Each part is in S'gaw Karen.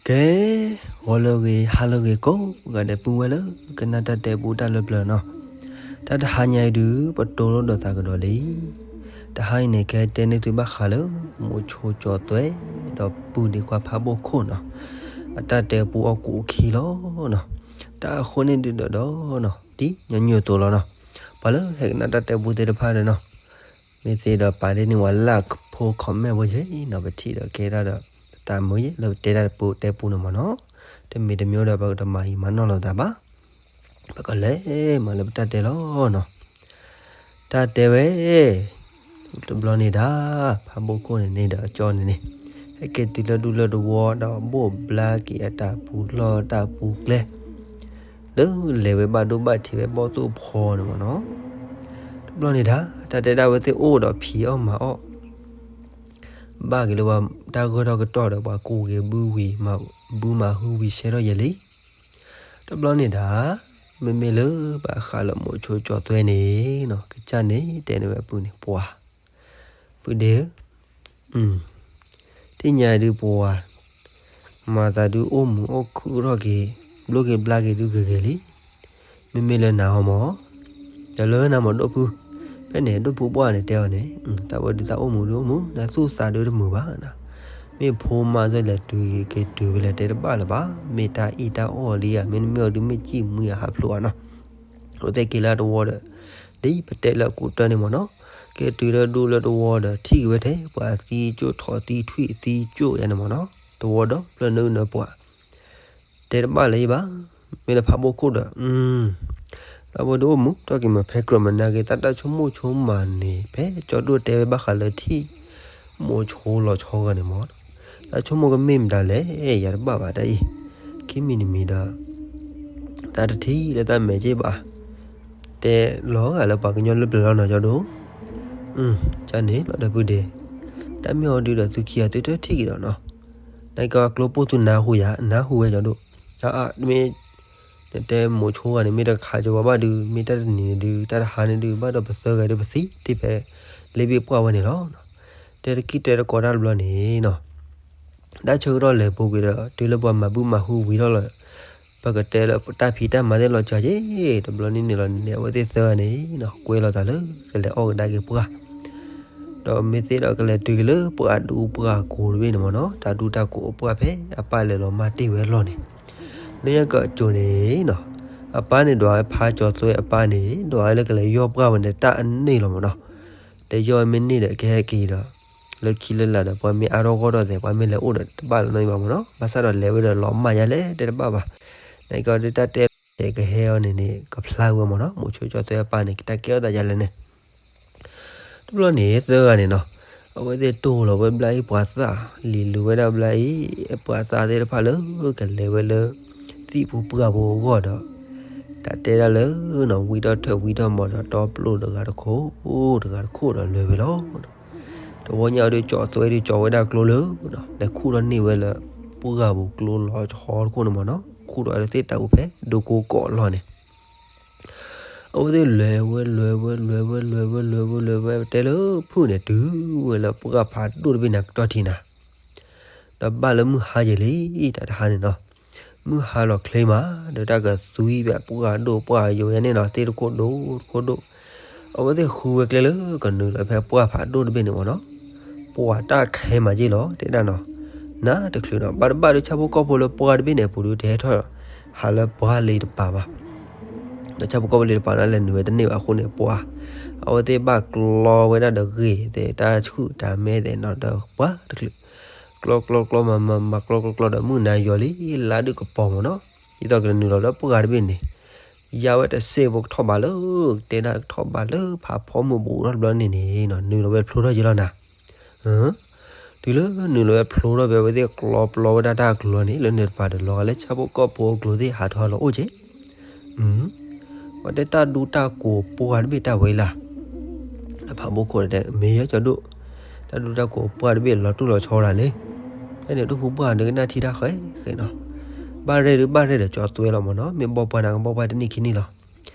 ကဲ, ဂီၤလၢအဂ့ၤ ဟါလၢအဂ့ၤကိးဂၤဒဲး ပုၢ်ဝဲၢ်လၢကနၣ်တၢ်တဲပူတၢ်လၢပျၢၤနီၤ, တၢ်တဟါညါအံၤဒုး ပတိၢ်လိာ်ဒီးသးကဒီးလံ. တဟါအံၤန့ၣ် ကတဲန့ၢ်သုဘၣ်ဃးလၢ မိၤဆိကၠီသွဲ ဒီးပုၢ်ဒ့ခွါဖးဘိၣ်ခိၣ်နီၤ, အတၢ်တဲပူအိၣ်ကူးအိၣ်ခံလီၤနီၤ. တၢ်အဃိန့ၣ်ဒုးဒီးနီၤ, ဒ်ညီနုၢ်အသိးလီၤနီၤ, ပှၤလၢဟဲကနၣ်တၢ်တဲပူသ့ၣ်တဖၣ်ဒီးနီၤ, မ့ၢ်သ့ဒီးပာ်ဒ့န့ၢ်ဝဲ like ဖိ comment ဖိယဲနီၤ, ပထံၣ်ဒီးကဲတၢ်ဒီး ပသးမုာ်ယဲလၢပတဲတၢ်တပူတဲပူန့ၣ်မ့ၢ်နီၤ, တမ့ၢ်တမ့ၢ်ဒီးပကတမၤအံၤမၤနီၢ်လိာ်သးဘၣ်. ပကလဲၤမၤလၢပတၢ်တဲလီၤနီၤ. တၢ်တဲဝဲ တဘျီန့ၣ်ဒၣ် ဖးဘိၣ်ခိၣ်န့ၣ်န့ၣ်ဒီးအကၠီန့ၣ်န့ၣ်, ဟဲက့ၤတုၤလၢဒူလၢတဝီဒီးဘိၣ်ဘျါက့ၤအတၢ်ပူၤလီၢ်တၢ်ပူၤကျဲ လၢလဲၤဝဲဘၣ်ဒိဘၣ်ထံးဝဲဘီၣ်သိၣ်ဖီန့ၣ်မ့ၢ်နီၤ. တဘျီန့ၣ်ဒၣ် တၢ်တဲဒၣ်ဝဲသ့ၣ်အိၣ်ဒီးဖံးအီၣ်မၤအီၣ် ဘၣ်က့ၤလၢပှၤတၢ်ဂၢၢ်ထီၣ်ကတီၢ်ဒီး ပှၤကူးက့ၤဘုဝံၤ ဘုမၤဟုဝံၤဆဲးထီၣ်ယဲလံ. တဘျီန့ၣ်ဒၣ် မ့မ့ၢ်လၢပှၤဃးလၢမိၤဆိကၠီသွဲန့ၣ်နီၤ, ကစၢ်န့ၣ်တဲန့ၢ်ဝဲပုၢ်န့ၣ် ပှၤ ပုၢ်ဒ့ဧၢ, ထံၣ်ညါဒုးပှၤ မၤသးဒုးအိၣ်မုာ်အိၣ်ခုၣ်ထီၣ်က့ၤ ဘျိက့ၤဘျါက့ၤဒုးဂ့ၤဂ့ၤလံ. မ့မ့ၢ်လၢနၤအီၤမ့ၢ် တၢ်လၢနၤမ့ၢ်ဒိၣ်ဖု, ဖဲန့ၣ်ဒိၣ်ဖုပှၢ်န့ၣ်တဲအီၤန့ၣ်, တၢ်ဝဲဒုးသးအိၣ်မုာ်ဒုးအိၣ်မုာ် နသူၣ်သးဒုးတမုာ်ဘၣ်နၤ, မ့ၢ်ဖိမါသ့ၣ်လဲၤတုၤက့ၤတုၤဝဲလဲၣ်တဲတဘၣ်လၢၤဘၣ်, မ့ၢ်တၢ်အ့ၣ်တၢ်အီၣ်လံဧါ မ့တမ့ၢ်အီၤဒုးမ့ၢ်စံၣ်မှံဧါ ဟးဖျိးဧါနီၤ. အဝဲသ့ၣ်က့ၤလၢတဝီဒီး ဒ်ပတဲလၢအကူးတၢၢ်န့ၣ်မ့ၢ်နီၤ, က့ၤတုၤလၢဒူလၢတဝီဒီး ထံၣ်က့ၤဝဲထဲ ပှၤသံကၠိၣ်ထီၣ်သံထွံၣ်သံကၠိၣ်ယါန့ၣ်မ့ၢ်နီၤ, တဝီဒီးဖျၢၣ်နုာ်နၢၤပှၤ တဲတဘၣ်လၢၤဘၣ်, မ့ၢ်လၢဖးဘိၣ်ခိၣ်ဒီး တၢ်ဝဲဒုးအိၣ်မုာ်ထီၣ်က့ၤမး ဖဲကြၢးမနုၤက့ၤ တၢ်တၢ်ဆိကမိၣ်ဆိကမးန့ၣ် ဖဲကၠီဒိၣ်တဲဝဲဘၣ်ဃးလၢထံၣ် မိၤဆိလီၤဆီဂၤန့ၣ်မ့ၢ်နီၤ, တၢ်ဆိကမိၣ်ကမ့ၢ်မတၤလဲၣ် ယၤတဘၣ်ဘၣ်တၢ်အံၤ, ခံမံၤတမံၤဒီး တၢ်တထံၣ်လၢတၢ်မဲာ်က့ၢ်ဘၣ်, တဲလီၤဂာ်လၢပှၤကညီလၢပျၢၤလီၤနီၤ ကၠီဒိၣ်, ကန့ၣ်လီၤဒီးပုၢ်ဒ့, တၢ်မ့ၢ်အီၤဒုးဒီးသုခံဂၤသုတထံၣ်က့ၤဒီးနီၤ, နကကျိပိၢ်သုနၢ်ဟူယၤ နၢ်ဟူဝဲကၠီဒိၣ်, တၢ်မ့ၢ် နတဲမိၤဆိဂၤန့ၣ် မ့ၢ်တခးကၠီဝဲဘၣ်ဒုး မ့ၢ်တၢ်တနံၤန့ၣ်ဒုး တၢ်တဟါန့ၣ်ဒုး ဘၣ်ဒီးပသၢဂၤဒုးပသံတ့ၢ်ဖဲ လ့ဘ့ၣ်ပှၢ်ဝဲန့ၣ်လီၤ. တဲတကံၢ်တဲတကိးတၢ်တဘျီန့ၣ်နီၤ, တၢ်ဆၢကတီၢ်လဲၤပူၤကွံာ်ဒီး တုၤလၢပှၤမၤဘုမၤဟုဝံၤထီၣ်လီၤ, ပကတဲလၢတၢ်ဖံးတၢ်မၤသ့ၣ်လီၤစှၤက့ၤ, တဘျီန့ၣ်န့ၣ်လီၤန့ၣ် အဝဲသ့ၣ်သၢဂၤန့ၣ်နီၤ ကွဲလိာ်သးလၢကလဲၤအီၣ်ကဒါက့ၤပှၢ် ဒီးမ့ၢ်သ့ဒီးကလဲၤတုၤက့ၤလၢပှၢ်ဒူပှၢ်ကိၤတဘ့ၣ်န့ၣ်မ့ၢ်နီၤ, တၢ်ဒူတၢ်ကိၤအပှၢ်ဖဲအပၢ်လဲၤလီၤမၢ်တ့ၢ်ဝဲအလီၢ်န့ၣ်, လၢညါကၠိန့ၣ်နီၤ, အပၢ်န့ၣ်ဒွးဝဲဖးကၠီသွဲအပၢ်န့ၣ် ဒွးဝဲလၢကလဲၤယီၢ်ပှၢ်ဝဲန့ၣ် တၢ်အန့ၣ်လီၤမ့ၢ်နီၤ, ဒီးယီၢ်မ့ၢ်န့ၢ်ဒီးကဟဲက့ၤဒီး လၢခံလၢလာ်ဒီး ပှၤမ့ၢ်အါထီၣ်ဂီၢ်ထီၣ်သဲး ပှၤမ့ၢ်လဲၤအိၣ်ဒီးတဘၣ်လီၤနီၤဘၣ်မ့ၢ်နီၤ, ဘၣ်ဆၣ်ဒီးလဲၤဝဲဒီးလီၤမၢ်ယါလဲၣ်တဲတဘၣ်ဘၣ်, နကီဒုးတၢ်တဲလီၤကဟဲအီၤန့ၣ်န့ၣ် ကဖျါဝဲမ့ၢ်နီၤ, မိၤဆိကၠီသွဲအပၢ်န့ၣ် တၢ်ကဲထီၣ်သးယါလဲၣ်န့ၣ် တဘျီန့ၣ် သၢဂၤန့ၣ်နီၤ, အဝဲသ့ၣ်တိၢ်လီၤဝဲဘျါအံၤပှၤသၣ်, လံၤလူၤဝဲဒၣ်ဘျါအံၤ ပှၤသၣ်သ့ၣ်တဖၣ်လၢကလဲၤဝဲလၢ သံၣ်ပူၤပှၢ်ပူၤအဂီၢ်ဒီး တၢ်တဲဒၣ်လၢနီၤ ဝံထီၣ်ထၢၣ်ဝံထီၣ်မီၤဒီး တီပျိၢ်တဂၤတခိၣ် တဂၤတခိၣ်ဒီးလဲၤဝဲလီၤ. တဝီညါအံၤဒုးကၠီသွဲဒုးကၠီဝဲဒၣ်ကျိလၢ လဲၤခူၣ်ထီၣ်န့ၢ်ဝဲလၢ ပှၢ်ပူၤကျိလီၤဆီတခိၣ်န့ၣ်မ့ၢ်နီၤ, ခူၣ်ထီၣ်ဝဲလၢသ့ၣ်တၢ်ပူၤဖဲဒိကိကီးအလီၢ်န့ၣ် အဝဲသ့ၣ်လဲၤဝဲလဲၤဝဲလဲၤဝဲလဲၤဝဲလဲၤဝဲလဲၤဝဲ တဲလၢဖုၣ်န့ၣ် တုၤဝဲလၢပှၢ်ဖးဒိၣ်တဘ့ၣ်န့ၣ်ကတီၢ်ထံနၤ, ဒီးဘၣ်လၢမုၢ်ဟါယဲလံ တၢ်တဟါန့ၣ်နီၤ, မုၢ်ဟါလီၤချ့မး ဒီးတၢ်ကသွံဖဲပှၢ်ဒိၣ်ပှၢ်ယိာ်ယါန့ၣ်နီၤ သ့ၣ်တခိၣ်ဒိၣ်တခိၣ်ဒိၣ်, အဝဲသ့ၣ်ဃုဝဲကျဲလၢကနုာ်လီၤဖဲပှၢ်ဖးဒိၣ်တဘ့ၣ်န့ၣ်မ့ၢ်နီၤ, ပှၢ်တၢ်ခဲမးက့ၢ်လီၤ တဲဒၣ်နီၤ, နတချုးနီၤ ဘၣ်တဘၣ်ဒုးဆၣ်ဖိကီၢ်ဖိလၢပှၢ်တဘ့ၣ်န့ၣ်အပူၤဒုး တဟဲထီၣ်ဟးလၢပှၢ်လၢတပၤဘၣ် ဒီးဆၣ်ဖိကီၢ်ဖိလၢတပၤန့ၣ် လဲၤနုာ်ဝဲတန့ၢ်ဘၣ်အဃိန့ၣ် ပှၢ်, အဝဲသ့ၣ်ဘၣ်ကျီဝဲဒၣ်ဒီးဂ့ၢ်သဲး တၢ်ဆူၣ်တၢ်မဲသဲးနီၤ ဒီးပှၢ်တချုး, ကျီကျီကျီမၤမၤမၤကျီကျီကျီဒီး မုၢ်နၤယိာ်လံ လါဒုးကပီၤမ့ၢ်နီၤ, ဒ်သိးကနုာ်လီၤလၢပှၢ်တဘ့ၣ်န့ၣ်, ယါဝဲတစ့ၢ်ဖိကထီၣ်ဘးလၢ, ကတဲဒၣ်ကထီၣ်ဘးလၢဖးဖီမုၢ်ဘူးထီၣ်တဘျီန့ၣ်န့ၣ်နီၤ နုာ်လီၤဝဲဖျိထီၣ်ယဲလီၤနၤ တုၤလၢနုာ်လီၤဝဲဖျိထီၣ်ဖဲ အဝဲသ့ၣ်ကျီပျီဝဲဒၣ်တၢ်ကျိၤန့ၣ် လၢန့ၣ်တပၤဒီး လီၤဂာ်လၢဆၣ်ဖိကီၢ်ဖိအကျိၤသ့ၣ်ဟးထီၣ်လီၤအိၣ်က့ၤ, ပှၤတဲတၢ်ဒူတၢ်ကိၤပှၢ်တဘ့ၣ်တၢ်ဝဲလၢ်, ဒီးဖးဘိခိၣ်တဲ မ့ၢ်ယဲကၠီဒိၣ်, တၢ်ဒူတၢ်ကိၤပှၢ်တဘ့ၣ်လီၤတူၢ်လီၤဆီဒၣ်လံ, ဖဲန့ၣ်ဒိၣ်ဖိပှၢ်ဒီးကနၣ်ထံတၢ်ဃဲဃဲနီၤ, ဘၣ်ရဲၣ်ဒုးဘၣ်ရဲၣ်ဒီးကၠီသွဲလီၤမ့ၢ်နီၤ မ့ၢ်ဘီပှၢ်နၤကဘီပှၢ်တနံၣ်ခံနံၣ်လီၤ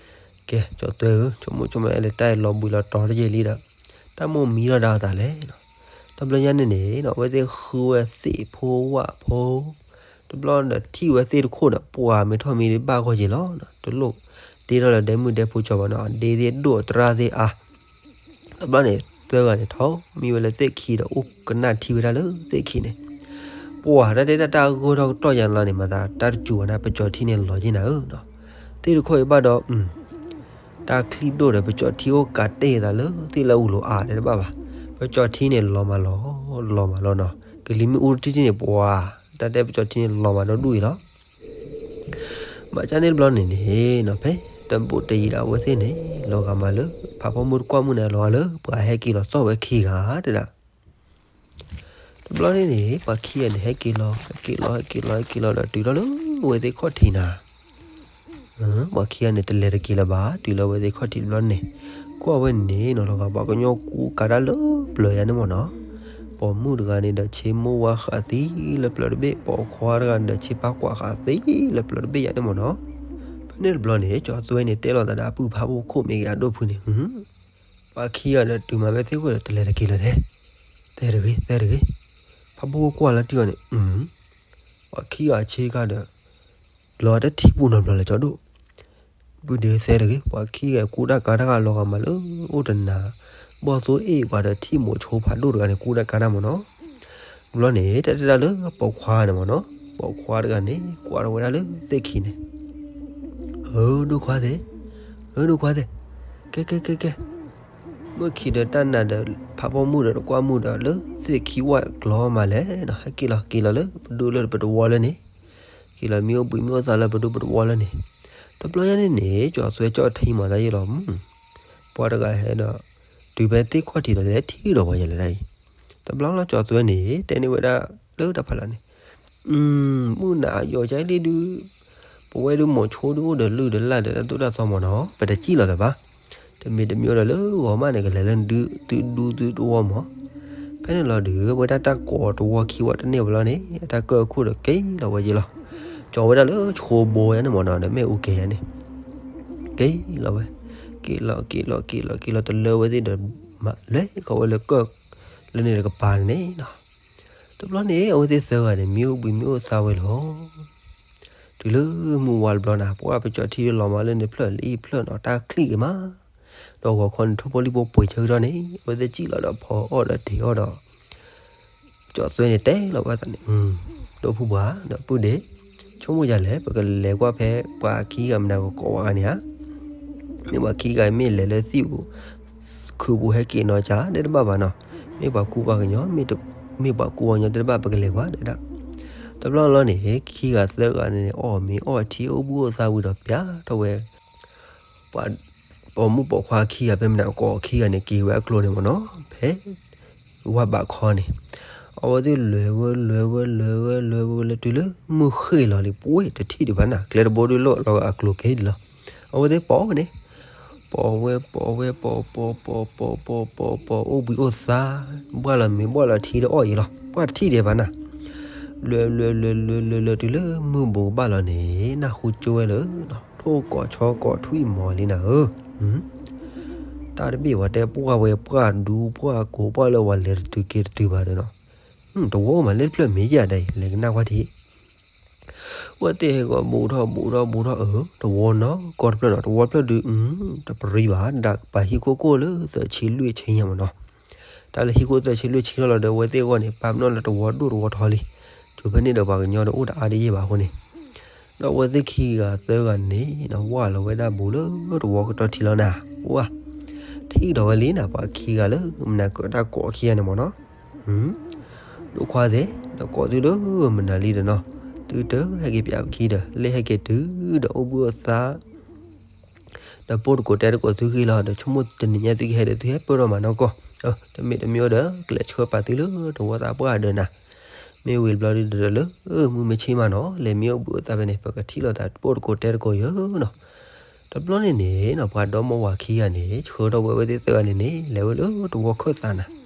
ကဲ ကၠီသွဲဧၢ ဆိကမိၣ်ဆိကမး အဲၣ်လၢတၢ်အံၤလီၤဘှံးလီၤတီၤတယဲၢ်လံဒီး တၢ်မိၣ်မံထီၣ်ဒၣ်အသးလဲၣ်နီၤ, တဘျီညါန့ၣ်န့ၣ်နီၤ အဝဲသ့ၣ်ဃုဝဲသ့ၣ်ဖိဝၣ်ဖိ, တဘျီဒီးထံၣ်ဝဲသ့ၣ်တခိၣ်ဒီး ပှၤမ့ၢ်ထီၣ်မံဒံးဘၣ်ဂီၢ်က့ၤလီၤ. တလိၣ်တ့ထီၣ်လၢဒဲမုၣ်ဒဲဖိကၠီဘၣ်နီၤ, ဒ့သ့ၣ်ဒိၣ်တြၢ်သ့ၣ်အါ. တဘျီန့ၣ် သၢဂၤန့ၣ်ထီၣ်မံဝဲလၢသ့ၣ်ခံဒီး အိၣ်ကနၣ်ထံဝဲဒၣ်လၢသ့ၣ်ခံန့ၣ်, ပှၤတၢ်တဲတၢ်တၢ်ဂိၢ်ထီၣ်ကတီၢ်ယါန့ၣ်လီၤန့ၣ် မၤသးတၢ်တစူၤဘၣ်န့ၣ် ပကၠီထံန့ၣ်လီၤက့ၤနၤဧၢနီၤ. သ့ၣ်တခိၣ်အံၤဘၣ်ဒီး တၢ်ချံၣ်ဒိၣ်ဒီး ပကၠီထံအိၣ်ကးတ့ၢ်သးလၢသ့ၣ်လၢအူလိၤအါတဲတဘၣ်ဘၣ်. ပကၠီထံန့ၣ်လီၤမးလီၤ, လီၤမးလီၤနီၤ. ကလံၤမ့ၣ်အူတထံၣ်ထံၣ်န့ၣ် ပှၤ တၢ်တဲပကၠီထံန့ၣ်လီၤမးဒီဒူၣ်အံၤလီၤ. ဘၣ်ဆၣ်န့ၣ်တဘျီန့ၣ်န့ၣ်နီၤ ဖဲတဘူးတယံၤဒီးအဝဲသ့ၣ်န့ၣ် လီၤဂာ်မးလၢ ဖးဖီမုၢ်တကွၢ်မုၢ်န့ၣ် လီၤဂာ်လၢပှၤဟဲက့ၤလီၤသီၣ်ဝဲခံဂၤတဲဒၣ်. တဘျီန့ၣ်န့ၣ် ပှၤခံဂၤန့ၣ် ဟဲက့ၤလီၤ ဟဲက့ၤလီၤ ဟဲက့ၤလီၤ ဟဲက့ၤလီၤဒီးတုၤထီၣ်လၢဝဲသ့ၣ်ခီၣ်ထံးနၤ ပှၤခံဂၤန့ၣ် တလဲၤတက့ၤလၢၤဘၣ်. တုၤလၢဝဲသ့ၣ်ခီၣ်ထံးတဘျီန့ၣ် ကွၢ်ဝဲန့ၣ်နီၤ လီၤဂာ်ပှၤကညီကူကးတၢ်လၢပျၢၤယါန့ၣ်မ့ၢ်နီၤ. ပိာ်မုၣ်တဂၤန့ၣ်ဒီး ဆ့မိၢ်ဝါဃးသံလၢပျၢၤတဘ့ၣ်, ပိာ်ခွါတဂၤန့ၣ်ဒီး ဆ့ပၢ်ကွၢ်ဃးသံလၢပျၢၤတဘ့ၣ်ယါန့ၣ်မ့ၢ်နီၤ. ဖဲန့ၣ်တဘျီန့ၣ် ကၠီသွဲန့ၣ် တဲလိာ်သးဒီးအပုၢ်ဖးဖိခိၣ်မ့ၢ်ဂ့ၤ အဒိၣ်ဖုန့ၣ် ပှၤခံဂၤဒီးတုၤမးဝဲသ့ၣ်ခိၣ်ဒီး တလဲၤတက့ၤလၢၤလဲၣ်. သဲတဂ့ၤ သဲတဂ့ၤ. ဖးဖိခိၣ်ကွၢ်လၢတံၢ်အီၤန့ၣ် ပှၤခံဂၤဆ့ကၤဒီး လီၤတထံၣ်ပူၤနီတဘျီလၢၤကၠီဒိၣ်. ပုၢ်ဒ့သဲတဂ့ၤ, ပှၤခံဂၤကူတၢ်ကၤတၢ်ဂၤလီၤဂာ်မးလၢ အိၣ်တနၤ ဘီၣ်သိၣ်အ့ၣ်ပှၤဒီးထံၣ်မိၤဆိဖးဒိၣ်တဂၤန့ၣ် ကူတၢ်ကၤတၢ်မ့ၢ်နီၤ. တဘျီန့ၣ် တၢ်တဲတၢ်လၢပိာ်ခွါန့ၣ်မ့ၢ်နီၤ, ပိာ်ခွါတဂၤန့ၣ် ကွၢ်ထီၣ်ဝဲဒၣ်လၢသ့ၣ်ခံန့ၣ် ဧၢ ဒိၣ်ခွါသ့ၣ်, ဧၢ ဒိၣ်ခွါသ့ၣ်, ကဲ ကဲ ကဲ ကဲ, မုၢ်ခံဒီးတၢ်နၤဒီး ဖးပိာ်မုၣ်ဒီးတကွၢ်မုၣ်ဒီးလၢသ့ၣ်ခံဝၣ်ကျီမးလဲၣ်နီၤ, ဟဲက့ၤလီၤ က့ၤလီၤလၢပဒိၣ်လၢပတဝီလၢန့ၣ်, က့ၤလီၤမံအိၣ်ဘှံးမံအိၣ်သါလၢပဒိၣ်ပတဝီလၢန့ၣ်, တဘျီညါန့ၣ်န့ၣ် ကၠီသွဲကၠီထံမၤသးယံာ်လီၤ, ပှၤတဂၤဟဲဒီး တုၤဖဲသ့ၣ်ခီၣ်ထံးဒီးလဲၤထံၣ်ဒီးပှၤယဲလဲၣ်ဒၣ်အံၤ, တဘျီလီၤကၠီသွဲန့ၣ် တဲန့ၢ်ဝဲဒၣ်လၢတၢ်ဖးလၢ်န့ၣ် မုၢ်နၤယီၤကလံဒုး, ပဝဲဒုးမိၤဆိဒုးအိၣ်ဒီးလုၢ်ဒီးလၢ်ဒီးတၢ်သိၣ်တၢ်သီမ့ၢ်နီၤ, ပတစံၣ်လီၤလၢၤဘၣ်, တမ့ၢ်တမ့ၢ်ဒီးလၢဂီၤမးန့ၣ် ကလဲၤလၢဒုးသုဒူသုတဝီမး, ဖဲန့ၣ်လီၤဒုး ဝဲဒၣ်တၢ်ကိးတဝီခံဝီတန့ၢ်ဝဲလီၤန့ၣ် အတၢ်ကၢၢ်ခိၣ်ဒီးက့ၤလီၤဝဲယဲလီၤ, ကၠီဝဲဒၣ်လၢဆိဘိယါန့ၣ်မ့ၢ်နီၤ ဒီးမ့ၣ်အူကဲယါန့ၣ် က့ၤလီၤဝဲ, က့ၤလီၤ က့ၤလီၤ က့ၤလီၤ က့ၤလီၤတလၢဝဲသ့ၣ်ဒီး မၤလဲၤကီးဝဲလၢကၢၢ် လၢန့ၣ်တကပၤန့ၣ်နီၤ, တဘျီန့ၣ် အဝဲသ့ၣ်သၢဂၤန့ၣ် မံအိၣ်ဘှံးမံအိၣ်သါဝဲလီၤ, တုၤလၢမုၢ်ဝါတဘျီန့ၣ် ပှၢ်ပကၠီထံလီၤမးလၢန့ၣ်ဖျၢၣ်လံဖျၢၣ်နီၤ တၢ်ချံၣ်က့ၤမး, ဒီးဂီၤခီန့ၣ် ထိၣ်ဖိလံၣ်ဖိပှ့ၤဆၢကတီၢ်န့ၣ် အဝဲသ့ၣ်စံၣ်လီၤဒီးဖီအီၣ်ဒီးတ့ၤအီၣ်ဒီး ကၠီသွဲန့ၣ်တဲလီၤဝဲသးန့ၣ်, ဒိၣ်ဖုပှၤဒီးပုၢ်ဒ့, ဆိကမိၣ်ယၤလဲၣ် ပကလဲၤကွၢ်ဖဲပှၤခံဂၤမနၤကကိးဝဲဂၤန့ၣ်ဧါ, မ့ၢ်ပှၤခံဂၤမ့ၢ်လဲၤလၢသံၣ်ပူၤ ခုးပူၤဟဲက့ၤနီၤကၠးတဲတဘၣ်ဘၣ်နီၤ, မ့ၢ်ပှၤကူပှၤကညီ မ့ၢ်ပှၤကူပှၤကညီတဲတဘၣ် ပကလဲၤကွၢ်တဲဒၣ်, တဘျီလီၤန့ၣ် ခံဂၤသၢဂၤန့ၣ် အီၣ်မ့ၤအီၣ်ထံအိၣ်ဘှံးအိၣ်သါဝံၤဒီးပၠးထီၣ်ဝဲ ပှၤပိာ်မုၣ်ပိာ်ခွါခံဂၤဖဲမနၤကကိးခံဂၤန့ၣ် က့ၤဝဲအကျိၤန့ၣ်မ့ၢ်နီၤ, ဖဲ ဝၢ်ဘးခီန့ၣ်, အဝဲသ့ၣ်လဲၤဝဲလဲၤဝဲလဲၤဝဲလဲၤဝဲလဲၤတုၤလၢမုၢ်ဃ့ၢ်လီၤလံ ပှ့ၤတထံၣ်ဒံးဘၣ်နၤ ကျဲတဘိဒုးလီၤလီၤအကျိၤက့ၤဒံးလီၤ, အဝဲသ့ၣ်ပိာ်ဝဲန့ၣ်, ပိာ်ဝဲပိာ်ဝဲပိာ်ပိာ်ပိာ်ပိာ်ပိာ်ပိာ်ပိာ်ပိာ်ပိာ် အိၣ်ဘှံးအိၣ်သါ, ဘှၣ်လီၤမ့ၤဘှၣ်လီၤထံဒီးအီၣ်ယံၤလီၤ ပှၢ်တထံၣ်ဒံးဘၣ်နၤ, လဲၤလဲၤလဲၤလဲၤလဲၤလဲၤတုၤလၢမုၢ်ဘူးကဘၣ်လီၤန့ၣ် နၢ်ဟူကၠိဝဲလၢ ထိၣ်ကိးဆီကိးထွံၣ်မီၤလံနၤဧၢ, တၢ်တဘ့ၣ်ဝဲတဲပှၢ်ဝဲပှၢ်ဒူပှၢ်ကိး ပှၢ်လၢဝဲလဲၤတတုၤက့ၤတတုၤဘၣ်ဒီးနီၤ, တဝီမးလၢတဖျၢၣ်မ့ၢ်ယၤဒၣ်အံၤ လဲၤကနၣ်ကွၢ်ထံး, ဝဲသ့ၣ်ဟဲကီးဘူးထီၣ်ဘူးထီၣ်ဘူးထီၣ်အၢ တဝီနီၢ်ကီၢ်တဖျၢၣ်နီၤ တဝီတဖျၢၣ်ဒုး တပရံဘၣ် ဒၣ်ပာ်ဟံၣ်ခိၣ်ကိၣ်လၢသၢဆံလွံၢ်ဆံညါမ့ၢ်နီၤ, တၢ်လၢဟံၣ်ခိၣ်သၢဆံလွံၢ်ဆံထီၣ်လီၤဒီး အဝဲသ့ၣ်အဂီၢ်န့ၣ် ပာ်ပနီၣ်လၢတဝီဒိၣ်တဝီထီလံ, ကၠိဖဲန့ၣ်ဒီးပှၤကညီဒီးအိၣ်တအါတယဲၢ်ဘၣ်အဃိန့ၣ်, ဒီးအဝဲသ့ၣ်ခံဂၤသၢဂၤန့ၣ် ဝၢ်လီၤဝဲဒၣ်ဘူးလၢတဝီကတီၢ်ထံလီၤနၤ, ဝၢ်, ထံၣ်ဒီးဝဲလံနၤ ပှၤခံဂၤလၢမနၤကတၢ်ကိးခံဂၤန့ၣ်မ့ၢ်နီၤ, ဒိၣ်ခွါသ့ၣ်, ဒီးကိးသုလၢမနၤလံဒီးနီၤ, သုတဟဲက့ၤပၠးပခံဒီး လၢဟဲက့ၤတုၤဒီးအိၣ်ဘှံးအိၣ်သါ ဒီးပိၢ်တကိးတဲတကိးသုဂ့ၤလီၤ ဒီးဆိကမိၣ်တနံၤညါသုကဟဲဒီးသုဟဲပၢၢ်ထီၣ်မးနီၢ်ကီၢ်, တမ့ၢ်တမ့ၢ်ဒီး ကလဲၤဆှၢပာ်သုလၢတဝီသးပှၢ်ဒီးနၤ, မ့ၢ်ဝံၤတဘျီဒုးဒီးလၢ မုၢ်မ့ၢ်ဆ့ၣ်မးနီၤ လဲၤမံအိၣ်ဘှံးအိၣ်သါဖဲန့ၣ် ပကထံၣ်လိာ်သးပိၢ်တကိးတဲတကိးယၢ်နီၤ, တဘျီန့ၣ်န့ၣ်နီၤ ပှၤဒီမါဝၤခံဂၤန့ၣ် ဆှၢထီၣ်ဝဲဝဲသ့ၣ်သၢဂၤန့ၣ်န့ၣ် လဲၤဝဲလၢတဝီခၢၣ်သးနၤ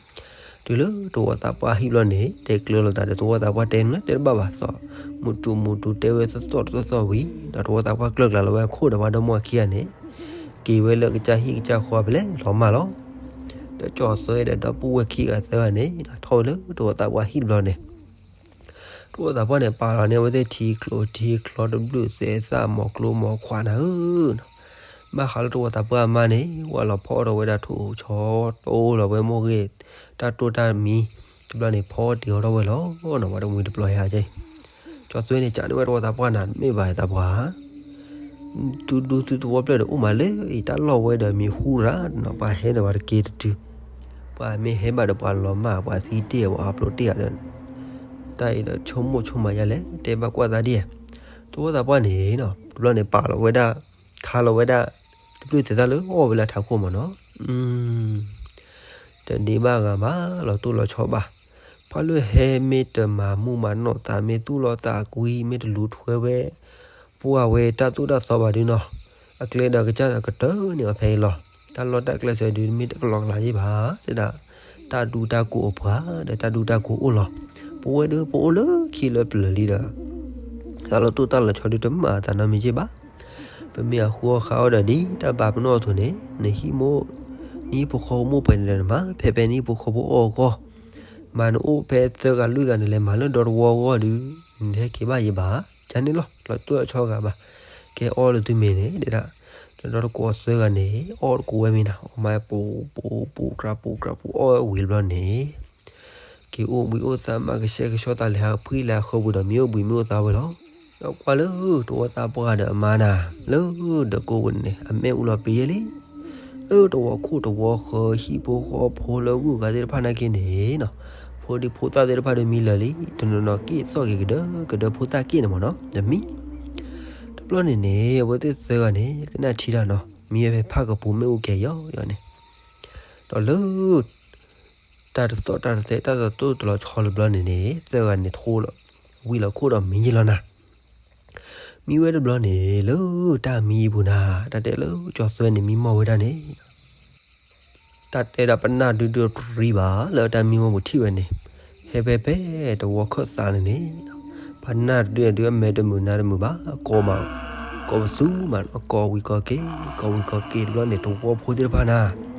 တုၤလၢတဝီသးပှၢ်ဟံၣ်ဘျီန့ၣ် တဲကျၢၤလိာ်သးဒီးတဝီသးပှၢ်တဲနုၤလၢတဲတဘၣ်ဘၣ်သီၣ်, မူတူမူတူတဲဝဲသီၣ်သီၣ်တသီၣ်သီၣ်ဝံၤ ဒီးတဝီသးပှၢ်ကျၢၤကျါလီၤဝဲအခိၣ်ဒီးပှၤဒီမါဝၤခံဂၤန့ၣ် က့ၤဝဲလၢကစၢ်ဟံၣ်ကစၢ်ဃီဖဲလဲၣ်လီၤမၢ်လီၤ. ဒီးကၠီသွဲဒီးဒီပုၢ်ဝဲၢ်ခံဂၤသၢဂၤန့ၣ် ထီၣ်ဝဲလၢတဝီသးပှၢ်ဟံၣ်တဘျီန့ၣ် တဝီသးပှၢ်န့ၣ် ပာ်လီၤန့ၢ်အဝဲသ့ၣ်ထံကျိထံချီတဘျုးသဲးသၣ်မီၤကျိမီၤခွးနၤဧၢနီၤ. ဘၣ်ဃးလၢတဝီသးပှၢ်အမါန့ၣ် ဝဲလီၤဖီအီၣ်ထီၣ်ဝဲဒၣ်ထိၣ်ဆီတိလီၤဝဲမိၢ်ဂ့ၢ် တၢ်တိၢ်တၢ်မံ တဘျီန့ၣ် ဖီအီၣ်တ့ၤအီၣ်ထီၣ်ဝဲလီၤနီၤ. ပှၤတမှံၤတပျီၤယါကဲ ကၠီၤသွဲန့ၣ် ကးန့ၢ်ဝဲတဝီသးပှၢ်နၤ မ့ၢ်ဘၣ်သးပှၢ် သုဒူသုသဝီဖျၢၣ်ဒီး အိၣ်မးလၢအံၤ တၢ်လီၢ်ဝဲဒီးမံၤဟူရၤနီၤ, ပှၤဟဲဒီးပှၤတက့ၤတတုၤ, ပှၤမ့ၢ်ဟဲဘၣ်ဒီး ပှၤလီၤမၢ် ပှၤသံတ့ၢ် ပှၤအဖျိတ့ၢ်ဧါဒီး တၢ်အံၤဒီးဆိကမိၣ်ဆိကမးယါလဲၣ်, တဲဘၣ်ကွၢ်သးဒ်ဧါ. တဝီသးပှၢ်န့ၣ်နီၤ တဘျီန့ၣ် ပာ်လီၤဝဲဒၣ် ခးလီၤဝဲဒၣ် တဘျုးသဲးသၣ်လၢအီၣ်ဝဲလၢထးခိၣ်မးနီၤ. တဒ့ဘၣ်ဂၤဘၣ် လီၤတိၢ်လီၤဆီဘၣ်. ပှၤလၢဟဲမ့ၢ်တမၤမူးမၤနီၢ်သး မ့ၢ်သူၣ်လီၤသးကွံ မ့ၢ်တလူၤထွဲဝဲ ပှၤဝဲတၢ်သိၣ်တၢ်သီဘၣ်ဒုနီၤ, အကျဲဒီးကစၢ်ဒီးကတၢၢ်န့ၣ်အီၤဖဲအံၤလီၤ. တၢ်လီၢ်တၢ်ကျဲစၢၤဒု မ့ၢ်တကလီကလးယ့ၢ်ဘၣ်, တဲဒၣ် တၢ်ဒူတၢ်ကိးအပှၤဒီး တၢ်ဒူတၢ်ကိးအိၣ်လီၤ. ပဝဲဒၣ်ပအိၣ်လၢခံလၢပျၢၤလံဒီး တၢ်လီၤတိၢ်တၢ်လီၤဆီဒု တမၤအသးနီတမံၤယ့ၢ်ဘၣ်. ပမ့ၢ်အဃုအီၣ်ဃါအီၣ်ဒီး ဒ်တၢ်ဘၣ်ပနီၣ်အသိးန့ၣ် နဟံၣ်မိၢ် နဟံၣ်ဖိဃီဖိမိၢ်ပှဲၤန့ၣ်ဒီး နမၤဖဲဖဲနဟံၣ်ဖိဃီဖိအီၣ်အဂီၢ်, မၤနအိၣ်ဖဲသၢဂၤလွံၢ်ဂၤန့ၣ် လဲၤမၤလၢဒီတဝီအဂီၢ်ဒု နဟဲက့ၤဘၣ်ယ့ၢ်ဘၣ်. ယန့ၣ်လီၤ လီၤတိၢ်လီၤဆီဂၤဘၣ်. ကဲအီၣ်လၢသုမ့ၢ်န့ၣ် တဲဒၣ် ဒီတကိးသၢဂၤန့ၣ် အီၣ်တကိးဝဲမ့ၢ်နၤ အီၣ်မးပူၤပူၤပူၤ ကြၢးပူၤကြၢးပူၤ အီၣ်ဝံၤတဘျီန့ၣ် က့ၤအိၣ်ဘှံးအိၣ်သါ မၤကဆှဲကဆှီသး လဲၤဟးဖှံလဲၤဟးဃၢပူၤဒီး မ့ၢ်အိၣ်ဘှံးမ့ၢ်အိၣ်သါဝဲလီၤ. ဒီးကွၢ်လၢတဝီသးပှၢ်ဒီးအမါနၤ လၢဒၢးကိးပူၤန့ၣ် အမဲာ်အူလီၤပ့ၤယဲၢ်လံ. လၢတဝီခိၣ်တဝီဃၢၤ ဟံၣ်ဖိဃီဖိလၢဂုၤဂၤသ့ၣ်တဖၣ်နာ်က့န့ၣ်နီၤ, ဖိဒံဖိသၣ်သ့ၣ်တဖၣ်ဒီးမံလၢာ်လံ. တနီၤနီၤက့ၣ်သီၣ်က့ၤကဒၢကဒၢ ဖိသၣ်က့ၣ်န့ၣ်မ့ၢ်နီၤ တမံ တဘျီန့ၣ်န့ၣ် အဝဲသ့ၣ်သၢဂၤန့ၣ် ကနၣ်ထံတၢ်နီၤ မံဝဲဖဲဖးကပူၤ မ့ၣ်အူကဲၤယီၤယီၤန့ၣ်, ဒီးလၢ တၢ်တသီၣ်တၢ်တသဲ တၢ်တသိၣ်တလီၤဆီလၢဘျီန့ၣ်န့ၣ် သၢဂၤန့ၣ်ထိလီၤ ဝံၤလီၤခိၣ်ဒီးမံယ့ၢ်လီၤနၤ. မံဝဲတဘျီန့ၣ် လၢတၢ်မံအပူၤနၤ တၢ်တဲလၢကၠီၤသွဲန့ၣ် မံမီၢ်ဝဲဒၣ်န့ၣ် တၢ်တဲဒၣ်ပနၢ်ဒုဒုပရံဘၣ် လၢတၢ်မံမီၢ်ပူၤထံၣ်ဝဲန့ၣ်, ဟဲဖဲဖဲတဝီခၢၣ်သးန့ၣ်န့ၣ်, ပနၢ်ဒုဒုအမဲာ်တမုာ်နါတမုာ်ဘၣ်, ကိးမး, ကိးပသူမး ကိးဝံၤကိးက့ၤ ကိးဝံၤကိးက့ၤတဘျီန့ၣ် တဝီဖိသ့ၣ်တဖၣ်နၤ,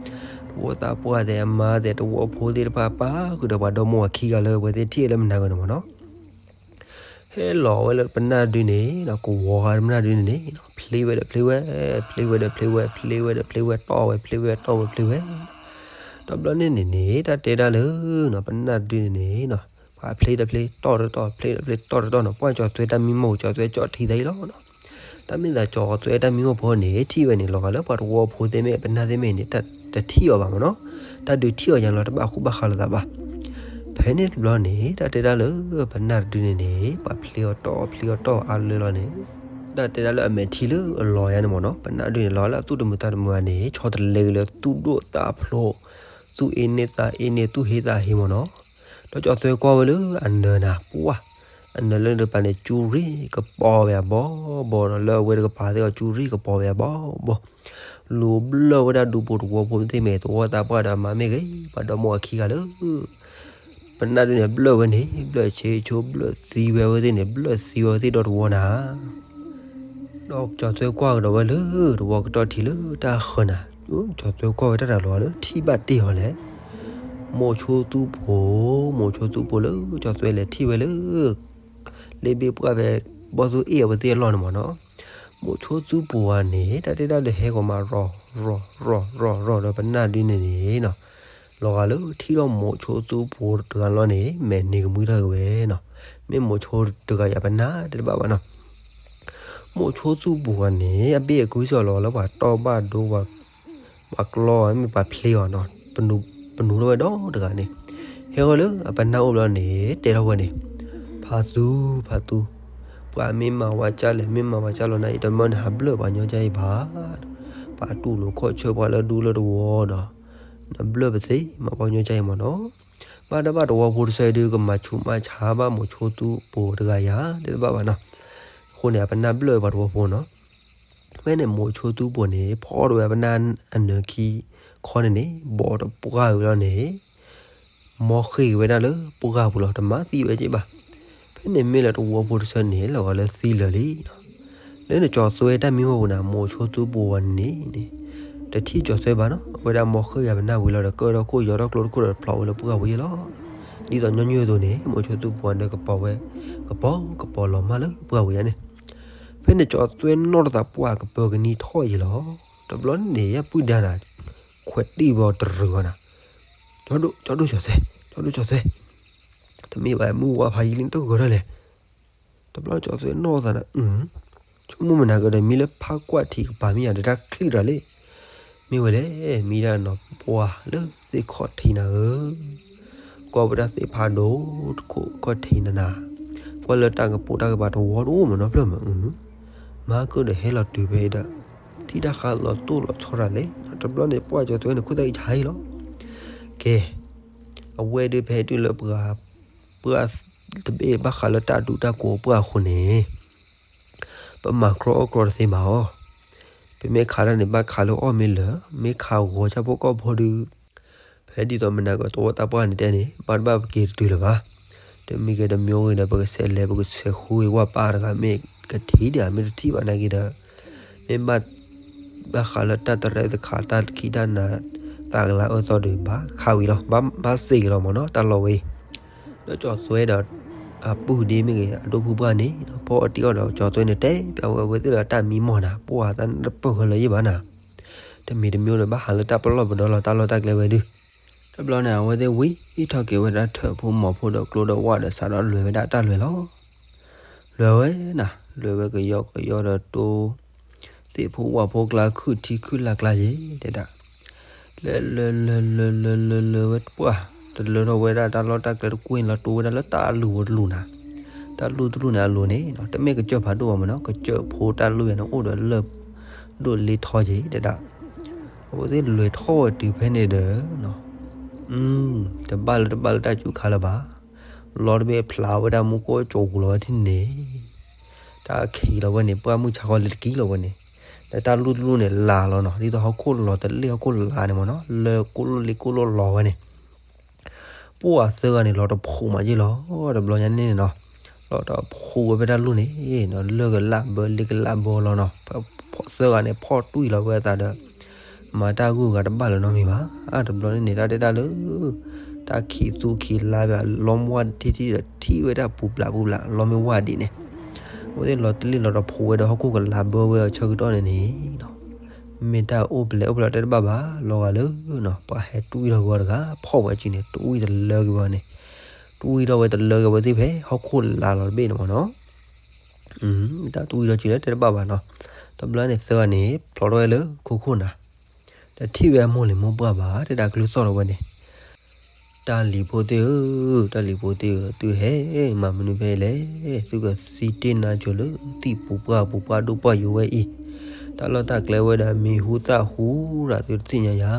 တဝီသးပှၢ်သဲးအမါသဲး တဝီဖိသ့ၣ်တဖၣ်ပၢ်ဃုာ်ဒီးပှၤဒီမါဝၤခံဂၤလၢ အဝဲသ့ၣ်ထံၣ်လၢမနၤဂၤန့ၣ်မ့ၢ်နီၤ ဟဲလီၤဝဲလၢပနၢ်ဒုန့ၣ် ကဝီၤဂၤပနၢ်ဒုန့ၣ်န့ၣ် ဖျ့ဝဲဒီးဖျ့ဝဲ, ဖျ့ဝဲဒီးဖျ့ဝဲ, ဖျ့ဝဲဒီးဖျ့ဝဲ, တီၢ်ဝဲဖျ့ဝဲ, တီၢ်ဝဲဖျ့ဝဲ, ဒီးဘျီန့ၣ်န့ၣ်န့ၣ် တၢ်တဲဒၣ်လၢ ပနၢ်ဒုန့ၣ်န့ၣ် ပှၤဖျ့ဒီးဖျ့ တီၢ်တတီၢ် ဖျ့ဒီးဖျ့ တီၢ်တတီၢ်နီၤ, ပှၢ်ကၠီၤသွဲတၢ်မံမီၢ် ကၠီၤသွဲကၠီထံသးအံၤလီၤ. တၢ်မ့ၢ်သးကၠီၤသွဲတၢ်မံမီၢ်ဖိန့ၣ် ထံၣ်ဝဲန့ၣ် လီၤဂာ်လၢပှၤတဝီဖိသ့ၣ်မ့ၢ် ပနၢ်သ့ၣ်မ့ၢ်န့ၣ် တၢ်တထံၣ်အီၤဘၣ်မ့ၢ်နီၤ, တၢ်ဒုးထံၣ်အီၤညါလီၤ တဘၣ်ဃူဘၣ်ဃးလိာ်သးဘၣ်. ဖဲန့ၣ်တဘျီန့ၣ် တၢ်တဲဒၣ်လၢ ပနၢ်တဒုန့ၣ်န့ၣ် ပှၤဖျ့အီၤတီၢ် ဖျ့အီၤတီၢ်အါလၢလီၤန့ၣ်, တၢ်တဲဒၣ်လၢအမဲာ်ထံလၢအလီၤယါန့ၣ်မ့ၢ်နီၤ, ပနၢ်ဒုန့ၣ် လီၤလၢအသူၣ်တမုာ်သးတမုာ်ဧါန့ၣ် ဆီတလဲက့ၤလၢသူၣ်ဒိၣ်သးဖျိး, သူၣ်အ့န့သးအ့န့ သူၣ်ဟ့သးဟ့မ့ၢ်နီၤ. ဒီးကၠီၤသွဲကွၢ်ဝဲလၢအနၢၤနၤ ပှၢ်, အနၢၤလၢတကပၤန့ၣ် ကၠူရံၣ်ကပီၤဝဲအဘီဘီနီၤ, လၢအဝဲတကပၤသ့ၣ်အီၤ ကၠူရံၣ်ကပီၤဝဲအဘီဘီ လူၤဘျၢၣ်ဝဲဒၣ်ဒူဖိတဝီဖိသ့ၣ်မ့ၢ် တဝီသးပှၢ်ဒီးအမါမ့ၢ်ဂ့ၤ ပှၤဒီမါဝၤခံဂၤလၢ ပနၢ်ဒုန့ၣ် ဘျၢၣ်ဝဲန့ၣ် ဘျၢၣ်ဆ့ဆိဘျၢၣ်သံဝဲဝဲသ့ၣ်န့ၣ် ဘျၢၣ်သံဝဲဝဲသ့ၣ်ဒီတဝီနၤ. ဒီးကၠီၤသွဲကွၢ်ကဒီးဝဲလၢ တဝီကတီၢ်ထံလၢတၢ်ဃၢၤနၤ, ကၠီၤသွဲကွၢ်ဝဲတၢ်တၢ်လီၤလၢထံၣ်ဘၣ်တ့ၢ်အီၤလဲၣ်, မိၤဆိသူပှိၤ, မိၤဆိသူပှိၤလၢ ကၠီၤသွဲလဲၤထံၣ်ဝဲလၢ လ့ဘ့ၣ်ပှၢ်ဖဲ ဘီၣ်သိၣ်အ့ၣ်အဝဲသ့ၣ်အလီၢ်န့ၣ်မ့ၢ်နီၤ, မိၤဆိသူပှိၤဧါန့ၣ် တၢ်တဲဒၣ်လၢဟဲကီးမး ရီၤ ရီၤ ရီၤ ရီၤ ဒီးပနၢ်ဒုန့ၣ်န့ၣ်နီၤ, လီၤဂာ်လၢထံၣ်ထီၣ်မိၤဆိသူပှိၤတဂၤလီၤန့ၣ် မဲာ်န့ၢ်ကမှံထီၣ်က့ၤဝဲနီၤ, မ့ၢ်မိၤဆိတဂၤယၤပနၢ်တဲတဘၣ်ဘၣ်နီၤ. မိၤဆိသူပှိၤဧါန့ၣ် အဘ့ၣ်အကွံစ့ၢ်ကီးလီၤဂာ်လၢပှၤတီၢ်ဘၣ်ဒိ ပှၤကျီ မ့ၢ်ပှၤဖျ့အီၤနီၤ, ပနူၤထီၣ်ဝဲဒီတဂၤန့ၣ်, ဟဲဝဲလၢအပနၢ်အိၣ်ဘျီန့ၣ် တဲထီၣ်ဝဲန့ၣ်, ဖါသူ ဖါသူ, ပှၤမ့ၢ်မၤဝဲကၢ်လဲၣ် မ့ၢ်မၤဝဲကၢ်လီၤနၤ ယတမၢနဟးဘျၢၣ်ပှၤညီကၢ်အံၤဘၣ်, ပှၤတူၢ်လိာ်ခီၣ်ဆၢပှၤလၢဒူလၢတဝီဒီး နဘျၢၣ်ပသ့မးပှၤညီကၢ်အံၤမ့ၢ်နီၤ. ဘၣ်တဘၣ်တဝီဖိတဆၢအံၤဒုး ကမၤဆူးမၤဆါဘၣ်မိၤဆိသူပှိၤတဂၤယၤ တဲတဘၣ်ဘၣ်နီၤ, အဃိန့ၣ် အပနၢ်ဘျၢၣ်ပှၤတဝီဖိနီၤ. ဖဲန့ၣ်မိၤဆိသူပှိၤန့ၣ် ဖီအီၣ်ထီၣ်ဝဲအပနၢ်အနၢၤခံခီန့ၣ်န့ၣ် ဘီးတပှၢ်ဝံၤလီၤန့ၣ် မီၢ်ဃ့ၢ်က့ၤဝဲဒၣ်လၢပှၢ်ပူၤလီၤ တမၤသံဝဲက့ဘၣ်. ဖဲန့ၣ်မ့ၢ်လၢတဝီဖိတဆၢန့ၣ် လီၤဂာ်လၢသံလၢာ်လံနီၤ. လၢနကၠီၤသွဲတၢ်မံမီၢ်ပူၤန့ၣ် မိၤဆိသူပှိၤဝဲန့ၣ်န့ၣ် တထံၣ်ကၠီၤသွဲဘၣ်နီၤ. အဝဲဒၣ်မီၢ်ဃ့ၢ်က့ၤပနၢ်ဝံၤလီၤဒီး ကၢၢ်ထီၣ်ခိၣ်ယီၤထီၣ်ကျိတခိၣ်ဒီးဖျိးဝဲလၢပှၢ်ပူၤယဲလီၤ. ဒ်သိးညီနုၢ်အသိးန့ၣ် မိၤဆိသူၣ်ပှၤဒီးကပီၤဝဲ ကပီၤကပီၤလီၤမၢ်လၢပှၢ်ဝံၤယါန့ၣ်, ဖဲန့ၣ်ကၠီၤသွဲနီၣ်ထီၣ်သးပှၢ်ကပၢၤကနံၤထီၣ်ယံာ်လီၤ. တဘျီန့ၣ် ယပုၢ်ဒါနၤ ခွဲးတံၢ်ဘီတရံးဘၣ်နၤ, ကၠီဒိၣ်ကၠီဒိၣ်ကၠီၤသွဲ ကၠီဒိၣ်ကၠီၤသွဲ, တမ့ၢ်ဘၣ်မုၢ်ဝါဖးယံာ်လံတဂၢၢ်ထီၣ်လဲၣ်. တဘျီကၠီၤသွဲနီၣ်သးနၤ ဆိကမိၣ်မနၤကဒီး မံလၢဖးကွၢ်ထံးကပၤမ့ၢ်ယၤဒီးတၢ်ချံၣ်တၢ်လံ, မ့ၢ်ဝဲလဲၣ် မံဒၣ်နီၤပှၢ်လၢသ့ၣ်ခီၣ်ထံးနၤဧၢ, ကွၢ်ဝဲဒၣ်သ့ၣ်ဖးဒိၣ်တခိၣ်ခီၣ်ထံးနၤနၤ, ကွၢ်လၢတၢ်ကပိာ်တၢ်ကပၤတဝီတအိၣ်မးနီတဖျၢၣ်မး, မၤကဒီးဟဲလီၤတုၤဖဲဒီး ထံၣ်တၢ်ဃါလီၤတိၢ်လီၤဆီတၢ်လဲၣ်, တဘျီန့ၣ် ပှၢ်ကၠီၤသွဲန့ၣ် ခိၣ်သၣ်အံၤဆါအံၤလီၤ. ကဲ အဝဲဒၣ်ဖဲတုၤလၢပှၤ ပှၢ်တဘ့ၣ်ဘၣ်ဃးလၢတၢ်ဒူတၢ်ကိးပှၢ်အဃိန့ၣ် ပမၤကြီအီၣ်ကြီတသ့ဘၣ်အီၤ, ပမ့ၢ်ခးတၢ်န့ၣ် ဘၣ်ခးလၢအီၣ်မ့ၢ်လၢာ်, မ့ၢ်ခးဂီၤဆၣ်ဖိကီၢ်ဖိဒုး, ဖဲဒ်သိးမနၤကဒီးသဝီသးပှၢ်န့ၣ်တဲန့ၣ် ဘၣ်တဘၣ်ပက့ၤတတုၤလၢၤဘၣ်, တမ့ၢ်ကဲတမံၤဂ့ၤဒီး ပကဆဲးလဲၤ ပကဆဲးဃုဂ့ၤဝၢ်ပၢ်တဂၤ မ့ၢ်ကထံၣ်ဒံးဧါ မ့ၢ်တထံၣ်ဘၣ်နာ်က့ဒီး မ့ၢ်ဘၣ် ဘၣ်ဃးလၢတၢ်တရဲၣ်တခါ တၢ်ခံးတၢ်နၤ တၢ်ကလၤအၢသီဒီး ဘၣ်ခးဝံၤလီၤ, ဘၣ်စ့ၢ်က့ၤလီၤမးနီၤ တၢ်လီၢ်ဝဲအံၤ, ဒီးကၠီၤသွဲဒီး အပုၢ်ဒ့မ့ၢ်ဂ့ၤ အဒိၣ်ဖုပှၢ်န့ၣ် ဖီအီၣ်တံၢ်အီၣ်ဒီး ကၠီၤသွဲန့ၣ် တဲပျးဝဲအဝဲသ့ၣ်ဒီးတၢ်မံမီၢ်နၤ ပှၢ်သးနတပၢၢ်ဃၢလၢၤယံၣ်ဘၣ်နၤ, တမံၤတမံၤဒီး ဘၣ်ဟးလၢတၢ်ပလီၢ်ပဒီလီၤ တၢ်လီၢ်တၢ်ကျဲဝဲဒုး, တဘျီန့ၣ် အဝဲသ့ၣ်ဝံထီၣ်က့ၤဝဲဒၣ်ထၢၣ်ဖိမီၤဖိဒီးကျိဒီးဝၣ်ဒီးစးထီၣ်လဲၤဝဲဒၣ်တၢ်လဲၤလီၤ. လဲၤဝဲနၤ လဲၤဝဲကယီကယီဒီးတိ သ့ၣ်ဖိဝၣ်ဖိကျါခုၣ်ထံခုၣ်လါကျါယံၤတဲဒၣ်, လဲၤလဲၤလဲၤလဲၤလဲၤလဲၤလဲၤဝဲပှၢ် တလၢထီၣ်ဝဲဒၣ်တၢ်လီၢ်တၢ်ကျဲတကွ့ၢ်န့ၣ်လီၤ တိဝဲဒၣ်လၢတၢ်အလူၤဝဲတလူၤနၤ, တၢ်လူၢ်တလူၢ်န့ၣ်အလိၤန့ၣ် တမ့ၢ်ကစၢၢ်ဖးဒိၣ်ဘၣ်မးနီၤ ကစၢၢ်ဖိတၢ်လူၢ်ယၤန့ၣ် အိၣ်ဒီးလၢၢ်ဒိၣ်လ့ထီယံၤတဲဒၣ်, အဝဲသ့ၣ်လဲၤထီၣ်ဝဲတုၤဖဲန့ၣ်ဒီး တဘၣ်လၢတဘၣ်လၢတၢ်စူၤခါလၢၤဘၣ်, လီတဘ့ၣ်ဖျါဝဲဒၣ်မူခိၣ်ကၠိၤကလီၤဝဲဒ်န့ၣ်, တၢ်ခံးလီၤဝဲန့ၣ် ပှၢ်မုၢ်ဆါခီလၢတကံလီၤဝဲန့ၣ်, ဒီးတၢ်လူၢ်တလူၢ်န့ၣ်လါလီၤနီၤ ဒ်သိးဟီၣ်ခိၣ်လီၤတလ့ၣ်ဟီၣ်ခိၣ်လါန့ၣ်မးနီၤ လၢကိၣ်လိၣ်လ့ကိၣ်လိၣ်လီၤဝဲန့ၣ် ပှၢ်သၢဂၤန့ၣ် လီၤတဖိးမးယ့ၢ်လီၤ တဘျီညါန့ၣ်နီၤ, လီၤတဖိးဝဲဖဲတၢ်လူၢ်န့ၣ် လၢၢ်ကလးဘၢလ့ကလးဘၢလီၤနီၤ, သၢဂၤန့ၣ် ဖီၣ်တွံၢ်လီၤဝဲအသးဒီး မၤတၢ်ဂုၤဂၤတဘၣ်လၢၤနီတမံၤဘၣ်, တဘျီန့ၣ်န့ၣ် တၢ်တဲတၢ်လၢ တၢ်ခံးသူခံးလါဘၣ် လီမ့ၢ်ဝၣ်ထံထံဒီးထံၣ်ဝဲဒၣ်ပူၤဘျးပူၤဘျး လီမ့ၢ်ဝၣ်ဒံးန့ၣ်, အဝဲသ့ၣ်လီၤတလ့ၣ်လီၤတဖိးဝဲဒီးဟီၣ်ခိၣ်ကလးဘၢဝဲအဆၢကတီၢ်န့ၣ်န့ၣ် မ့ၢ်တၢ်အိၣ်ပလဲၣ်အိၣ်ပလဲၣ်တဲတဘၣ်ဘၣ် လီၤဂာ်လၢ ပှၤဟဲတွံၢ်ထီၣ်ဝဲတဂၤ ဖီၣ်ဝဲစုန့ၣ် တွံၢ်တလၢက့ၤဝဲန့ၣ်, တွံၢ်ထီၣ်ဝဲတလၢက့ၤဝဲသ့ၣ်ဖဲဟီၣ်ခိၣ်လါလီၤတဘ့ၣ်န့ၣ်မးနီၤ, တၢ်တွံၢ်ထီၣ်စုလၢတဲတဘၣ်ဘၣ်နီၤ, တဘျီန့ၣ်သၢဂၤန့ၣ် ဖျိးထီၣ်ဝဲလၢခိခိၣ်နၤ, တထံၣ်ဝဲအမိၢ်လံၤမိၢ်ပှၢ်ဘၣ် တဲဒၣ်ကလုၢ်သီၣ်ထီၣ်ဝဲန့ၣ် တၢ်လံၤဖိသ့ၣ်ဧၢ, တၢ်လံၤဖိသ့ၣ်ဧၢ, သုဟဲမၤမနုၤဖဲလဲၣ်, သုကသံတ့ၢ်နါစိၤလၢသံၣ်ပူၤပှၢ်ပူၤပှၢ်ဒိၣ်ပှၢ်ယိာ်ဝဲအံၤ, တၢ်လီၢ်တၢ်ကျဲဝဲဒၣ်မ့ၢ်ဟူသၣ်ဟူရၤသုတသ့ၣ်ညါယၤ,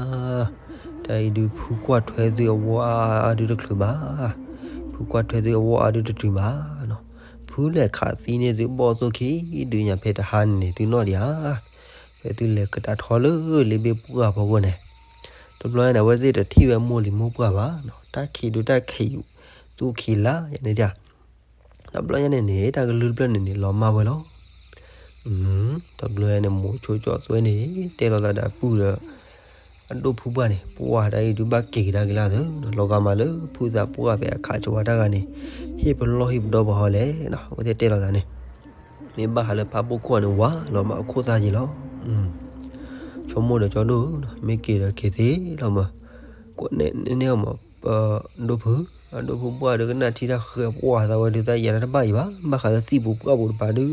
တၢ်အံၤဒုးဖုကွၢ်ထွဲသုအဝီအါဒုတချုးဘၣ်, ဖုကွၢ်ထွဲသုအဝီအါဒုတချုးဘၣ်, ဖုလဲၣ်ခးသံန့ၢ်သုဘီၣ်သိၣ်ခံဒုးညါဖဲတဟါန့ၣ်န့ၣ် သုနီၣ်ဒံးဧါ ဖဲသုလဲၤကဒါထီလၢလ့ဘ့ၣ်ပှၢ်ဖီခိၣ်န့ၣ်, တဘျီန့ၣ် အဝဲသ့ၣ်တထံၣ်ဝဲမိၢ်လံၤမိၢ်ပှၢ်ဘၣ်, တၢ်ခံးဒုးတၢ်ခံးသူခံးလါယၤန့ၣ်ဒၣ်, တဘျီညါန့ၣ်န့ၣ် တၢ်ကလုၢ်တဖျၢၣ်န့ၣ်န့ၣ် လီၤမၢ်ဝဲလီၤ. တဘျီညါန့ၣ် မိၤဆိကၠီသွဲန့ၣ် တဲလိာ်သးဒီးအပုၢ်ဒီး အဒိၣ်ဖုပှၢ်န့ၣ် ပှၢ်တၢ်အံၤဒုးဘၣ်က့ၤကဒါက့ၤလၢသၢ လီၤဂာ်မးလၢဖုသးပှၢ်ဖဲအခးကဝါတၢ်ဂၤန့ၣ် ဟ့ၣ်ပလီၢ်ဟ့ၣ်ပဒီပဟီလဲၣ်, အဝဲသ့ၣ်တဲလိာ်သးန့ၣ် မ့ၢ်ဘၣ်ဟးလၢဖးပိာ်ခိၣ်န့ၣ် ဝါလီၤမးအခိၣ်သၣ်ယံာ်လီၤ. ဆိကမိၣ်ဒီးကၠီဒိၣ်, မ့ၢ်က့ၤဒီးက့ၤသ့လီၤမး, ကွၢ်န့ၣ်န့ၣ်အီၤမး, ဒိၣ်ဖု, အဒိၣ်ဖုပှၢ်ဒီးကနၣ်ထံတၢ်ဃဲၤပှၢ်သးဝဲဒုးသးယၤတၢ်တဘၣ်အံၤဘၣ်, ဘၣ်ဃးလၢသံၣ်ပူၤပှၢ်ပူၤတပၤဒုး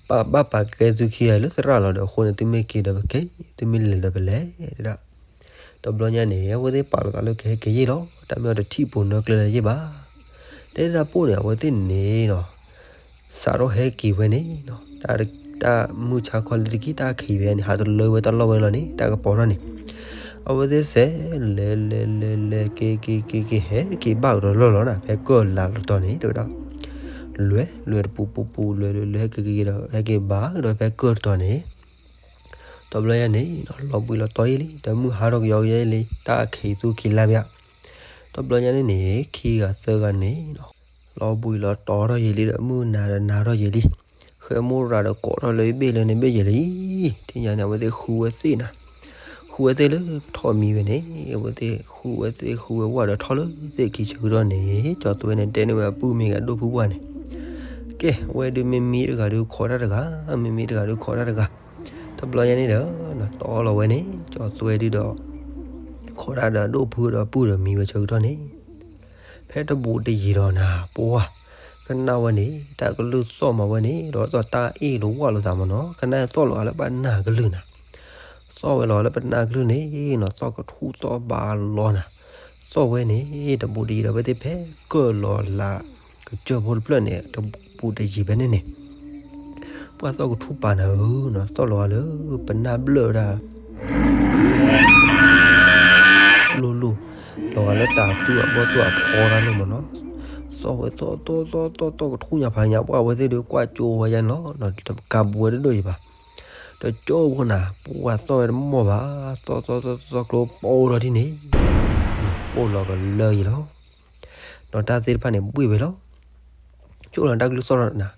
ပဘၣ်ပာ်ကဲသုခံဂၤလၢသရၣ်လီၤဒီးအဃိန့ၣ် သုမ့ၢ်က့ၤဒီးပက့ၤ, သုမ့ၢ်လဲၤဒီးပလဲၤ, တဲဒၣ်. တဘျီညါန့ၣ် အဝဲသ့ၣ်ပာ်လီၤသးလၢကဟဲက့ၤယ့ၢ်လီၤ, တၢ်မ့ၢ်အီၤတထံၣ်ပိာ်နၢကျၢၤလၢၤယ့ၢ်ဘၣ်. တဲဒၣ်ပိာ်န့ၣ် အဝဲသ့ၣ်န့ၣ်နီၤ စးထီၣ်ဟဲက့ၤဝဲန့ၣ်နီၤ, တၢ်မုၢ်ဆါခီလၢတကံၢ်တၢ်ခံးဝဲန့ၣ် ဟးတလၢဝဲတၢ်လီၢ်ဝဲလီၤန့ၣ် တၢ်ကပီၤထီၣ်န့ၣ်, အဝဲသ့ၣ်စဲးလဲၤလဲၤလဲၤလဲၤ က့ၤက့ၤက့ၤက့ၤ ဟဲက့ၤဘၣ်ကဒီးလၢလီၤနၤ ဖဲကၢၢ်လါတတီၤန့ၣ် တဲဝဲဒၣ်, လဲၤလဲၤတပူၤပူၤပူၤ လဲၤလဲၤလဲၤ ဟဲက့ၤက့ၤက့ၤဒီး ဟဲက့ၤဘၣ်ကဒီးဖဲကၢၢ်တတီၤန့ၣ် တဘျီညါန့ၣ် လီၤဘှံးလီၤတီၤယံာ်လံ ဒီးမုၢ်ဟါထီၣ်ကယီကယီလံ တၢ်ခံးသူခံးလါဘၣ်. တဘျီညါန့ၣ်န့ၣ် ခံဂၤသၢဂၤန့ၣ် လီၤဘှံးလီၤတီၤထီၣ်ယံာ်လံ ဒီးမုၢ်နၤဒီးနၤထီၣ်ယံာ်လံ, ဃဲမိၢ်ရၤဒီးကိးထီၣ်လၢဘ့ၣ်လၢန့ၣ်ဘ့ၣ်ယံာ်လံ. ထံၣ်ညါန့ၣ် အဝဲသ့ၣ်ဃုဝဲသ့ၣ်နၤ, ဃု ဃုဝဲသ့ၣ်လၢကထီၣ်မံဝဲန့ၣ်, အဝဲသ့ၣ်ဃုဝဲသ့ၣ်ဃုဝဲဝဲဒီးထီၣ်လၢသ့ၣ်ခံဆၢကတီၢ်န့ၣ်, ကၠီၤသွဲန့ၣ်တဲန့ၢ်ဝဲအပုၢ်မ့ၢ်ဂ့ၤဒိၣ်ဖုပှၢ်န့ၣ်, ကဲ, ဝဲဒုးမ့ၢ်မံတဂၤဒုးခိးတၢ်တဂၤ, မ့ၢ်မံတဂၤဒုးခိးတၢ်တဂၤ, တဘျီညါန့ၣ်ဒီး တီလီၤဝဲန့ၣ် ကၠီၤသွဲဒုးဒီး ခိးတၢ်ဒီးဒိၣ်ဖုဒီးပုၢ်ဒီးမံဝဲဆၢကတီၢ်န့ၣ်, ဖဲတဘူးတယံၤဒီးနၤ ပှၢ်, ကနၣ်ဝဲန့ၣ် တၢ်ကလုၢ်သီၣ်မၤဝဲန့ၣ် ဒီးသီၣ်တၢ်အ့ၣ်လိာ်ဝၣ်လိာ်သးမးနီၤ, ကနၣ်သီၣ်လီၤဂာ်လၢပနၢ်ကလုၢ်နၤ, သီၣ်ဝဲလီၤလၢပနၢ်ကလုၢ်န့ၣ်နီၤ, သီၣ်ကထူၣ်သီၣ်ဘးလီၤနၤ, သီၣ်ဝဲန့ၣ် တဘူးတယံၤဒီးဝဲသ့ၣ်ဖဲကၢၢ်လီၤလၢကစၢၢ်ဖိတဖျၢၣ်န့ၣ် တဘူးတယံၤဖဲန့ၣ်န့ၣ် ပှၢ်သီၣ်ကထူၣ်ပာ်နၤဧၢနီၤ, သီၣ်လီၤဂာ်လၢပနၢ်ဘျၢၣ်ဒၣ် လိၣ်လိၣ်, လီၤဂာ်လၢတၢ်သူၣ်အဘီၣ်သူၣ်အဖီတၢ်လိၣ်မးနီၤ, သီၣ်ဝဲသီၣ်သီၣ်သီၣ်သီၣ်သီၣ်ကထူၣ်ညါဖးညါ, ပှၢ်ဝဲသ့ၣ်ဒီးကွၢ်ကၠိဝဲယါန့ၣ်လီၤ, တကးဘူးဝဲတဒိၣ်ယံၤဘၣ်, ဒီးကၠိဖိနၤ ပှၢ်သီၣ်ဝဲတမီၢ်ဘၣ်, သီၣ်သီၣ်သီၣ်သီၣ်ကျိပိၢ်ထီၣ်ဒ်န့ၣ်, ပိၢ်လီၤကလၢယံၤလီၤ, ဒီးတၢ်သ့ၣ်တဖၣ်န့ၣ်ဘှ့ၣ်ဝဲလီၤ, ကၠိလီၤတၢ်ကလုၢ်သီၣ်ထီၣ်နၤ,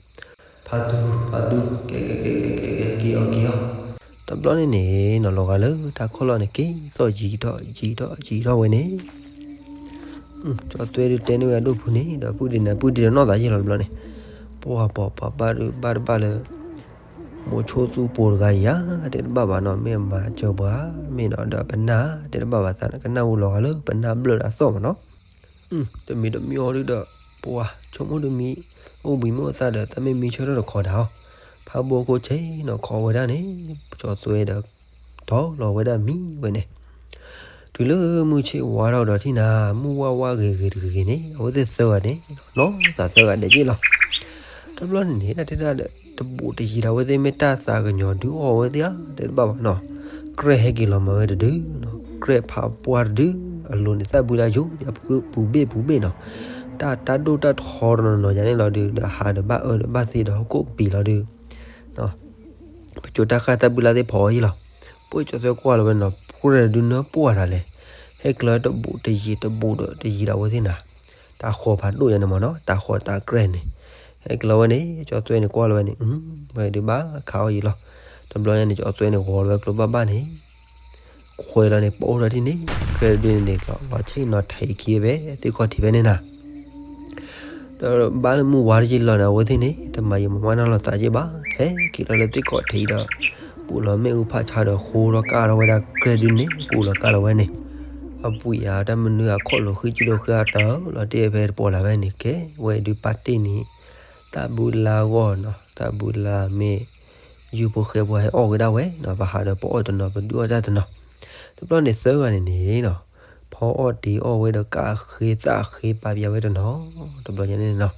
ဖးသူ, ဖးသူ, ကဲကဲကဲကဲကဲကဲ က့ၤအီၤက့ၤအီၤ, တဘျီန့ၣ်န့ၣ်နီၤ လီၤဂာ်လၢတၢ်ခီၣ်လီၢ်န့ၣ် က့ၤသီၣ်ယံၤထီၣ်ယံၤထီၣ်ယံၤထီၣ်ဝဲန့ၣ်, ကၠီၤသွဲဒုးတဲန့ၢ်ဝဲအဒိၣ်ဖုန့ၣ် ဒီးပုၢ်ဒ့နၤ ပုၢ်ဒ့ဒီးနီၢ်သးယ့ၢ်လီၤတဘျီန့ၣ်, ပှၢ်ပှၢ်ပှၢ်ဘၣ်ဒုးဘၣ်တဘၣ်လၢ မိၤဆိသူၣ်ပိၤတဂၤအံၤဧါ, တဲတဘၣ်ဘၣ်နီၤ, မ့ၢ်မၤစၢၤပှၤ, မ့ၢ်နီၤဒီးပနၢ်, တဲတဘၣ်ဘၣ်သး ကနၣ်ဝဲလီၤဂာ်လၢပနၢ်ဘျၢၣ်ဒီးအသီၣ်မးနီၤ, တမံၤတမံၤအီၤဒုးဒီး ပှၢ်ဆိကမိၣ်တမံၤ, အိၣ်ဘှံးမုၢ်အိၣ်သးဒီး တၢ်မ့ၢ်မံဆၢထၢၣ်တခီဒၣ်အီၤ, ဖးဘိခိၣ်ဆ့ၣ်နီၤ ခိးဝဲဒၣ်န့ၣ်, ကၠီၤသွဲဒီး တီလီၤဝဲဒၣ်မံဝဲန့ၣ်, တုၤလၢမုၢ်ဆ့ၣ်ဝါထီၣ်ဒီးထံၣ်နၤ, မုၢ်ဝါဝါဂ့ၤဂ့ၤတဂ့ၤဂ့ၤန့ၣ် အဝဲသ့ၣ်သၢဂၤန့ၣ် နီၢ်သးသၢဂၤဒဲးက့ၢ်လီၤ, တဘျီန့ၣ်န့ၣ် တၢ်တဲဒၣ်ဒီး တဘူးတယံၤဒီး အဝဲသ့ၣ်မ့ၢ်တၢ်သးကညီၤဒုးအီၣ်ဝဲသ့ၣ်ဧါ, တဲတဘၣ်ဘၣ်နီၤ, ကြဲၢ်ဟဲက့ၤလီၤမၤဝဲတဒုနီၤ, ကြဲၢ်ဖးပှၢ်တဒု, အလိၤန့ၣ်သၣ်ဘုလၢယိၤ ပူၤဘ့ၣ်ပူၤဘ့ၣ်နီၤ, တၢ်တၢ်ဒိၣ်တၢ်ထီတနီၤနီၤယၤန့ၣ်လီၤဒုး ဒီးဟးဒီးဘၣ်အၢဒီးဘၣ်သ့ဒီးဟီၣ်ခိၣ်ကပံာ်လီၤဒုး ပကၠိတၢ်ဃၣ်တၢ်ဘုလၢသ့ၣ်ဖီအီၤယံလီၤ, ပှၢ်ကၠီၤသွဲကွၢ်လီၤဝဲနီၤ, ကြဲၢ်ဒုးနၢပှၢ်တၢ်လဲၣ်, ဟဲကျၢတဘူးတယံၤတဘူးဒီးတယံၤဒီးအဝဲသ့ၣ်နၤ, တၢ်ဃီၤဖးဒိၣ်ယၤန့ၣ်မးနီၤ, တၢ်ဃီၤတၢ်ကြဲၢ်န့ၣ်, ဟဲကျၢဝဲန့ၣ် ကၠီၤသွဲန့ၣ်ကွၢ်လီၤဝဲန့ၣ်, ဝဲဒုးဘၣ်ခးအီၤယံလီၤ, တဘျီညါန့ၣ် ကၠီၤသွဲန့ၣ်ဂီၤလီၤဝဲကျိဘၣ်ဘၣ်န့ၣ် ခွဲးလီၤန့ၣ် ပိၢ်ထီၣ်ထံၣ်န့ၣ် ကြဲၢ်ဒုးန့ၣ် လီၤဆ့ၣ်နီၤထံးခံဖဲသ့ၣ်ခီၣ်ထံးဖဲန့ၣ်နၤ, ဒီးဘၣ်လၢမုၢ်ဝါတယံၤလီၤန့ၣ် အဝဲသ့ၣ်န့ၣ် တမၤယံာ်မၤမၣ်နီၢ်လိာ်သးယ့ၢ်ဘၣ်, ဟဲက့ၤလီၤလၢသ့ၣ်ခီၣ်ထံးဒီး ပူၤလီၤမ့ၣ်အူဖးဆါဒီး ဃိထီၣ်ကၢ်ထီၣ်ဝဲဒၣ်ကြဲၢ်ဒုးန့ၣ် ပူၤလီၤကၢ်လီၤဝဲန့ၣ်, အပှ့ၤဧါ တၢ်မနုၤအခီၣ်လိာ်ဃံကၠူဒီးဃံအတၢ်လီၤတ့ၢ်ဖဲတပီၤလၢ်ဝဲန့ၣ် ကဲ ဝဲဒုးပာ်တ့ၢ်န့ၣ် တၢ်ဘုလၢအဂီၢ်နီၤ, တၢ်ဘုလၢမ့ၢ် ယုၢ်ဖိဃဲဖိဟဲအီၣ်က့ၤဒၣ်ဝဲနီၤ, ပဟးဒီးပအီၣ်တနီၤ ပဒုးအီၣ်တၢ်တနီၤ, တဘျီန့ၣ်သၢဂၤန့ၣ်န့ၣ်နီၤ, ဖီအီၣ်တ့ၤအီၣ်ဝဲဒီးကၣ်ဃ့သၣ်ဃ့ပာ်ပၠးဝဲတနီၤ, တဘျီညါန့ၣ်နီၤ,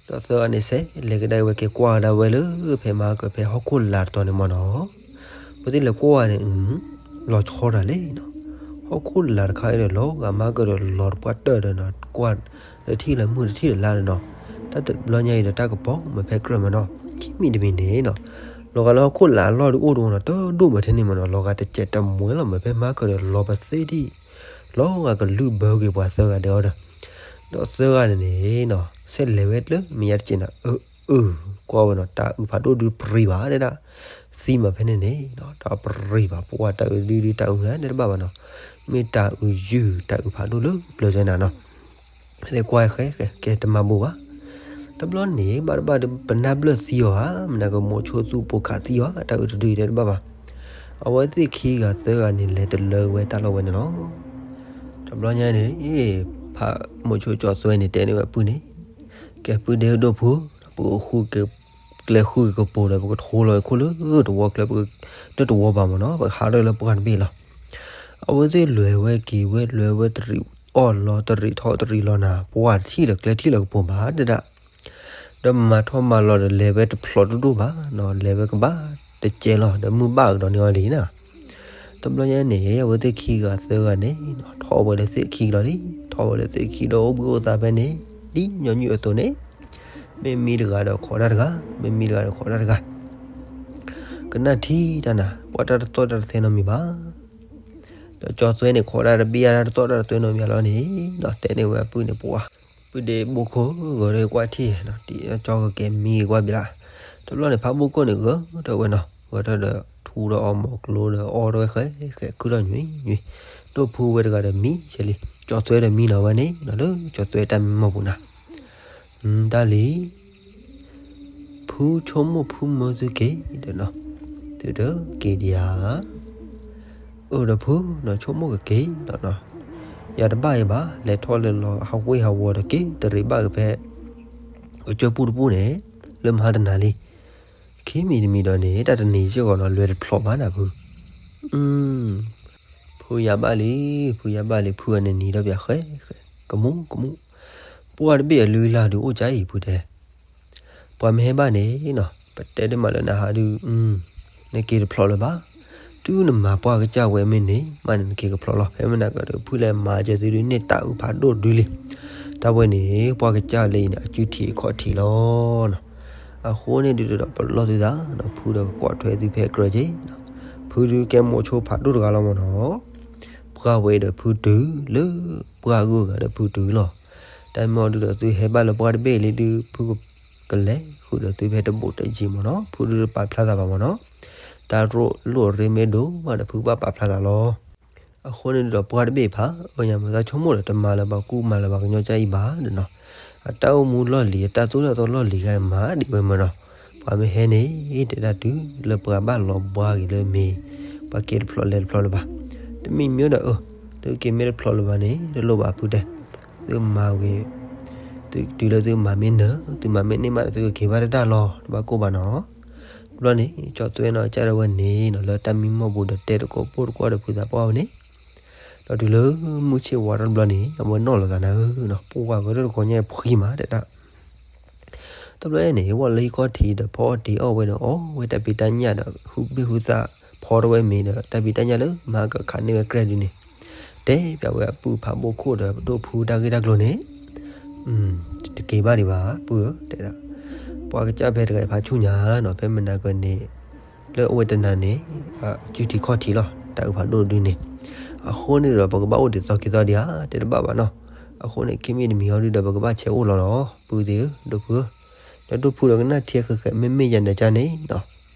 ဒီးသၢဂၤန့ၣ်စဲး လဲၤကဒါဝဲက့ၤကွၢ်ကဒါဝဲလၢ ဖဲမၤကၢၢ်ဖဲဟီၣ်ခိၣ်လာ်တတီၤန့ၣ်မးနီၤ, ပသ့ၣ်လဲၤကွၢ်ဝဲန့ၣ် လီၤဆီတၢ်လဲၣ်နီၤ, ဟီၣ်ခိၣ်လာ်တခါအံၤဒီး လီၤဂာ်မၤကၢၢ်ဒီးလီၤတပှၢ်တၢၢ်ဒီးနီၤ, ကွၢ်လၢထံၣ်လၢမုၢ်တထံၣ်လၢ်လၢ်နီၤ, တၢ်တဘျီညါအံၤဒီးတၢ်ကပီၤမ့ၢ်ဖဲကြၢးမးနီၤ, ခံမံၤတမံၤန့ၣ်နီၤ, လီၤဂာ်လၢဟီၣ်ခိၣ်လာ်အလီၢ်ဒုးအိၣ်တအိၣ်နီၤ, တဒိၣ်မးထဲန့ၣ်မးနီၤ, လီၤဂာ်တစဲးတမှဲလီၤမ့ၢ်ဖဲမၤကၢၢ်ဒီးလီၤပသ့ဒံး, လီၤဂာ်ကလုၢ်ဘၢက့ၤပှၤသၢဂၤဒဲးအီၤဒီး, ဒီးသၢဂၤန့ၣ်န့ၣ်နီၤ, ဆဲးလဲၤဝဲလၢမဲာ်ညါတစဲးနၤ, အၢ အၢ ကွၢ်ဝဲနီၤ, တၢ်အုးဖးဒိၣ်ဒုးပြံၤဘၣ်ဒဲဒၣ်, သံမးဖဲန့ၣ်န့ၣ်နီၤ, တၢ်ပြံၤဘၣ် ပှၢ်တၢ်အုးဒုးဒုးတၢ်အုးနၤ တဲတဘၣ်ဘၣ်နီၤ, မ့ၢ်တၢ်အုးယုၢ်တၢ်အုးဖးဒိၣ်လၢပျၢၤကဲနၤနီၤ, သ့ၣ်ကွၢ်ဃဲဃဲ ကဲတမၤဘိးဘၣ်, တဘျီန့ၣ် ဘၣ်တဘၣ်ဒီးပနၢ်ဘျၢၣ်သံအီၤဧါ, မနုၤကမိၤဆိသူၣ်ပိၤခးသံအီၤဧါ, တၢ်အုးတဒုအံၤတဲတဘၣ်ဘၣ်, အဝဲသ့ၣ်ခံဂၤသၢဂၤန့ၣ် လဲၤတလၢဝဲတၢ်လီၢ်ဝဲန့ၣ်လီၤ. တဘျီညါန့ၣ် ဖးမိၤဆိကၠီၤသွဲန့ၣ် တဲန့ၢ်ဝဲပုၢ်န့ၣ်, ကဲပုၢ်ဒ့ဒိၣ်ဖု, ပကဃုက့ၤ ကျဲဃုက့ၤကပိၤဒီး ပကထိလီၤဝဲခိၣ်လၢတဝီကျဲ ပက လၢတဝီဘၣ်မးနီၤ, ပကဟးထီၣ်လၢပှၢ်တဘ့ၣ်လီၤ. အဝဲသ့ၣ်လဲၤဝဲက့ၤဝဲ လဲၤဝဲတရံးအီၣ်လီၤတရံးထီၣ်တရံးလီၤနၤ, ပှၢ်တထံၣ်လၢၤကျဲထံၣ်လၢၤကပိၤဘၣ်ဒဲဒၣ် ဒီးမၤထီၣ်မၤလီၤဒီး လဲၤဝဲတဖျိးတဒိၣ်ဘၣ်နီၤ, လဲၤဝဲကဘၣ်တကဲလီၤ ဒီးမုၢ်ဘၣ်ကဒီးန့ၢ်အီၤလံနီၤ. တဘျီညါန့ၣ် အဝဲသ့ၣ်ခံဂၤသၢဂၤန့ၣ်နီၤ ထီၣ်ဝဲလၢသ့ၣ်ခံကလီၤလံ, ထီၣ်ဝဲလၢသ့ၣ်ခံဒီးအိၣ်ဘှံးအိၣ်သါဖဲန့ၣ် ဒ်ညီနုၢ်အသိးန့ၣ်, မ့ၢ်မံတဂၤဒီးခိးတၢ်တဂၤ, မ့ၢ်မံတဂၤဒီးခိးတၢ်တဂၤ ကနၣ်ထံတၢ်နၤ ပှၤတၢ်တသီၣ်တၢ်တသဲနီတမံၤဘၣ်. ဒီးကၠီၤသွဲန့ၣ် ခိးတၢ်တဘ့ၣ်ယါတၢ်တသီၣ်တၢ်တသဲနီတမံၤလီၤန့ၣ်, ဒီးတဲန့ၢ်ဝဲအပုၢ်န့ၣ် ပှၤ ပုၢ်ဒ့ဘိခိၣ်ဂဲၤထီၣ်ကွၢ်ထံၣ်, ကၠီကကဲမံကွၢ်ဘျါ, တဘျီန့ၣ် ဖးဘိခိၣ်န့ၣ်ဂဲၤထီၣ်ဝဲနီၤ, ဂဲၤထီၣ်ဒီးထူ အူဒီးအီၣ်မီၢ်ကျိဒီးအီၣ်တဝဲဃဲဃဲ ခုၣ်ထီၣ်ညွံးညွံး, ဒိၣ်ဖုဝဲတဂၤဒီးမံဆဲးလံ, ကၠီသွဲဒီးမံနီၤဝဲန့ၣ် လၢကၠီသွဲတၢ်မံမီၢ်ပူၤနၤ, တၢ်လံ ဖုဆိကမိၣ်ဖုမၢသုက့ၤဒီးနီၤ, သုတက့ၤဒံးဧါ, အၢဒီးဖုနီၤ ဆိကမိၣ်ကက့ၤလီၤနီၤ, ယၤတဘၣ်အံၤဘၣ် လဲၤထီၣ်လဲၤလီၤဟးဝ့ၢ်ဟးဝီၤဒီးက့ၤတရံးဘၣ်က့ၤဖဲ ကစၢၢ်ပူၣ်တပူၣ်န့ၣ် လၢမဟါတနၤလံ, ခံမံၤတမံၤဒီးန့ၣ် တၢ်တနံၤစ့ၢ်ကီးနီၤ လွဲတဖျိးဘၣ်နၤဖု, ဖုယၤဘၣ်လံ, ဖုယၤဘၣ်လံ ဖုအန့ၣ်နံၤဒီးပၠးဃဲဃဲ, ကမူကမူ, ပှၢ်တဘ့ၣ်အလုၢ်အလၢ်ဒုးအိၣ်ကါအံၤ ဖုတဲ ပှၤမ့ၢ်ဟဲဘၣ်န့ၣ်နီၤ ပတဲတမးလၢနဟးဒုး နက့ၤတဖျိးလၢၤဘၣ်, တုၤနမၤပှၢ်ကစၢ်ဝဲမ့ၢ်န့ၣ် မ့ၢ်န့ၣ်နက့ၤကဖျိးလီၤ, ဖဲမနၤကဒီး ဖုလဲၤမၤကဲသုဒုးန့ၢ်တၢ်အုၣ်ဖးဒိၣ်ဒုလံ, တၢ်ဝဲန့ၣ် ပှၢ်ကစၢ်လၢအံၤန့ၣ် အစုထံးအခီၣ်ထံးလီၤနီၤ, အဃိန့ၣ်ဒုးဒီးပလီၢ်သုသးနီၤ ဖုဒီးကကွၢ်ထွဲသုဖဲကြၢးက့ၤနီၤ, ဖုဒုးကဲမိာ်ဆိဖးဒိၣ်တဂၤလီၤမ့ၢ်နီၤ ပှၢ်ဝဲဒီးဖုတုၤလၢ ပှၢ်ဂုၤဂၤဒီးဖုတုၤလီၤ, တၢ်မ့ၢ်အီၤဒုးဒီးသုဟဲဘၣ်လၢပှၢ်တဘ့ၣ်လံဒုး ဖုကလဲၤဃုာ်ဒီးသုဖဲတဘိးတယံၤမ့ၢ်နီၤ, ဖုဒုးပာ်ဖျါသးဘၣ်မ့ၢ်နီၤ, တၢ်ရိၣ်လိၣ်ရ့မ့ၢ်ဒိၣ်မးဒီးဖုကဘၣ်ပာ်ဖျါသးလီၤ, အဃိန့ၣ်ဒုးဒီးပှၢ်တဘ့ၣ်ဖး အညါမၤသးဆိကမိၣ်ဒီး တမၤလၢၤဘၣ်ကူမၤလၢၤဘၣ်ကညီကၢ်အံၤဘၣ်ဒီးနီၤ, အတၢ်အိၣ်မူလီၢ်လံၤ အတၢ်သိၣ်တၢ်သီလီၢ်လံၤဂၤမၤဒံးဝဲမ့ၢ်နီၤ, ပှၤမ့ၢ်ဟဲန့ၣ် တဲဒၣ်တုၤလၢပှၤဘၣ်လီၤဘှါက့ၤလၢမ့ၢ် ပှၤက့ၤတဖျိးလဲၤတဖျိးလၢၤဘၣ်, တမံၤမ့ၢ်ဒီးအၢ သုက့ၤမ့ၢ်တဖျိးလၢၤဘၣ်န့ၣ် တလိၣ်ဘၣ်ဖုတဲ, သုမၤဝဲ တုၤလၢသုမၤမ့ၢ်နၢၤ သုမၤမ့ၢ်န့ၢ်မးဒီး သုကက့ၤဘၣ်တဒၣ်လီၤ တဘၣ်ကိၢ်ဘၣ်နီၤ, တဘျီန့ၣ် ကၠီသွဲနီၤ ကစၢ်ဒၣ်ဝဲန့ၣ်နီၤ လၢတၢ်မံမီၢ်ပူၤဒီးတဲတကိးပိၢ်တကိးဒီးဖုသးပှၢ်ဝဲန့ၣ်, ဒီးတုၤလၢမုၢ်ဆ့ၣ်ဝါထီၣ်တဘျီန့ၣ် အဝဲနီၣ်လီၤသးနၤဧၢနီၤ ပှၢ်ကရၢၢ်တကိးညါဖှံမးတဲဒၣ် တဘျီန့ၣ် ဝဲလၢဟံၣ်ခီၣ်ထံးဒီးဖီအီၣ်တ့ၤအီၣ်ဝဲဒီးအီၣ်ဝဲတၢ်ဖံးတၢ်ညၣ်ဒီး ဟုၣ်ဘ့ၣ်ဟုၣ်သၣ်ဖီထီၣ်ဝဲမ့ၤဒီး တၢ်ဖံးတၢ်ညၣ်လၢမၤကခးန့ၢ်ဝဲကြဲၢ်ဒုန့ၣ် တဲပၠးဝဲအပုၢ်ဖးဘိၣ်ခိၣ်ဒီးဒိၣ်ဖုတၢ်ဂ့ၢ်တၢ်ကျိၤန့ၣ်, တက့ၤဘၣ်ဒံးဘၣ် ပုၢ်ဧၢ တဲဒၣ်, ပှၤကစၢ်ဖဲတဂၤအံၤဖးဆူၣ်ညါနီၤ ဖဲမနၤကန့ၣ် လၢအဝဲတနၤန့ၣ် အစုထံးခီၣ်ထံးလီၤ တၢ်အုၣ်ဖးဒိၣ်ဒုန့ၣ်, အဃိန့ၣ်ဒီး ပကဘၣ်အိၣ်ဒ်သိးက့ၤသိးဒံးဧါ တဲတဘၣ်ဘၣ်နီၤ, အဃိန့ၣ် ခံမံၤတမံၤဟီဒုဒီး ပကဘၣ်ဆဲးအိၣ်လီၤလီၤ ပုၢ်သ့ၣ်ဧၢ ဒိၣ်ဖုဧၢ, ဒီးဒိၣ်ဖုဒီးကနၣ်ထံဃဲဃဲ မ့မ့ၢ်ယၤနၤကၢ်န့ၣ်နီၤ,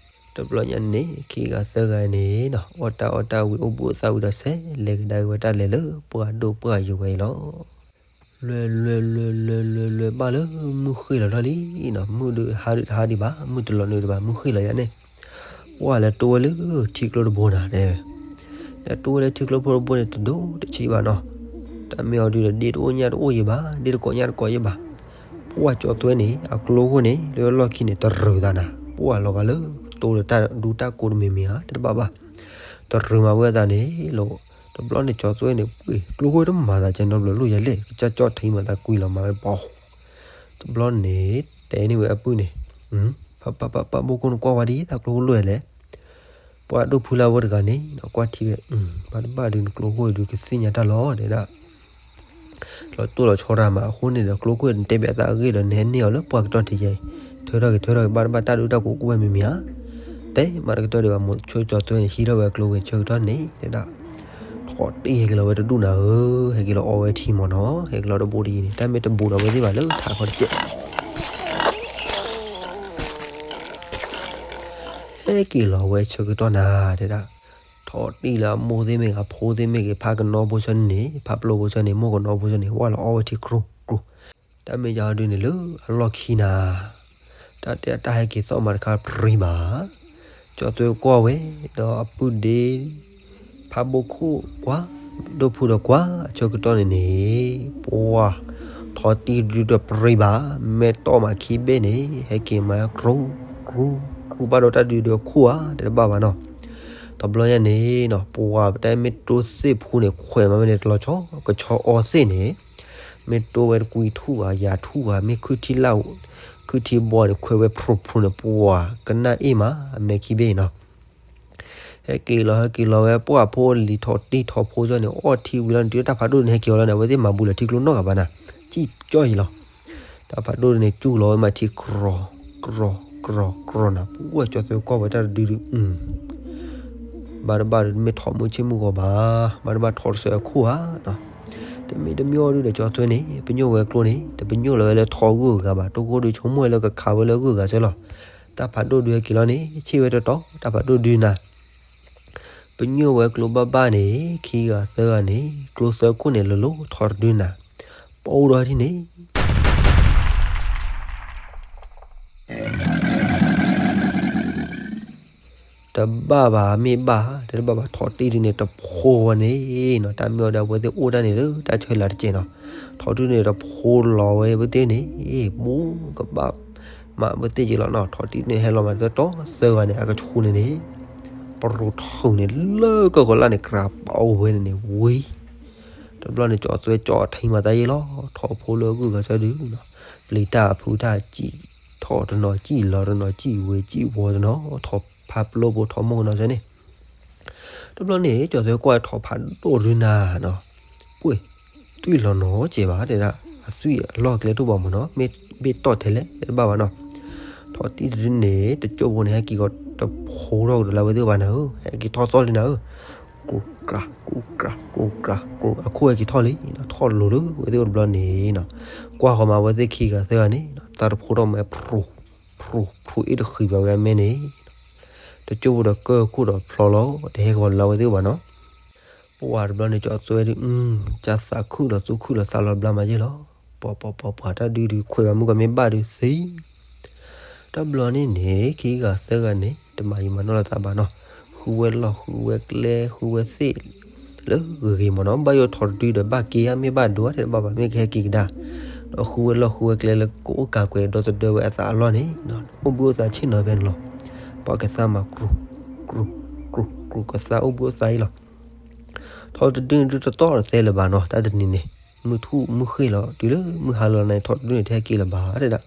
တဘျီညါန့ၣ် ခံဂၤသၢဂၤန့ၣ်နီၤ အီၣ်တၢ်အီတၢ်ဝံၤ အိၣ်ဘှံးအိၣ်သါဝံၤဒီး ဆဲးလဲၤကဒါက့ၤဝဲတၢ်လဲၤလၢပှၢ်ဒိၣ်ပှၢ်ယိာ်ဝဲအံၤလီၤ. လွဲလွဲလွဲလွဲလွဲလွဲဘၣ်လၢမုၢ်ဃ့ၢ်လီၤထီၣ်လံနီၤ, မုၢ်ဒုးဟါဒုးတဟါဒံးဘၣ်, မုၢ်တလီၤနုာ်ဒံးဘၣ်, မုၢ်ဃ့ၢ်လီၤယၤန့ၣ်, ပှၢ်လဲၤတိဝဲလၢထံကျိတဘိနၤ, လဲၤတိဝဲလၢထံကျိဖိတဘိန့ၣ် တဒိၣ်တဆံးဘၣ်နီၤ, တၢ်မ့ၢ်အီၤဒုးဒီး ဒ့တအိၣ်ညၣ်တအိၣ်ယံၤဘၣ်, ဒ့တကိးညၣ်တကိးယံၤဘၣ်, ပှၢ်ကၠီသွဲန့ၣ် အကျိခိၣ်န့ၣ် လၢလီၢ်ခံန့ၣ် တရူးသးနၤ, ပှၢ်လီၤဂာ်လၢတိလၢတၢ်ဒူတၢ်ကိးတမံၤမံၤဧါ တတဘၣ်ဘၣ်, တရူးမၤဝဲအသးန့ၣ်လီၤ, တဘျီန့ၣ် ကၠီသွဲန့ၣ် ပှ့ၤကျိခိၣ်တမၤသးကဲနီတဘျီ လိၣ်ယၤလဲၣ် ကစၢ်ကၠီထံမၤသးကွံလီၤမၤဝဲပှၤ, တဘျီန့ၣ် တဲန့ၢ်ဝဲအပုၢ်န့ၣ်, ပၢ်ပၢ်ပၢ်ပၢ် ဘိၣ်ခိၣ်နကွၢ်ဝဲဒ်တၢ်ကျိခိၣ်လိၣ်လဲၣ်, ပှၢ်ဒိၣ်ဖုလၢဝဲတဂၤန့ၣ် ကွၢ်ထံဝဲ, ပှၢ်တဘၣ်ဒုးနကျိခိၣ်ဒုး ကသ့ၣ်ညါတၢ်လီၤတဲဒၣ် လီၤတိၢ်လီၤဆီတၢ်မး အဃိန့ၣ်ဒီး ကျိခိၣ်နတဲဘၣ်သးအဂ့ၢ်ဒီး နဟဲန့ၢ်အီၤလၢပှၢ်ကတီၢ်ထံးယဲအံၤ, ထွဲထီၣ်က့ၤထွဲထီၣ်က့ၤ ဘၣ်တဘၣ်တၢ်ဒူတၢ်ကိးကိးဝဲမံၤမံၤဧါ, တဲမၤတကတၢၢ်ဒံးဘၣ် မိၢ်ဆိကၠီသွဲန့ၣ် ဟံးထီၣ်ဝဲကျိဝဲဆၢကတီၢ်န့ၣ်တဲဒၣ်, ထီၣ်တံၢ်ဟဲက့ၤလီၤဝဲတဒူၣ်နၤဧၢ, ဟဲက့ၤလီၤအီဝဲထံမ့ၢ်နီၤ, ဟဲက့ၤလီၤတဘိတယံၤန့ၣ် တၢ်မ့ၢ်တဘူးဒီးဝဲသ့ၣ်ဘၣ်လၢထးခီတကဲး ဟဲက့ၤလီၤဝဲဆၢကတီၢ်နၤတဲဒၣ်, ထီၣ်တံၢ်လၢအမိၢ်သ့ၣ်မ့ၢ်ဂ့ၤ အဖိသ့ၣ်မ့ၢ်ဂ့ၤ ဖးကနီဖိဆၢန့ၣ် ဖးပျိဖိဆၢန့ၣ် မိၢ်ကနီဖိဆၢန့ၣ် ဝဲလီၤအီဝဲထံကျိကျိ, တၢ်မ့ၢ်ယၤဒုန့ၣ်လၢအလီၢ်ခံနၤ, တၢ်တဲတၢ်ဟဲက့ၤသီၣ်မၤတခါပြံဘၣ်, ကၠီသွဲကွၢ်ဝဲ, ဒီးအပုၢ်ဒ့ ဖးဘိၣ်ခိၣ်ကွၢ်, ဒိၣ်ဖုဒီးကွၢ် အဆၢကတီၢ်န့ၣ်န့ၣ်, ပှၢ်, ထီၣ်တံၢ်ဒုဒီးပြံဘၣ်, မဲာ်တီၢ်မးခံဘ့ၣ်န့ၣ် ဟဲက့ၤမၤကျိ, ကျိ, ကျိဘၣ်ဒီးတၢ်ဒုဒီးခိၣ်ဧါ တဲတဘၣ်ဘၣ်နီၤ, တဘျီညါန့ၣ်နီၤ ပှၢ်ပတဲမ့ၢ်တိသ့ၣ်ဖူန့ၣ် ခွဲးမးဝဲန့ၣ်တလီၤဆီ, ကဆီအီသ့ၣ်န့ၣ်, မ့ၢ်တိဝဲတကွံထူၣ်ဧါ ယၤထူၣ်ဧါ မ့ၢ်ခုၣ်ထံလၢ်, ခုၣ်ထံဘီန့ၣ် ခွဲးဝဲဖျိဖျိန့ၣ် ပှၢ်ကနၣ်အ့ၣ်မး အမဲာ်ခံဘ့ၣ်နီၤ ဟဲက့ၤလီၤ ဟဲက့ၤလီၤဝဲ ပှၢ်ဖိလံၤထီၣ်တံၢ်ထီၣ်ဖိကၠီန့ၣ် အီၣ်ထံဝံၤလီၤန့ၣ် တုၤတၢ်ဖးဒိၣ်န့ၣ် ဟဲက့ၤအီၤလီၤန့ၣ် အဝဲသ့ၣ်မၤဘူးလၢထံကျိနီတဂၤဘၣ်နၤ, စံၣ်ကၠီအံၤလီၤ. တၢ်ဖးဒိၣ်န့ၣ် စူၢ်လီၤဝဲမးထံ ကြီၤ, ကြီၤ, ကြီၤ, ကြီၤနၤ ပှၢ်ကၠီသွဲကွၢ်ဝဲတၢ်တဒုဒု ဘၣ်တဘၣ်ဒီး မ့ၢ်ထီၣ်မုၢ်ဆ့ၣ်မုၢ်ဂီၤဘၣ်, ဘၣ်တဘၣ်ထီၣ်တစၢၤအခိၣ်ဧါနီၤ, တမ့ၢ်တမ့ၢ်အီၤဒုဒီးကၠီသွဲန့ၣ် ပညိၣ်ဝဲကျိန့ၣ် တပညိၣ်လီၤဝဲလၢထီဂုၢ်ဂၤဘၣ် တိခိၣ်ဒုဆိကမိၣ်ဝဲလၢကခးဝဲလၢဂုၢ်ဂၤစၢၤလီၤ. တၢ်ဖးဒိၣ်ဒုဟဲက့ၤလီၤန့ၣ် ဆ့ၣ်ဝဲတတီၤ တၢ်ဖးဒိၣ်ဒုနၤ ကညိၣ်ဝဲကျိဘၣ်ဘၣ်န့ၣ် ခံဂၤသၢဂၤန့ၣ် ကျိသၢခိၣ်န့ၣ် လီၤလိၤထီၣ်တဒုနၤ, ပအိၣ်ဒီးထံၣ်န့ၣ် တဘၣ်ဘၣ်မ့ၢ်ဘၣ် တဘၣ်ဘၣ်ထီၣ်တံၢ်ဒုန့ၣ် တဖိဝဲန့ၣ်နီၤ, တၢ်မ့ၢ်အီၤဒီး အဝဲသ့ၣ်အိၣ်တၢ်န့ၣ်လၢ တၢ်ဆၢလၢ်တကဲးနီၤ, ထီၣ်တံၢ်ဒုန့ၣ် တဖိလီၤဝဲ အဝဲသ့ၣ်န့ၣ် ဘူးကဘၣ်မး အဝဲသ့ၣ်က့ၤလီၤနီၤ, ထီၣ်တံၢ်ဒုန့ၣ် ဟဲလီၤမး သၢတီသၢဂၤန့ၣ် အကဆူၣ်န့ၣ်န့ၣ် ပရိထီၣ်န့ၣ် လၢကီၢ်ကီၤလၢ်န့ၣ် ကြးပာ်အိၣ်ဝဲန့ၣ်န့ၣ် ဝံၤ တဘျီန့ၣ် ကၠီၤသွဲကၠီၤထံမၤသးယ့ၢ်လီၤ, ထီၣ်ဖိလၢအဂုၤအဂၤဆၢဒုနီၤ, ပျံၤတၢ်ဖုးတၢ်စံၣ် ထီၣ်တနီၤစံၣ်လီၤတနီၤ စံၣ်ဝဲစံၣ်ဝီၤတနီၤ ထီၣ်ဖးပျိပူၤ ထီၣ်မိၢ်ကနီၤဆၢန့ၣ်, တဘျီန့ၣ် ကၠီၤသွဲကွၢ်ထီၣ်ဖးဒိၣ်ဒုနၤနီၤ, ပှ့ၤ သွံၣ်လီၤနီၤကဲးဘၣ် တဲဒၣ်, အသွံၣ်အလီၢ်အကျဲတအိၣ်ဘၣ်မးနီၤ, မ့ၢ်ဘ့ၣ်တီၢ်ထဲလဲၣ် တဘၣ်ဘၣ်နီၤ, ထီၣ်တံၢ်တဒုန့ၣ် တကၠိဖိန့ၣ် ဟဲက့ၤကီးတဖိထီၣ်ကဒီးလၢအဝဲသ့ၣ်ဘၣ်နၤဧၢ, ဟဲက့ၤထီၣ်သီၣ်လံနၤဧၢ, ကိၢ်ကြး ကိၢ်ကြး ကိၢ်ကြး ကိၢ် အခိၣ်ဟဲက့ၤထီၣ်လံနီၤ, ထီၣ်လိၤလၢအဝဲသ့ၣ်အိၣ်တဘျီန့ၣ်နီၤ, ကွၢ်ဃီၤမး အဝဲသ့ၣ်ခံဂၤသၢဂၤန့ၣ်နီၤ သးတဖိထီၣ်မး ဖရူၤ ဖရူၤ ဖရူၤအ့ၣ်တဃံးဘၣ်ဝဲအမဲန့ၣ်နီၤ, တကၠိဖိဒီးကၢၢ်ခိၣ်ဒီးဖျီလီၤ တဟဲဃီၤလၢအဝဲသ့ၣ်အိၣ်ဘၣ်နီၤ, ပဝဲတဘျီန့ၣ် ကၠီၤသွဲဒု ကၠၢသးခုၣ်ဒီးသူၣ်ခုၣ်လီၤသးလီၤဘျါမးယ့ၢ်လီၤ, ပှၤပှၤပှၤပှၤ တၢ်ဒုဒုခွဲးဘၣ်မုၢ်ကီၢ်မ့ၢ်ဘၣ်ဒုသ့ တဘျီန့ၣ်န့ၣ် ခံဂၤသၢဂၤန့ၣ် တမၤယံာ်မၤနီၢ်လီၤသးဘၣ်နီၤ, ဃုဝဲလီၢ်ဃုဝဲကျဲဃုဝဲသ့ၣ် လၢဂ့ၤဂ့ၤမးနီၤ, ဘၣ်ယိၣ်ထီၣ်တဒုဒီးဘၣ်က့ၤဧါ မ့ၢ်ဘၣ်ဒိဧါ တဲတဘၣ်ဘၣ် မ့ၢ်ကဟဲက့ၤကဒါ, ဒီးဃုဝဲလီၢ်ဃုဝဲကျဲလၢကအိၣ်ကၤကွဲးဒီသဒၢဝဲအသးအလီၢ်န့ၣ်နီၤ, အိၣ်ဘှံးအိၣ်သါဆ့ၣ်နီၤဖဲန့ၣ်လီၤ, ပှၤကသါမး ကြူ ကြူ ကြူ ကြူ ကသါအိၣ်ဘှံးအိၣ်သါအံၤလီၤ, ထီၣ်တဒုန့ၣ်ဒုတတီၢ်တသဲလၢၤဘၣ်နီၤ, တၢ်တနံၤန့ၣ် မုၢ်ထူၣ်မုၢ်ဃ့ၢ်လီၤ တုၤလၢမုၢ်ဟါလီၤန့ၣ် ထီၣ်တဒုန့ၣ် တဟဲက့ၤလၢၤဘၣ်တဲဒၣ်,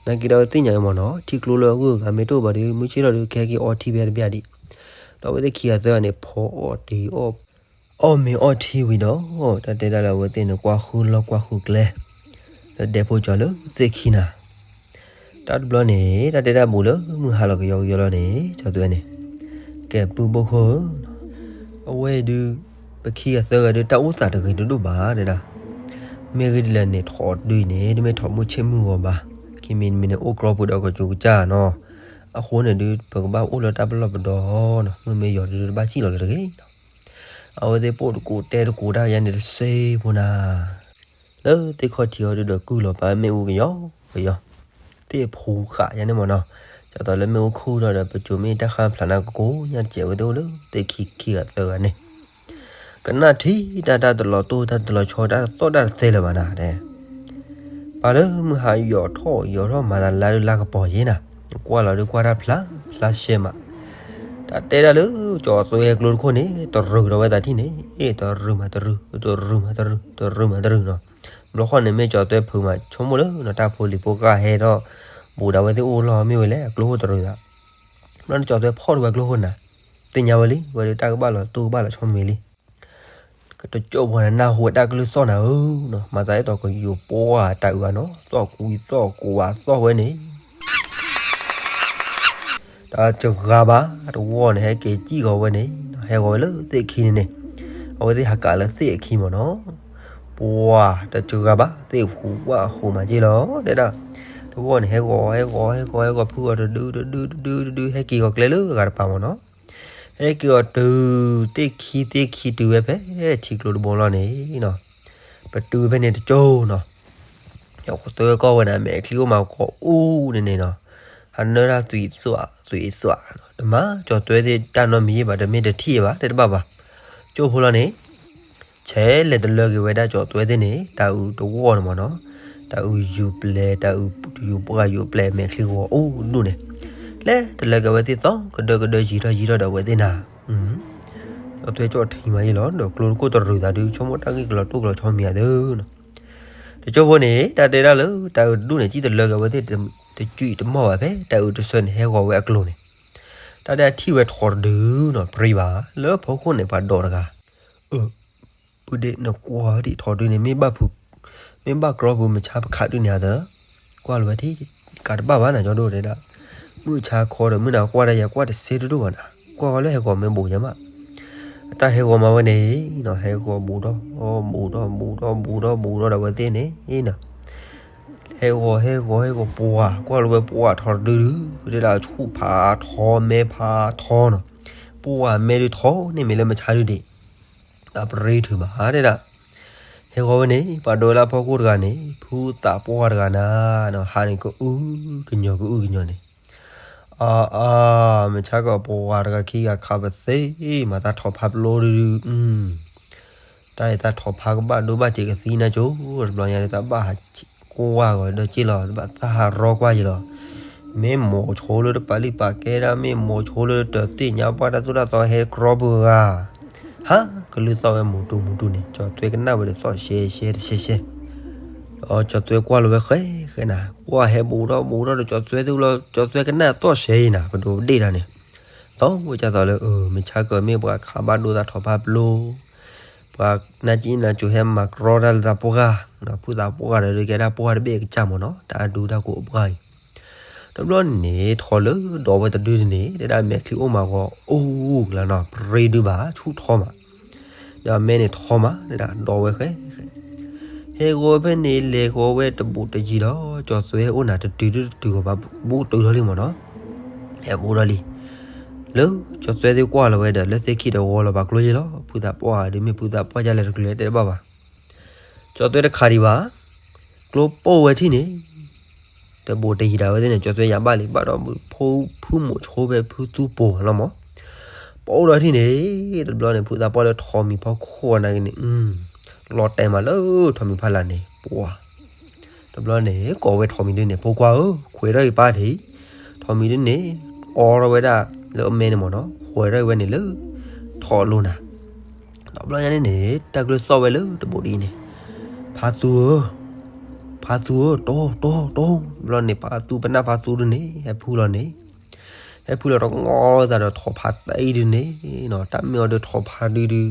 နာ်က့ဒီးအဝဲသ့ၣ်ညါအံၤမးနီၤ, ထံကျိလၢအဂုၤအဂၤမ့ၢ်တအိၣ်ဘၣ်ဒီး မုၢ်ဆ့ၣ်ထီၣ်ဒီး ကဟဲက့ၤအီထံဖဲတဘျီဒံး, ဒီးအဝဲသ့ၣ်ခံဂၤသၢဂၤန့ၣ် ဖီအီၣ်တ့ၤအီၣ် အီၣ်မ့ၤအီၣ်ထံဝံၤဒီး တၢ်တဲဒၣ်လၢအဝဲသ့ၣ်န့ၣ် ကွၢ်ဃုလီၢ်ကွၢ်ဃုကျဲ လၢဒဲဖိကၠီၤလၢသ့ၣ်ခံနၤ, တၢ်တဘျီန့ၣ် တၢ်တဲဒၣ်ဘူးလၢမုၢ်ဟါလီၤကယီကယီလီၤန့ၣ် ကၠီၤသွဲန့ၣ်, ကဲပုၢ်ဘိၣ်ခိၣ်ဧၢ, အဝဲဒု ပခံဂၤသၢဂၤဒု တၢ်အိၣ်သးတဂ့ၤတဒိၣ်ဘၣ်တဲဒၣ်, မ့ၢ်ဂ့ၢ်ဒ်လဲၣ်န့ၣ် ထီၣ်တဒုအံၤန့ၣ် တမ့ၢ်ထီၣ်မုၢ်ဆ့ၣ်မုၢ်ဂီၤဘၣ်, ခံမံၤတမံၤန့ၣ် အိၣ်ကြီပူၤဒီးကကၠူကစၢ်နီၤ, အဃိန့ၣ်ဒု ပကဘၣ်အိၣ်လၢတၢ်ပလီၢ်ပဒီနီၤ, မုၢ်မ့ၢ်ယီၤဒုတဘၣ်စံၣ်လီၤလၢၤတဂ့ၤနီၤ, အဝဲသ့ၣ်ပိာ်တကိးတဲတကိးတၢ်ယါန့ၣ်တစ့ဖိနၤ လၢသ့ၣ်ခီၣ်ထံးအီၤဒုဒီးကုၢ်လီၤပာ်မ့ၣ်အူကယီကယီ, သ့ၣ်ဖိဃာ်ယါန့ၣ်မးနီၤ, ဒ်သိးလၢမ့ၣ်အူခုၣ်ထီၣ်ဒီး ပစိၤမ့ၢ်တၢ်ဃၣ်ဖျါနၤကကိးညါတစဲးဝဲသ့ၣ်အိၣ်လၢသ့ၣ်ခံခံဂၤသၢဂၤန့ၣ်, ကနၣ်ထံတၢ်တၢ်တလီၤတိၢ်တၢ်တလီၤဆီ တၢ်တသီၣ်တၢ်တသဲလၢၤဘၣ်နၤဒဲး ပှၤလၢမုၢ်ဟါယီၤထီၣ်ယီၤထီၣ်မၤသးလါဒုလါကပီၤယ့ၢ်နၤ, ကွၢ်လီၤဒုကွၢ်တၢ်ဖျါဖျါရှဲမး, တၢ်တဲဒၣ်လၢကၠီၤသွဲကျိတခိၣ်န့ၣ် တရူးဒီးဝဲသးထံၣ်န့ၣ် အ့ၣ်တရူးမးတရူး တရူးမးတရူး တရူးမးတရူးနီၤ, ဘျီဃီန့ၣ်မ့ၢ်ကၠီၤသွဲဖုးမး ဆိကမိၣ်လၢနီၤ တၢ်ဖိလံၤဖိကၢ်ဟဲထီၣ် ဘူးဒၣ်ဝဲသ့ၣ်အိၣ်လီၢ်မ့ၢ်ဝဲလဲၣ် အကျိဟိၣ်တရူးသး, ဘျီန့ၣ်ကၠီၤသွဲဖီၣ်ဒၣ်ဝဲကျိဟိၣ်နၤ, သ့ၣ်ညါဝဲလံ ဝဲဒုတၢ်ကဘၣ်လီၤတိၢ်ကဘၣ်လီၤဆီမ့ၢ်လံ ကတကၠိဖိန့ၣ် နၢ်ဟူဝဲတၢ်ကလုၢ်သီၣ်နၤဧၢနီၤ, မၤသးဒ်သိးကယိၤပှၢ်တၢ်အုးဘၣ်နီၤ, သီၣ်ကွံသီၣ်ကိးဘၣ်သီၣ်ဝဲန့ၣ်, တၢ်စှၤဘၣ် တဝီန့ၣ် ဟဲက့ၤစံၣ်ဃီၤဝဲန့ၣ်, ဟဲဃီၤဝဲလၢသ့ၣ်ခံန့ၣ်န့ၣ်, အဝဲသ့ၣ်ဟးကးလၢသ့ၣ်အခံမ့ၢ်နီၤ, ပှၤတစှၤဘၣ် သ့ၣ်ဃူဘၣ်ဃူမးက့လီၤ တဲဒၣ်, တဝီန့ၣ် ဟဲဃီၤ ဟဲဃီၤ ဟဲဃီၤ ဟဲဃီၤ ဖုးအီၤတဒု တဒု တဒု တဒု ဟဲက့ၤဃီၤကျဲလၢအဂၤတပၤမ့ၢ်နီၤ ဟဲက့ၤအီၤတုၤ သ့ၣ်ခံ သ့ၣ်ခံတုၤဝဲဖဲထံကျိတဘိလီၤန့ၣ်နီၤ, ပတုၤဖဲန့ၣ်တကၠိနီၤ, ယသွဲကီၢ်ဝဲန့ၣ် မဲာ်ချံအိၣ်မးကိးအူန့ၣ်န့ၣ်နီၤ, ဟးနၢတၢ်သွံၣ်သွး သွံၣ်သွးနီၤ, တမၤကၠီၤသွဲသ့ၣ်တၢ်နီတမံၤယ့ၢ်ဘၣ် တမ့ၢ်တထံၣ်ဘၣ် တဲတဘၣ်ဘၣ်, ကၠိဖိလီၤန့ၣ် ဆဲးလဲၤတလၢက့ၤဝဲဒၣ်ကၠီၤသွဲသ့ၣ်န့ၣ် တၢ်အုးတဝီန့ၣ်မ့ၢ်နီၤ, တၢ်အုးယူၤပျဲၤ တၢ်အုးယူၤပှၢ်ယူၤပျဲၤ မဲာ်ချံဂီၤအိၣ်ဒူၣ်န့ၣ်, လဲၤတလၢက့ၤဝဲသ့ၣ်သီ ကဒၢကဒၢယံာ်ထီၣ်ယံာ်ထီၣ်ဒီးအဝဲသ့ၣ်နၤ, ကၠီၤသွဲကၠီၣ်ထံမးယ့ၢ်လီၤ ဒီးကျိတခိၣ်တရူးသးဒု ဆိကမိၣ်တၢ်ဂ့ၢ်ကလီၤတိၢ်ကလီၤဆီမံၤအသၢနီၤ, တကၠိဖိန့ၣ် တၢ်တဲဒၣ်လၢ တၢ်အုးတဒူၣ်န့ၣ် ကံၣ်တလၢက့ၤဝဲသ့ၣ် တကွံာ်တမီၢ်ဘၣ်ဖဲ တၢ်အုးတဆၢန့ၣ် ဟဲဂီၤဝဲအကျိၤန့ၣ် တၢ်ဒၣ်ထံၣ်ဝဲထီတဒုနီၤ ပြံဘၣ် လၢဖီခိၣ်န့ၣ် ပှၤဒိးတဂၤ, အၢ ပုၢ်ဒ့ၣ် နကွၢ်ဝဲဒၣ်ထီတဒုန့ၣ် မ့ၢ်ဘၣ်ဖုး မ့ၢ်ဘၣ်ကြီဖုးမုၢ်ဆါပခးဒုန့ၣ်ဧါသၢ, ကွၢ်လီၤဝဲထံၣ် ကးတဘၣ်ဘၣ်နၤ ကၠီဒိၣ်တဲဒၣ်, မုၢ်ဆါခီဒီး မုၢ်နၤကွၢ်တၢ်ယၤကွၢ်တစ့တဒိၣ်ဘၣ်နၤ, ကွၢ်ဃီလၢဟဲဂီၤမ့ၢ်ဘူးယၤမး, အတၢ်ဟဲဂီၤမးဝဲန့ၣ်နီၤ ဟဲဂီၤဘူးထီၣ် ဘူးထီၣ် ဘူးထီၣ် ဘူးထီၣ် ဘူးထီၣ်ဒီးအဝဲသ့ၣ်န့ၣ်နီၤ ဟဲဂီၤ ဟဲဂီၤ ဟဲဂီၤ ပှၤ ကွၢ်လီၤဝဲပှၤထီတဒုဒု တဲဒၣ်ဆူၣ်ဖးထီ မဲဖးထီနီၤ, ပ ပှၢ်မဲဒုးထီၣ်န့ၢ်မ့ၢ်လၢမုၢ်ဆါဒုးဒံး, တၢ်ပရ့ထုးဘၣ်တဲဒၣ်, ဟဲဂီၤဝဲန့ၣ် ပှၤဒိးဝဲလၢအဖီခိၣ်တဂၤန့ၣ် ဖုသးပှၢ်တဂၤနၤ, ဟးန့ၣ်ကအုကညီၤကအုကညီၤန့ၣ်, အါအါ, မုၢ်ဆါကီးပှၤတဂၤခံဂၤခးပသ့, မၤတၢ်ထီၣ်ဖးပျိဒုဒု, တၢ်အံၤတၢ်ထီၣ်ဖးကဘၣ်ဒိဘၣ်စဲးကသံနၤကၠိ, တဘျီညါန့ၣ် တၢ်ဘၣ်ဟးကွၢ်ဂီၤဒီးက့ၢ်လီၤ, တဘၣ်သးဟးရီကွၢ်ယံၤလီၤ, မ့ၢ်မိၤဆိလၢတပာ်လုၢ်ပာ်ကဲဒၣ်, မ့ၢ်မိၤဆိလၢတသ့ၣ်ညါပှၢ်တၢ်သိၣ်တၢ်သီဟဲကြီပှၤဂၤ, ဟါ, ကလုၢ်သီၣ်ဝဲမူတူမူတူန့ၣ် ကၠီၤသွဲကနၣ်ဝဲဒီးသီၣ်ရှဲရှဲတရှဲရှဲ ဒီးကၠီၤသွဲကွၢ်လီၤဝဲဃဲဃဲနၤ, ပှၢ်ဟဲဘူးထီၣ်ဘူးထီၣ်ဒီးကၠီၤသွဲသ့ၣ်လီၤ, ကၠီၤသွဲကနၣ်သီၣ်ရှဲအံၤနၤ, ပဒိးပဒ့ၣ်တၢ်န့ၣ်, သီၣ်ဝဲကၢ်သီလၢ မုၢ်ဆါကီးမ့ၢ်ပှၤခးဘၣ်ဒိသးထီၣ်ဖးပျိ, ပှၤနါကံနါကၠိၤဟဲမၤကြီတၢ်လၢသးပှၢ်, ဖုသးပှၢ်ဒီးဒုးကဲဒၣ်ပှၢ်တဘ့ၣ်အကစၢ်မ့ၢ်နီၤ, တၢ်အဒူတၢ်ကိးအပှၢ်အံၤ, တဘျီန့ၣ် ထီၣ်လၢဒီးဝဲတဒုန့ၣ် တဲဒၣ်မဲာ်ချံအိၣ်မးဂီၤအိၣ်ကလါနီၤ, ပရ့ဒုဘၣ်ဆူၣ်ထီမး, ဒီးအမဲန့ၣ်ထီမး တဲဒၣ်ဒီးဝဲဃဲ ဟဲဂီၤဖဲန့ၣ် လဲၤဂီၤဝဲတဘူးတယံၤဒီး ကၠီၤသွဲအိၣ်နၤ တတုၤတတုၤဂီၤဘၣ် ဘူးတုၤထီၣ်လံမ့ၢ်နီၤ, ဟဲဘူးထီၣ်လံ, လၢကၠီၤသွဲသ့ၣ်ကွၢ်လီၤဝဲဒီး လၢသ့ၣ်ခံဒီးဂီၤလီၤဘၣ်ကျိယဲလီၤ, ဖုသးပှၢ်ဒုးမ့ၢ်ဖုသးပှၢ်ယါလဲၤတကျၢၤတဲတဘၣ်ဘၣ်, ကၠီၤသွဲတခးဒံးဘၣ်, ကျိပိၢ်ဝဲထံၣ်န့ၣ် တဘူးတယံၤဒၣ်ဝဲသ့ၣ်န့ၣ် ကၠီၤသွဲယၤဘၣ်လံ ဘၣ်ဒီးဖုမိၤဆိဖဲဖုသူပိၤလီၤမး, ပိၢ်ဒီးထံၣ်န့ၣ်, တဘျီန့ၣ် ဖုသးပှၢ်လၢထိးမံၤဖီခိၣ်နၤက့ၤန့ၣ်, လီၤတဲာ်မးလၢထိးမံၤဖီလာ်န့ၣ် ပှၤ တဘျီန့ၣ် ကိးဝဲထိးမံၤဒုန့ၣ် ဖိခွါဧၢ, ခွဲးထီၣ်အံၤပၢ်ထံး, ထိးမံၤဒုန့ၣ် အိးထီၣ်ဝဲဒၣ်လၢအမဲန့ၣ်မ့ၢ်နီၤ, ခွဲးထီၣ်အံၤဝဲန့ၣ်လၢ ထိးလိၤနၤ, တဘျီညါန့ၣ်န့ၣ် တၢ်ကျၢၢ်သီၣ်ဝဲလၢတဘူးဒ်အံၤန့ၣ်, ဖါသူဧၢ, ဖါသူဧၢ, တိၢ်တိၢ်တိၢ်, တဘျီန့ၣ် ဖါသူပနၢ်ဖါသူဒုန့ၣ် ဟဲဖုလီၤန့ၣ်, ဟဲဖုလီၤတဂီၤလီၤသးဒီးထိးဖါတံၢ်ဒုန့ၣ်နီၤ, တၢ်မ့ၢ်အီၤဒုးထိးဖါဒုဒု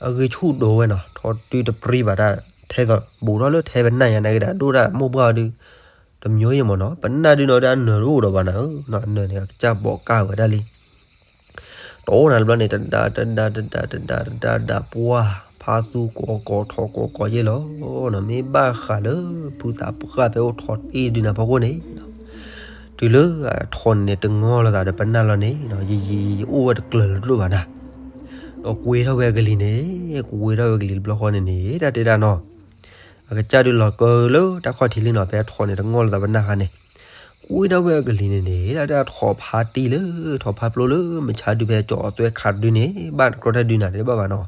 အဂ့ၢ်ဆူၣ်ဒိးဝဲနီၤ, ထိးတုၤတပြံဘၣ်တၢ်ထဲသိး ဘူးထီၣ်လၢထဲပနၢ်ညါနာ်က့ဒီး ဒိၣ်တၢ်မိၢ်ပှၢ်အီၤဒု တမျိၤအံၤမ့ၢ်နီၤ, ပနၢ်ဒုနီၤ ဒ်အနၢၤတအိၣ်ဒီးဘၣ်နၤဧၢ, အနၢၤန့ၣ် အကစၢ်ဘိးကၢ်ဝဲဒၣ်လံ တအိၣ်နၤတဘျီန့ၣ် တဒါတဒါတဒါတဒါတဒါ ပှၢ်ဖါသူကိးကိးထိးကိးကိးယဲၢ်လီၤနီၤ, မ့ၢ်ဘၣ်ဃးလၢ ဖုသးပှၢ်ဖဲအိၣ်ထိးတံၢ်ဒုနၤဖီခိၣ်န့ၣ် တုၤလၢအထိးန့ၣ်န့ၣ် တငီၢ်လိာ်သးဒီးပနၢ်လီၤန့ၣ်နီၤ, ယအိၣ်ဝဲတကျၢၤလၢၤတလိၣ်ဘၣ်နၤ, ဒီးကွ့ထီၣ်ဝဲအကလံၤန့ၣ်, ကွ့ထီၣ်ဝဲအကလံၤတဘျီဃီန့ၣ်န့ၣ် တၢ်တဲဒၣ်နီၤ အကစၢ်ဒုးလီၤကၢလၢတၢ်ခီၣ်ထံးလံနီၤ, ဖဲအထိးန့ၣ် တငီၢ်လိာ်သးပနၢ်ခါန့ၣ်, ကွ့ထီၣ်ဝဲအကလံၤန့ၣ်န့ၣ် တၢ်တဲဒၣ်ထိးဖါတံၢ်လၢ ထိးဖါပျိလၢ မုၢ်ဆါဒုးဖဲကၠီၤသွဲခးတဒုန့ၣ် ဘၣ်တကြၢးတၢ်ဒုးနၤတဲတဘၣ်ဘၣ်နီၤ,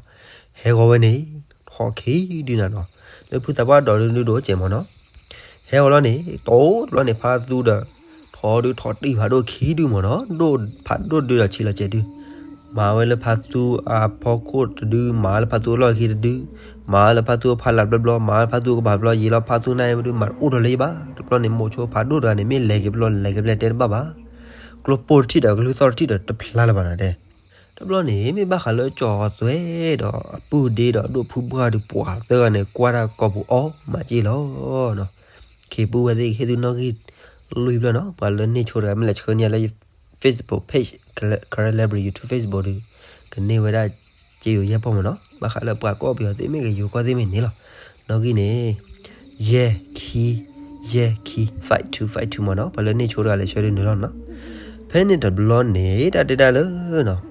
ဟဲဂီၤဝဲန့ၣ် ထိးခံဒုနၤနီၤ, လၢဖုသးပှၢ်ဒိးဒုဒိၣ်စဲးမ့ၢ်နီၤ ဟဲဂီၤလီၤန့ၣ် တိၢ်တဘျီန့ၣ် ဖါသူဒီး ထိးဒုးထိးတံၢ်ဖးဒိၣ်ခံဒုမ့ၢ်နီၤ, ဒိၣ်ဖးဒိၣ်ဒုဒီးဆံးလီၤစဲးဒု, မၤဝဲလၢဖါသူအဖီခိၣ်တဒု, မၤလၢဖါသူအလီၢ်ခံတဒု, မၤလၢဖါသူအဖီလာ်ဘျီဘျီ, မၤလၢဖါသူကပၤဘျီ, ယံာ်လီၤဖါသူန့ၣ်မ့ၢ်ဒုးမၤတအိၣ်ထီၣ်လၢၤဘၣ်, တဘျီန့ၣ် မိၤဆိဖးဒိၣ်တဂၤန့ၣ် မ့ၢ်လဲၤက့ၤဘျီလဲၤက့ၤဘျီတဲတဘၣ်ဘၣ်, ကျိပိၢ်တထံၣ်ဒီးကလုၢ်သီၣ်တထံၣ်ဒီးတဖျါလၢၤဘၣ်နၤတဲ တဘျီန့ၣ် မ့ၢ်ဘၣ်ဃးလၢကၠီၤသွဲဒီးအပုၢ်ဒ့ဒီးအဒိၣ်ဖုဘှၢ်ဒုးပှၤသၢဂၤန့ၣ် ကွၢ်တၢ်ကိာ်ပူၤအီၤမးက့ၢ်လီၤနီၤ, ခ့ပူဝဲသ့ၣ်ဟ့ၣ်သုနီၣ်ဂံၢ်လွံၢ်ဘျီနီၤ, ပှၤလၢန့ၢ်ဆိတဂၤ မ့ၢ်လဲၤဆှၢန့ၢ်လၢ Facebook page ကရၢ Library YouTube Facebook ဒုး ကန့ၢ်ဝဲဒၣ်စ့ယိၤယဲၢ်ပီၢ်မ့ၢ်နီၤ, ဘၣ်ဃးလၢပှၤကီၢ်ပယီၤသ့ၣ်မ့ၢ်ဂ့ၤ ယိၤကီၢ်သ့ၣ်မ့ၢ်န့ၣ်လီၤ, နီၣ်ဂံၢ်န့ၣ် ယဲၢ်ခံ ယဲၢ်ခံ five two five two မ့ၢ်နီၤ, ပှၤလၢန့ၢ်ဆိတဂၤလဲၤဆှၢဒုးနုာ်လီၤနီၤ, ဖဲန့ၣ်တဘျီန့ၣ် တၢ်တဲတၢ်လၢနီၤ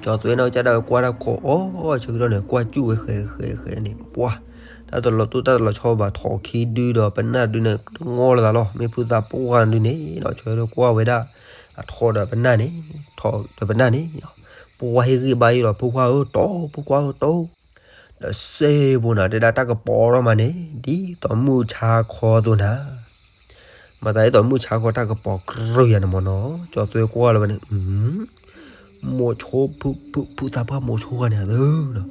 ကၠီၤသွဲနီၢ်ကစၢ်ဒၣ်ဝဲကွၢ်တၢ်ကိးအီၤ ဆၢကတီၢ်န့ၣ် ကွၢ်စူၣ်ဝဲဃဲဃဲဃဲန့ၣ် ပှၢ် တၢ်တလီၤတိၢ်တၢ်တလီၤဆီဘၣ် ထိးခံဒုဒီးပနၢ်ဒုန့ၣ် တငီၢ်လိာ်သးလီၤ, မ့ၢ်ဖုသးပှၢ်ဒုန့ၣ် ဒီးဆၢကတီၢ်ကွၢ်ဝဲဒၣ် အထိးဒီးပနၢ်န့ၣ် ထိးဒီးပနၢ်န့ၣ် ပှၢ်ဟ့ၣ်ဂံၢ်ဘါယံၤလီၤ ဖိခွါဧၢ တိၢ် ဖိခွါဧၢ တိၢ် ဒီးစ့ဘိနၤ တဲဒၣ်တၢ်ကပီၤထီၣ်မးန့ၣ် ဒ်သိးမုၢ်ဆါခီသိးနၤ မၤသးဒ်သိးမုၢ်ဆါခီတၢ်ကပီၤကြၢးယၤန့ၣ်မ့ၢ်နီၤ, ကၠီၤသွဲကွၢ်လီၤဝဲန့ၣ် မိၤဆိ ဖု ဖု ဖုသးပှၢ်မိၤဆိဂၤန့ၣ်ဧၢ,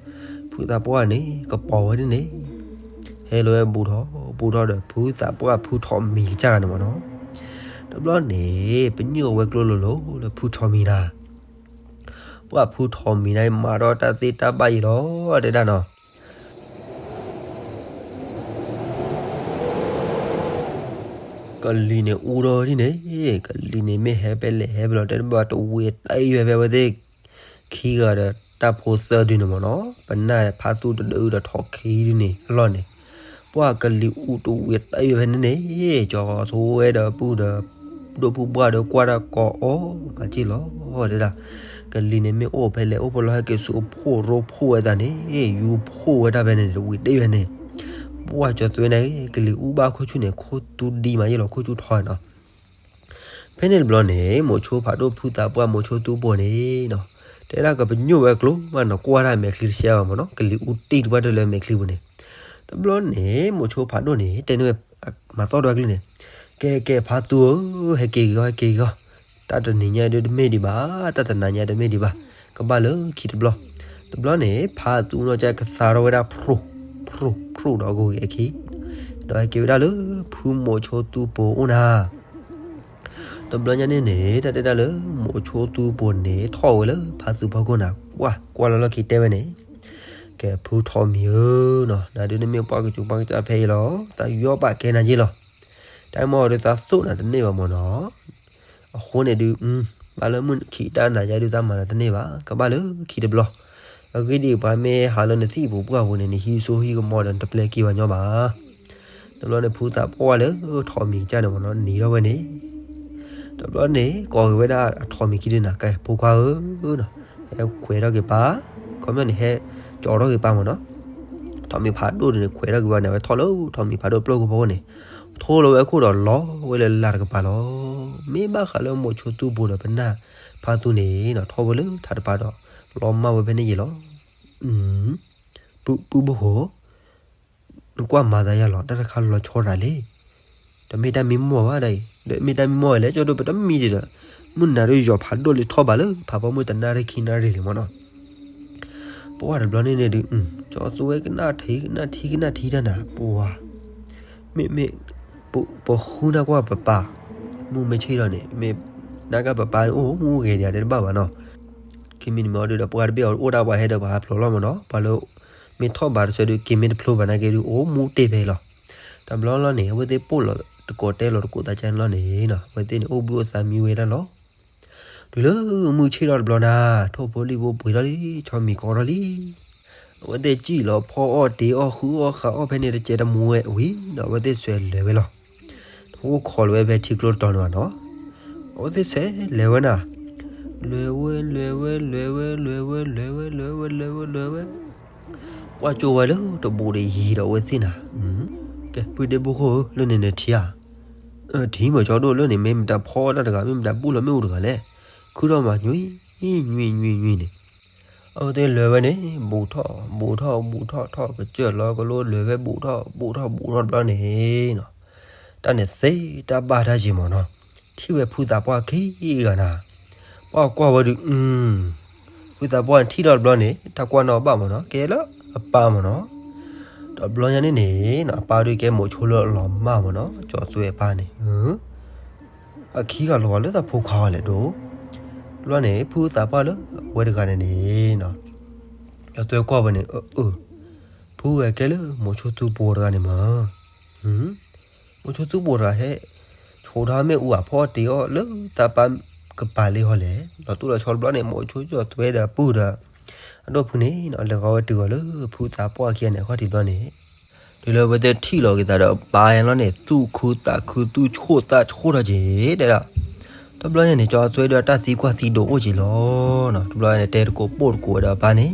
ဖုသးပှၢ်န့ၣ် ကပီၤဝဲဒ်န့ၣ် ဟဲလီၤဝဲဘူးထီၣ် ဘူးထီၣ်ဒီး ဖုသးပှၢ်ဖုထိးမံၤကစၢ်ဂၤန့ၣ်မ့ၢ်နီၤ, တဘျီန့ၣ် ပညိၣ်အဝဲကျိလိၤလိၤလၢဖုထိးမံၤနၤ ပှၢ်ဖုထိးမံၤနၤ မၤထီၣ်တၢ်သ့တၢ်ဘၣ်အံၤလီၤ တဲဒၣ်နီၤ ကလံၤန့ၣ်အူထီၣ်ဒ်န့ၣ်, ကလံၤန့ၣ်မ့ၢ်ဟဲဖဲလဲၣ်ဟဲဖဲလဲၣ် တဲတဘၣ်တဝံၤတၢ်အံၤဖဲဖဲအဝဲသ့ၣ်ခံဂၤဒီးတၢ်ဖိသၢဒုန့ၣ်မ့ၢ်နီၤ, ပနၢ်ဖါသူတဒုဒီးထိးခံဒုန့ၣ်အလီၢ်န့ၣ်, ပှၢ်ကလံၤအူတဝံၤတၢ်အံၤဖဲန့ၣ်န့ၣ်, ကၠီၤသွဲဒီးပုၢ်ဒီး ဒိၣ်ဖုဘှၢ်ဒီးကွၢ်တၢ်ကိးအီၤ မၤစ့ၢ်လီၤ တဲဒၣ်, ကလံၤန့ၣ်မ့ၢ်အိၣ်ဖဲလဲၣ် အိၣ်ဖဲလဲၣ် ဟဲက့ၤဆူအဖှိၣ်ရိဖှိၣ်ဝဲသးန့ၣ် ယူဖှိၣ်ဝဲဒၣ်ဖဲန့ၣ် ဝံၤတ့ၢ်ဖဲန့ၣ်, ပှၢ်ကၠီၤသွဲန့ၣ် ကလံၤအူဘၣ်ခိၣ်ဆူၣ်န့ၣ် ခိၣ်သူဒံမးယဲၢ်လီၤ ခိၣ်ဆူၣ်ထီနီၤ. ဖဲန့ၣ်တဘျီန့ၣ် မိၤဆိဖးဒိၣ်ဖုသးပှၢ်မိၤဆိသူပိၤန့ၣ်နီၤ, တဲဒၣ်ကပညိၣ်ဝဲကျိမးနီၤ ကွၢ်တၢ်မဲာ်ချံတရှဲဘၣ်မးနီၤ ကလံၤအူတံၢ်တပှၢ်တလၢမဲာ်ချံပူၤန့ၣ်, တဘျီန့ၣ် မိၤဆိဖးဒိၣ်န့ၣ် တဲန့ၢ်ဝဲ မၤသီၣ်ဒွဲၣ်ကလုၢ်န့ၣ်, ကဲကဲဖါသူဧၢ, ဟဲက့ၤဂီၤ ဟဲက့ၤဂီၤ, တၢ်တနံၤညါဒုတမ့ၢ်ဒံးဘၣ်, တၢ်တနံၤညါတမ့ၢ်ဒံးဘၣ်, ကဘၣ်လၢခံတဘျီ, တဘျီန့ၣ် ဖါသူနီၢ်ကၠၢ်ကသါထီၣ်ဝဲဒၣ်ဖျိၣ် ဖျိၣ် ဖျိၣ်ဒီးအဂီၢ်ဂ့ၤအခံ, ဒီးဟဲက့ၤဝဲဒၣ်လၢဖုမိၤဆိသူပိၤအိၣ်နၤ တဘျီညါန့ၣ်န့ၣ် တၢ်တဲဒၣ်လၢ မိၤဆိသူပိၤန့ၣ် ထီၣ်ဝဲလၢဖါသူဖီခိၣ်နၤ, ကွၢ်ကွၢ်လီၤလီၢ်ခံတဲဝဲန့ၣ်, ကဲဖုထီးမံၤဧၢနီၤ, နၤဒုးနမ့ၢ်ပှၢ်ကစူၤပှၢ်ကစၢ်ဖဲအံၤလီၤ, သးယီဘၣ်ကဲနၤယ့ၢ်လီၤ, တၢ်မ့ၢ်အီၤဒုးသးသိၣ်နၤတန့ၢ်ဘၣ်မးနီၤ, အဃိန့ၣ်ဒုး ဘၣ်လၢမုၢ်ခံးတၢ်နၤယါဒုးသးမၤနၤတန့ၢ်ဘၣ်, ကဘၣ်လၢခံတဘျီ, အဂ့ၢ်ဒ်အံၤ ပှၤမ့ၢ်ဟးလၢနသံၣ်ပူၤပှၢ်ပူၤန့ၣ် နဟံးစိဟံးကမီၤဒီးနတပျဲက့ၤဘၣ်ညီဘၣ် တဘျီန့ၣ်ဖုသးပှၢ်လၢထီးမံၤကစၢ်န့ၣ်မးနီၤ နံၤထီၣ်ဝဲန့ၣ်, တဘျီန့ၣ် ကိးက့ၤဝဲဒၣ်အထီးမံၤခံဒုးနၤ ကဲဖိခွါဧၢနီၤ, ဟဲကွဲးထီၣ်က့ၤပၢ်, ခီပညီန့ၣ် ဟဲကၠီထီၣ်က့ၤပၢ်မးနီၤ, ထီးမံၤဖးဒိၣ်ဒုးန့ၣ် ကွဲးထီၣ်က့ၤပၢ်န့ၣ် အဝဲထီၣ်လၢထီးမံၤဖးဒိၣ်ပျိၢ်ခိၣ်ဖီခိၣ်န့ၣ်, ထိလီၤဝဲခိၣ်ဒီးလီၤဝဲလၢလၢ်တကပၤလီၤ, မ့ၢ်ဘၣ်ဃးလၢမိၤဆိသူပိၤဒီးပနၢ်ဖါသူန့ၣ်နီၤ ထီၣ်ဝဲလၢထးတပၤဒီး လီၤမၢ်ဝဲဖဲန့ၣ်ယ့ၢ်လီၤ ပုၢ်ပုၢ်ဘိၣ်ဃိ နကွၢ်မၤသးယါလီၤ တၢ်တခါလီၤဆီရၤလံ, တမ့ၢ်တၢ်မံမီၢ်ဘၣ်ဒ်အံၤ, ဒီးမ့ၢ်တၢ်မံမီၢ်ဝဲလဲၣ် ကၠီဒိၣ်ပတမံဒံးဒီး, မုၢ်နၤဒုးယီၤဖးဒိၣ်လံထီၣ်ဘးလၢဖးဖီမုၢ်တနၣ်ရံၣ်ခံနၣ်ရံၣ်လံမးနီၤ, ပဝဲတဘျီန့ၣ်န့ၣ်ဒုး, ကၠီသွဲကနၣ်ထံကနၣ်ထံကနၣ်ထံတၢ်နၤ ပဝဲ မ့ၢ်မ့ၢ်, ပဃုနၢ်ကွၢ်ပပၢ်, မုၢ်မ့ၢ်ဆ့ၣ်ထီၣ်န့ၣ် မ့ၢ်နၢ်ကၢ်ပပၢ်န့ၣ် အိၣ်မူဂဲၤဒံးဒဲးတဘၣ်ဘၣ်နီၤ, ခံမံၤတမံၤအီၤဒုးဒီး ပှၤတဘ့ၣ်အီၤအိၣ်ဒၣ်ပှၤဟဲဒီးပှၤဟးဖျိးလီၤမးနီၤ, ပှၤလၢ မ့ၢ်ထီၣ်ဘးတဆၢဒုး က့ၤမ့ၢ်တဖျိဘၣ်နာ်က့ဒုး အိၣ်မူတ့ၢ်ဖဲအံၤလီၤ, တဘျီလီၤန့ၣ် အဝဲသ့ၣ်ပိာ်လီၤတကိးတဲလီၤတကိးသးကန့ၣ်လီၤန့ၣ်နီၤ အဝဲသ့ၣ်န့ၣ်အိၣ်ဘှံးအိၣ်သါမံဝဲဒၣ်လီၤ တုၤလၢမုၢ်ဆ့ၣ်ထီၣ်တဘျီနၤ, ထိၣ်ဖိလံၣ်ဖိပှ့ၤထီၣ်လံ, ဆီမံၤကီထီၣ်လံ, အဝဲသ့ၣ်စံၣ်လီၤဖီအီၣ်တ့ၤအီၣ်ဃုအီၣ်ဃးအီၣ်ဖဲန့ၣ်တကဲတမူဝဲဝံၤဒီး အဝဲသ့ၣ်စဲးလဲၤဝဲလီၤ, တအိၣ်ခိးလၢၤဝဲဖဲထံကျိတတီၤန့ၣ်ဘၣ်နီၤ, အဝဲသ့ၣ်စဲးလဲၤဝဲနၤ, လဲၤဝဲ လဲၤဝဲ လဲၤဝဲ လဲၤဝဲ လဲၤဝဲ လဲၤဝဲ လဲၤဝဲ လဲၤဝဲ လဲၤဝဲ ကွၢ်ကၠိဝဲလၢတဘူးတယံၤဒီးအဝဲသ့ၣ်နၤ, ကဲ ပုၢ်ဒ့ဘိၣ်ဃိဧၢ လၢန့ၣ်နထံဧါ, ထံမ့ၢ်ကၠီဒိၣ်လၢန့ၣ် မ့ၢ်မတၤဖီတၢ်တဂၤ မ့ၢ်မတၤဘူၣ်လီၤမ့ၣ်အူတဂၤလဲၣ်, ခုထီၣ်မးညွံ ညွံ ညွံ ညွံန့ၣ်, အဝဲသ့ၣ်လဲၤဝဲန့ၣ် ဘူးထီၣ် ဘူးထီၣ် ဘူးထီၣ် ထီၣ်ကစၢၢ်လီၤကလိလဲၤဝဲဘူးထီၣ် ဘူးထီၣ် ဘူးထီၣ်တဘျီန့ၣ်နီၤ, တၢ်န့ၣ်သ့တၢ်ဘၣ်တၢ်ယံၤမးနီၤ, ထံၣ်ဝဲဖုသးပှၢ်ခံဂၤနၤ, ပှၢ်ကွၢ်ဝဲဒုး ဖုသးပှၢ်န့ၣ်ထံၣ်ထီၣ်တဘျီန့ၣ် တၢ်ကွၢ်နီၣ်ဘၣ်မးနီၤ ကဲလၢအပၢ်မးနီၤ, ဒီးတဘျီညါန့ၣ်န့ၣ် အပၢ်ဒုးကဲမိၤဆိလၢအလီၤမၢ်မးနီၤ ကၠီသွဲအပၢ်န့ၣ်, အခံဂၤလီၤဂာ်လၢတၢ်ဖိခွါအီၤလဲၣ်ဒိၣ်, တဘျီန့ၣ် ဖုသးပှၢ်လၢအဝဲတဂၤန့ၣ်န့ၣ်နီၤ, ကၠီသွဲကွၢ်ဝဲန့ၣ် အၢ ဖုဂၤကဲလၢမိၤဆိသူပိၤတဂၤန့ၣ်မး, မိၤဆိသူပိၤတဂၤဟဲ ဆိးထီၣ်မ့ၣ်အူအဖီအီၣ်တ့ၤအီၣ်လၢသးပၢ်ကပၤလံဟီလဲၣ်, လီၤတိၢ်လီၤဆီတဘျီန့ၣ် မိၤဆိကၠီသွဲဒီးပုၢ်ဒီး အဒိၣ်ဖုန့ၣ်နီၤ လဲၤဃီၤဝဲတုၤအီၤလၢဖုသးပှၢ်ခံဂၤန့ၣ် အခီၣ်ထံးတဘျီန့ၣ်, တုၤလၢအဝဲသ့ၣ်ထံၣ်လီၤက့ၤသးဒီးပၢ်ယါလီၤန့ၣ် သူၣ်ခုသးခု သူၣ်ဆှိၣ်သးဆှိၣ်ထီၣ်က့ၤတဲဒၣ်, တဘျီညါန့ၣ် ကၠီသွဲဒီးတၢ်သံကွၢ်သံဒိးအိၣ်က့ၤလီၤနီၤ, တဘျီန့ၣ် တဲတကိးပိာ်တကိးဝဲဒီးအပၢ်န့ၣ်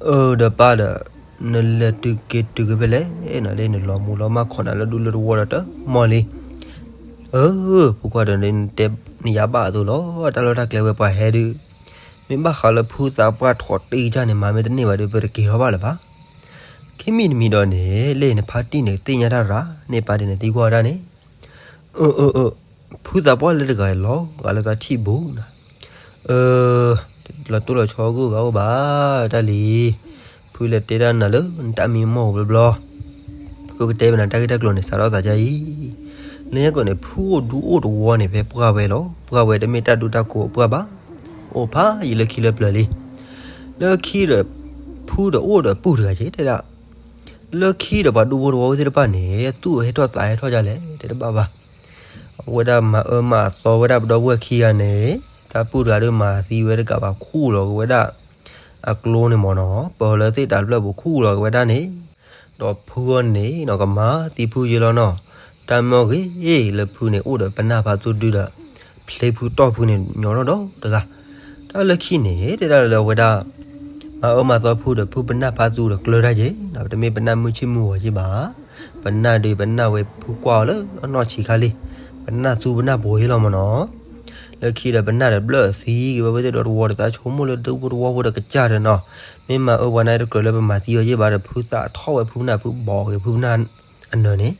အၢ ဒီးပၢ်ဒီး နလဲၤတုၤက့ၤတုၤက့ၤဖဲလဲၣ်နီၤ, လၢနလီၤမူလီၤမၢ်ခိးနၤလၢဒူလၢတဝီဒီးတမီၢ်လံ, အၢ ဖိခွါဒီး နတဲနယါဘၣ်အသိးလီၤ, တၢ်လီၢ်တၢ်ကျဲဝဲပှၤဟဲဒုး မ့ၢ်ဘၣ်ဃးလၢဖုသးပှၢ်ထီၣ်တ့ၢ်ကစၢ်န့ၣ် မၤမ့ၢ်တန့ၢ်ဘၣ်ဒီး ပတက့ၤထီၣ်ဘၣ်လၢၤဘၣ်, ခံမံၤတမံၤဒီးန့ၣ် လၢနဖါတံၢ်န့ၣ် သ့ၣ်ညါတၢ်ရၤ န့ၢ်ပၢ်ဒုးန့ၣ်သံကွၢ်ဝဲဒၣ်န့ၣ်, အၢ အၢ အၢ ဖုသးပှၢ်လၢတဂၤလီၤဂာ်လၢသးထံၣ်ဘူးနၤ, အၢ လီၤတိၢ်လီၤဆီဂိၢ်ဂၤအိၣ်ဘၣ်, တၢ်လံၤ, ဖုလဲၤတဲဒၣ်နၤလၢနတၢ်မံမီၢ်ပူၤဘျီဘျီ, ဖုကတဲဝဲနၤတၢ်ဂ့ၢ်တၢ်ကျိၤန့ၣ် စးထီၣ်သးဒ်အံၤ, လၢညါကိးန့ၣ် ဖုအိၣ်ဒူအိၣ်တဝီန့ၣ် ဖဲပှၢ်ဝဲလီၤ, ပှၢ်ဝဲတမ့ၢ်တၢ်ဒူတၢ်ကိးပှၢ်ဘၣ်, အိၣ်ဖးယံာ်လၢခံလၢပျၢၤလံ, လၢခံဒီး ဖုဒီးအိၣ်ဒီးပုၢ်တဂၤက့ၤတဲဒၣ် လၢခံဒီးပှၤဒူဖိတဝီဝဲသ့ၣ်တဖၣ်န့ၣ် သူၣ်ဟဲထီၣ်သးဟဲထီၣ်ဒ်လဲၣ် တဲတဘၣ်ဘၣ်, အဝဲဒၣ်မၤအၢမၤသီဝဲဒၣ်ပဒီပုၢ်ဝဲၢ်ခံဂၤန့ၣ်, တၢ်ပုၢ်တဂၤဒုးမၤသံဝဲတကးဘၣ်ခူၣ်လီၤက့ၤဝဲဒၣ် အကျိန့ၣ်မ့ၢ်နီၤ, ပၢလၢသ့ၣ်တၢ်တဖျၢၣ်ပူၤခူၣ်လီၤက့ၤဝဲဒၣ်န့ၣ်, ဒီးဖုအီၤန့ၣ်နီၤ ကမၤသံဖုယ့လီၤနီၤ, တၢ်မ့ၢ်ဂ့ၤလၢဖုန့ၣ် အိၣ်ဒီးပနၢ်ဖးသူဒုဒီး ဖျ့ဖုတီၢ်ဖုန့ၣ် ညီထီၣ်ဒီးတဂၤ, တ တၢ်လၢခံန့ၣ် တဲဒၣ်လၢအဝဲဒၣ် မၤအၢမၤသီဖုဒီး ဖုပနၢ်ဖးသူဒီးကျၢၤတၢ်က့ၤ, တမ့ၢ်ပနၢ်မုၢ်ဆ့ၣ်မုၢ်ဂီၤက့ၤဘၣ်. ပနၢ်ဒီးပနၢ်ဝဲဖုကွၢ်အီၤလၢအနီၢ်ဆံးခါလံ, ပနၢ်သူပနၢ်ပှဲၤလီၤမ့ၢ်နီၤ. လၢခံဒီးပနၢ်ဒီးဘျၢၣ်သံက့ၤဝဲသ့ၣ်ဒီးတဝီဒီး သးဆိကမိၣ်လၢဒူဖိတဝီဖိဒီးကစၢ်ဒီးနီၤ, မ့ၢ်မၤအၢပှၤနါတကြၢးလၢပမၤသံအီၤယ့ၢ်ဘၣ်ဒီး ဖုသးထီၣ်ဝဲဖုပနၢ် ဖုဘီးက့ၤဖုပနၢ်အနၢၤန့ၣ်,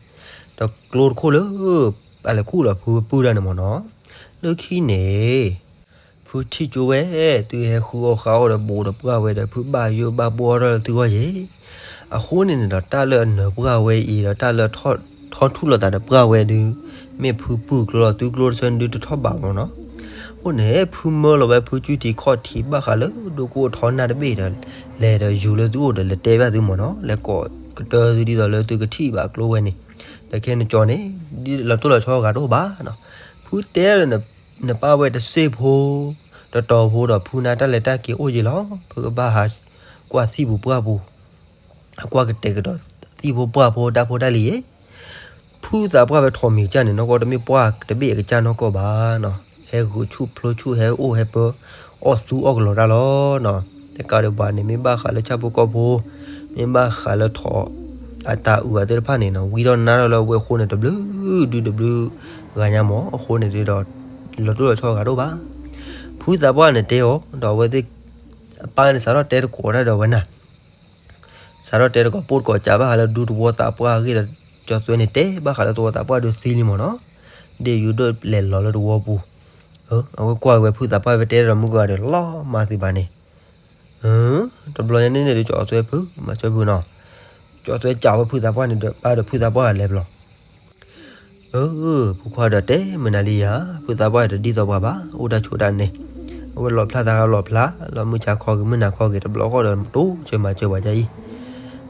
ဒီးကျိတခိၣ်လၢ အလဲၤခူၣ်လီၤဖုပုၢ်ဒၣ်န့ၣ်မ့ၢ်နီၤ. လၢခံန့ၣ် ဖုထံၣ်ကၠိဝဲ, သုဟဲဃုအီၣ်ဃုအီၣ်ဒီးဘူးဒီးပှၢ်ဝဲဒီး ဖုဘၣ်ယိၣ်ဘၣ်ဘှီထီၣ်လၢသုဂီၢ်ယ့ၢ်. အဃိန့ၣ်န့ၣ်ဒီး တၢ်လၢအနၢၤပှၢ်ဝဲအံၤဒီး တၢ်လၢထီၣ်ထူၣ်လိာ်သးဒီးပှၢ်ဝဲဒုး မ့ၢ်ဖုပုၢ်ကျိလီၤ, သုကျိတဆၢန့ၣ်ဒုးတထီၣ်ဘးမ့ၢ်နီၤ. အဃိန့ၣ် ဖုမၢလီၤဝဲဖုကၠူထံခီၣ်ထံးဘၣ်ဃးလၢဒိၣ်ကိၢ်ထီနၢ်တဘ့ၣ်ဒီး လဲၤဒီးယူၤလၢသုအိၣ်ဒီး လဲၤတဲဘၣ်သုမ့ၢ်နီၤ, လဲၤကိးကတၢၢ်သုဒ်သိးလၢသုကထံၣ်ဘၣ်ကျိဝဲန့ၣ်, ဒီးခဲနကၠီန့ၣ် ဒ်လီၤတိၢ်လီၤဆီဂၤတအိၣ်ဘၣ်နီၤ. ဖုတဲဒီး နပၢ်ဝဲတစ့ၢ်ဖိ တတီၤဖိဒီး ဖုနါတၢ်လဲၤတၢ်က့ၤအိၣ်ယ့ၢ်လီၤ. ဖုကဘၣ်ဟးကွၢ်သံၣ်ပူၤပှၢ်ပူၤ, ဟးကွၢ်ကတဲာ်ကတီၤသံၣ်ဖိပှၢ်ဖိတၢ်ဖိတၢ်လံၤယ့ၢ်. ဖုသးပှၢ်ဖဲထိးမံၤကစၢ်န့ၣ် နီၢ်ကီၢ်တမ့ၢ်ပှၢ်တဘ့ၣ်အကစၢ်နီၢ်ကီၢ်ဘၣ်နီၤ, ဟဲဂုာ်ဆူၣ်ဖျိဆူၣ် ဟဲအိၣ်ဟဲပၢ အီၣ်သူအီၣ်ကလီၤတၢ်လီၤနီၤ. တကးဒံးဘၣ်န့ၣ် မ့ၢ်ဘၣ်ဃးလၢဆၣ်ဖိကီၢ်ဖိ, မ့ၢ်ဘၣ်ဃးလၢထိး အတၢ်အုးအသ့ၣ်တဖၣ်န့ၣ်နီၤ, ဝံထီၣ်နါထီၣ်လၢအဝဲအဃိန့ၣ် တဘျုးဒုတဘျုးဂၤညါမ့ၢ်, အဃိန့ၣ်ဒုးဒီး လီၤတိၢ်လီၤဆီဂၤတအိၣ်ဘၣ်. ဖုသးပှၢ်န့ၣ်တဲအီၤ ဒီးအဝဲသ့ၣ်အပၢ်န့ၣ် စးထီၣ်တဲတကိးတၢ်ဒီးဝဲနၤ စးထီၣ်တဲတကိးပိၢ်တကိးကးဘၣ်ဃးလၢဒူသဝီသးပှၢ်အဂ့ၢ်ဒီး ကၠီသွဲန့ၣ် တဲဘၣ်ဃးလၢသဝီသးပှၢ်ဒုးသံလံမ့ၢ်နီၤ, ဒ်ယူၤဒိၣ်လဲၤလီၤလၢသဝီပူၤ, အဝဲကွၢ်ဝဲဖုသးပှၢ်ဝဲတဲဒီးမုၢ်ကဂၤဒီး လီၤမၤသံဘၣ်န့ၣ်, တဘျီညါန့ၣ်န့ၣ်ဒုး ကၠီသွဲဖု မၤစၢၤဖုနီၤ, ကၠီသွဲကးဝဲဖုသးပှၢ်န့ၣ်ဒီး ပၢ်ဒီးဖုသးပှၢ်လဲၤဘျီ အၢ ဖိခွါဒီးတဲမုၢ်နၤလံယၤ, ဖုသးပှၢ်တဒ်သိးပှၤဘၣ်, အိၣ်တၢ်ဆိးတၢ်န့ၣ်, အဝဲလီၣ်ဖျါသးဂၤလီၣ်ဖျါ, လီၣ်မုၢ်ဆါခီဂ့ၤ မုၢ်နၤခီဂ့ၤ တဘျီဃီဒီး တိစၢၤမၤစၢၤပှၤဒ်အံၤ,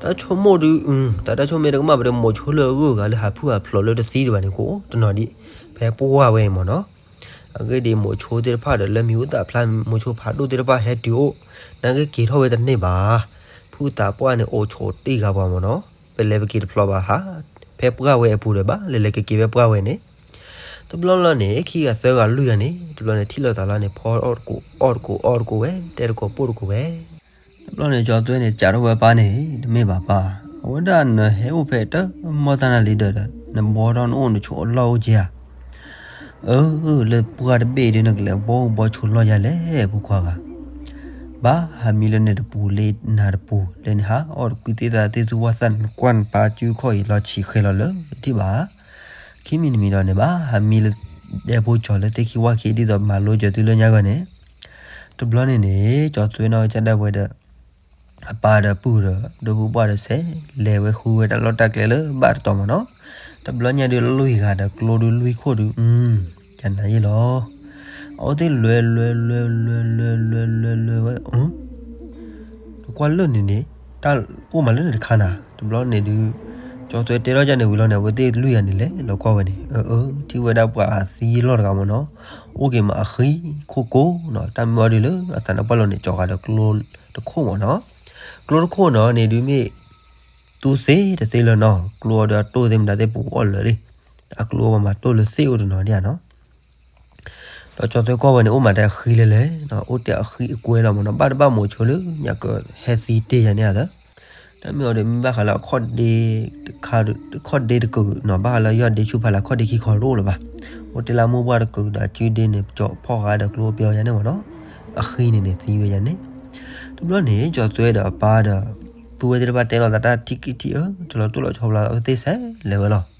တၢ်ဆိကမိၣ်ဒုး, တၢ်ဆိကမိၣ်မ့ၢ်တကမၣ်ပှၤဒီး မိးဆိလၢအဂုၤအဂၤလၢဟးဖုးဟးဖျိးလၢတသံဒံးဘၣ်န့ၣ် ကအိၣ်တနီၤဒံး, ဖဲပှၢ်ဝဲအံၤမ့ၢ်နီၤ, အဂ့ၢ်ဒ်အံၤ မိးဆိသ့ၣ်တဖၣ်ဒီး လၢမံၤဟူသၣ်ဖျါ မိးဆိဖးဒိၣ်သ့ၣ်တဖၣ်ဟဲတုၤအိၣ်, နာ်က့က့ၤထီၣ်ဝဲတန့ၢ်ဘၣ်, ဖုသးပှၢ်န့ၣ် အိၣ်ဆိးတ့ၢ်ဂၤပှၤမ့ၢ်နီၤ, ပလဲၤပက့ၤတဖျိးဘၣ်ဟး, ဖဲပှၢ်ဝဲအပူၤဒီးဘၣ် လဲၤလဲၤက့ၤက့ၤဖဲပှၢ်ဝဲန့ၣ်, တဘျီလီၤန့ၣ် ခံဂၤသၢဂၤလွံၢ်ဂၤန့ၣ် တဘျီန့ၣ် ထံၣ်လိာ်သးလီၤန့ၣ် ဖီအီၣ်တကိးအီၣ်တကိးဝဲ တဲတကိးပိၢ်တကိးဝဲ, တဘျီန့ၣ် ကၠီသွဲန့ၣ် စးထီၣ်ဝဲပၢ်န့ၣ် တမ့ၢ်ဘၣ်ပၢ်, အဝဲဒၣ်နဟဲအိၣ်ဖဲတၢ်မီၢ်သၣ်နၤလံဒီး နဘှီထီၣ်နအိၣ်နဆိးအလီၢ်အိၣ်က့ဧါ, အၢ လၢပှၢ်တဘ့ၣ်ဒ်နကလဲၤဘှီအိၣ်ဘှီဆိးလီၢ်ယၤလဲၣ် ဖိခွါဂၤ, ဘၣ်ဟးမံလၢန့ၣ်တပူၤလၢနၤတပူၤ လၢနဟးအီၣ်တကွံသ့ၣ်သၣ်သ့ၣ်သူဝၣ်သၣ် နကွၢ်နပၢ်စုခီၣ်အံၤလီၤဆံးဃဲလီၤလၢနထံၣ်ဘၣ်, ခံမံၤတမံၤဒီးန့ၣ် ဘၣ်ဟးမံလၢဒဲဖိကၠီၤလၢသ့ၣ်ခံဝၣ်ခံ ဒ်သိးမၤလိကၠီၤသုလၢညါဂီၢ်န့ၣ်, တဘျီန့ၣ်န့ၣ် ကၠီသွဲနီၢ်ကစၢ်ဒၣ်ဝဲဒီး အပၢ်ဒီးပုၢ်ဒီး ဒိၣ်ဖုပှၢ်ဒီးစဲး လဲၤဝဲဃုဝဲတၢ်လီၢ်တၢ်ကျဲလၢဘၣ်တတီၤမ့ၢ်နီၤ, တဘျီညါဒုးလီၢ်ဂၤဒီးကျိဒုးလွံၢ်ခိၣ်ဒုး, ကနၤယ့ၢ်လီၤ, အဝဲသ့ၣ်လွဲလွဲလွဲလွဲလွဲလွဲလွဲလွဲဝဲ ကွၢ်လၢန့ၣ်န့ၣ် တၢ်အိၣ်မးလၢန့ၣ်တခါနၤ, တဘျီန့ၣ်ဒုး ကၠီသွဲတဲထီၣ်ကန့ၣ်ဝံၤလီၤန့ၣ် အဝဲသ့ၣ်လွံၢ်ဂၤန့ၣ်လဲၤလီၤကွၢ်ဝဲန့ၣ်, အၢ အၢ ထံၣ်ဝဲဒၣ်ပှၤအသံလီၢ်တဂၤမ့ၢ်နီၤ, အိၣ်က့ၤမးအဃံခိၣ်ကိၢ်နီၤ, တၢ်မ့ၢ်အီၤဒုးလၢအသးနါပှၢ်လီၤန့ၣ် ကၠီၤဃာ်ဒီးကျိတခိၣ်မ့ၢ်နီၤ, ကျိတခိၣ်နီၤန့ၣ်ဒုးမ့ၢ် သူသ့တသ့လၢၤနီၤ, ကျိအီၤဒီးအတိၢ်သ့ၣ်မတၤသ့ၣ်ပူၤအီၣ်လၢာ်လံ, အကျိအီၤပှၤမၤတိၢ်လၢသ့ၣ်အိၣ်တနီၤဒံးဧါနီၤ ဒီးကၠီသွဲကွၢ်ဝဲန့ၣ် အိၣ်မးတၢ်အဃံလဲၣ်လဲၣ်, အိၣ်တၢ်အဃံအကွဲလီၤမ့ၢ်နီၤ, ဘၣ်တဘၣ်မိးဆိလၢညါကဟဲသံတ့ၢ်ယၤန့ၣ်ဧါသၢ, တၢ်မ့ၢ်အီၤဒီးမ့ၢ်ဘၣ်ဃးလၢအခီၣ်ဒ့, ခီၣ်ဒ့တကုာ်နီၤ, ဘၣ်ဃးလၢယီၢ်ဒ့ဆူၣ်ဖးလၢအခီၣ်ဒ့ခံခီတအိၣ်လၢၤဘၣ်, အိၣ်တ့ၢ်လၢမိၢ်ပှၢ်တကုာ်ဒီးအစုဒ့န့ၣ် ကၠီၤဖီၣ်ဃာ်ဒီးကျိပျီယၤန့ၣ်မ့ၢ်နီၤ, အဃံန့ၣ်န့ၣ်သံဝဲယၤန့ၣ်, တဘျီန့ၣ် ကၠီသွဲဒီးအပၢ်ဒီး ပုၢ်ဝဲသ့ၣ်တဖၣ်တဲလိာ်သးတၢ်ထံၣ်ကံၣ်ထံၣ်အၢ တလီၤတိၢ်လီၤဆီဘၣ်လီၤ အဝဲသ့ၣ်စဲးလဲၤဝဲလီၤ.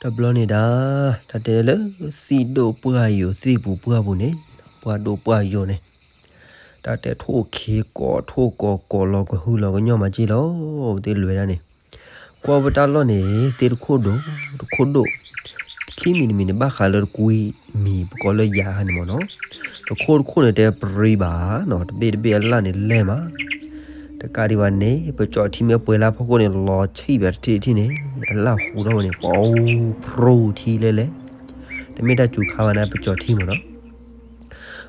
တဘျီန့ၣ်ဒၣ် တၢ်တဲလၢ သံၣ်ဒိၣ်ပှၢ်ယိာ် သ့ၣ်ပူၤပှၢ်ပူၤန့ၣ် ပှၢ်ဒိၣ်ပှၢ်ယိာ်န့ၣ် တၢ်တဲထိၣ်ခ့ကိးထိၣ်ကိးကိးလီၤကဟုလီၤကညီၢ်မးက့ၢ်လီၤ. အဝဲသ့ၣ်လဲၤဒၣ်န့ၣ် ကွၢ်ဝဲတၢ်လီၢ်န့ၣ် သ့ၣ်တခိၣ်ဒိၣ် တခိၣ်ဒိၣ် ခံမံၤတမံၤန့ၣ် ဘၣ်ဃးလၢတကွံမံၤ ပကိးလၢယၤခါန့ၣ်မ့ၢ်နီၤ တခိၣ်တခိၣ်န့ၣ် တဲပရံဘၣ်နီၤ တဘ့ၣ်တဘ့ၣ်အလၣ်န့ၣ်လဲၢ်မး တကးဒံးဘၣ်န့ၣ် ပကၠီၤထံမ့ၢ်ပှဲၤလၢဖီခိၣ်န့ၣ် လီၤဆံးဘၣ်တထံၣ်တထံၣ်န့ၣ် အလၣ်ဟူထီၣ်ဝဲန့ၣ် ပအူဖရိထံလဲၢ်လဲၢ် တမ့ၢ်တၢ်စူၤခါဘၣ်န့ၣ် ပကၠီၤထံမ့ၢ်နီၤ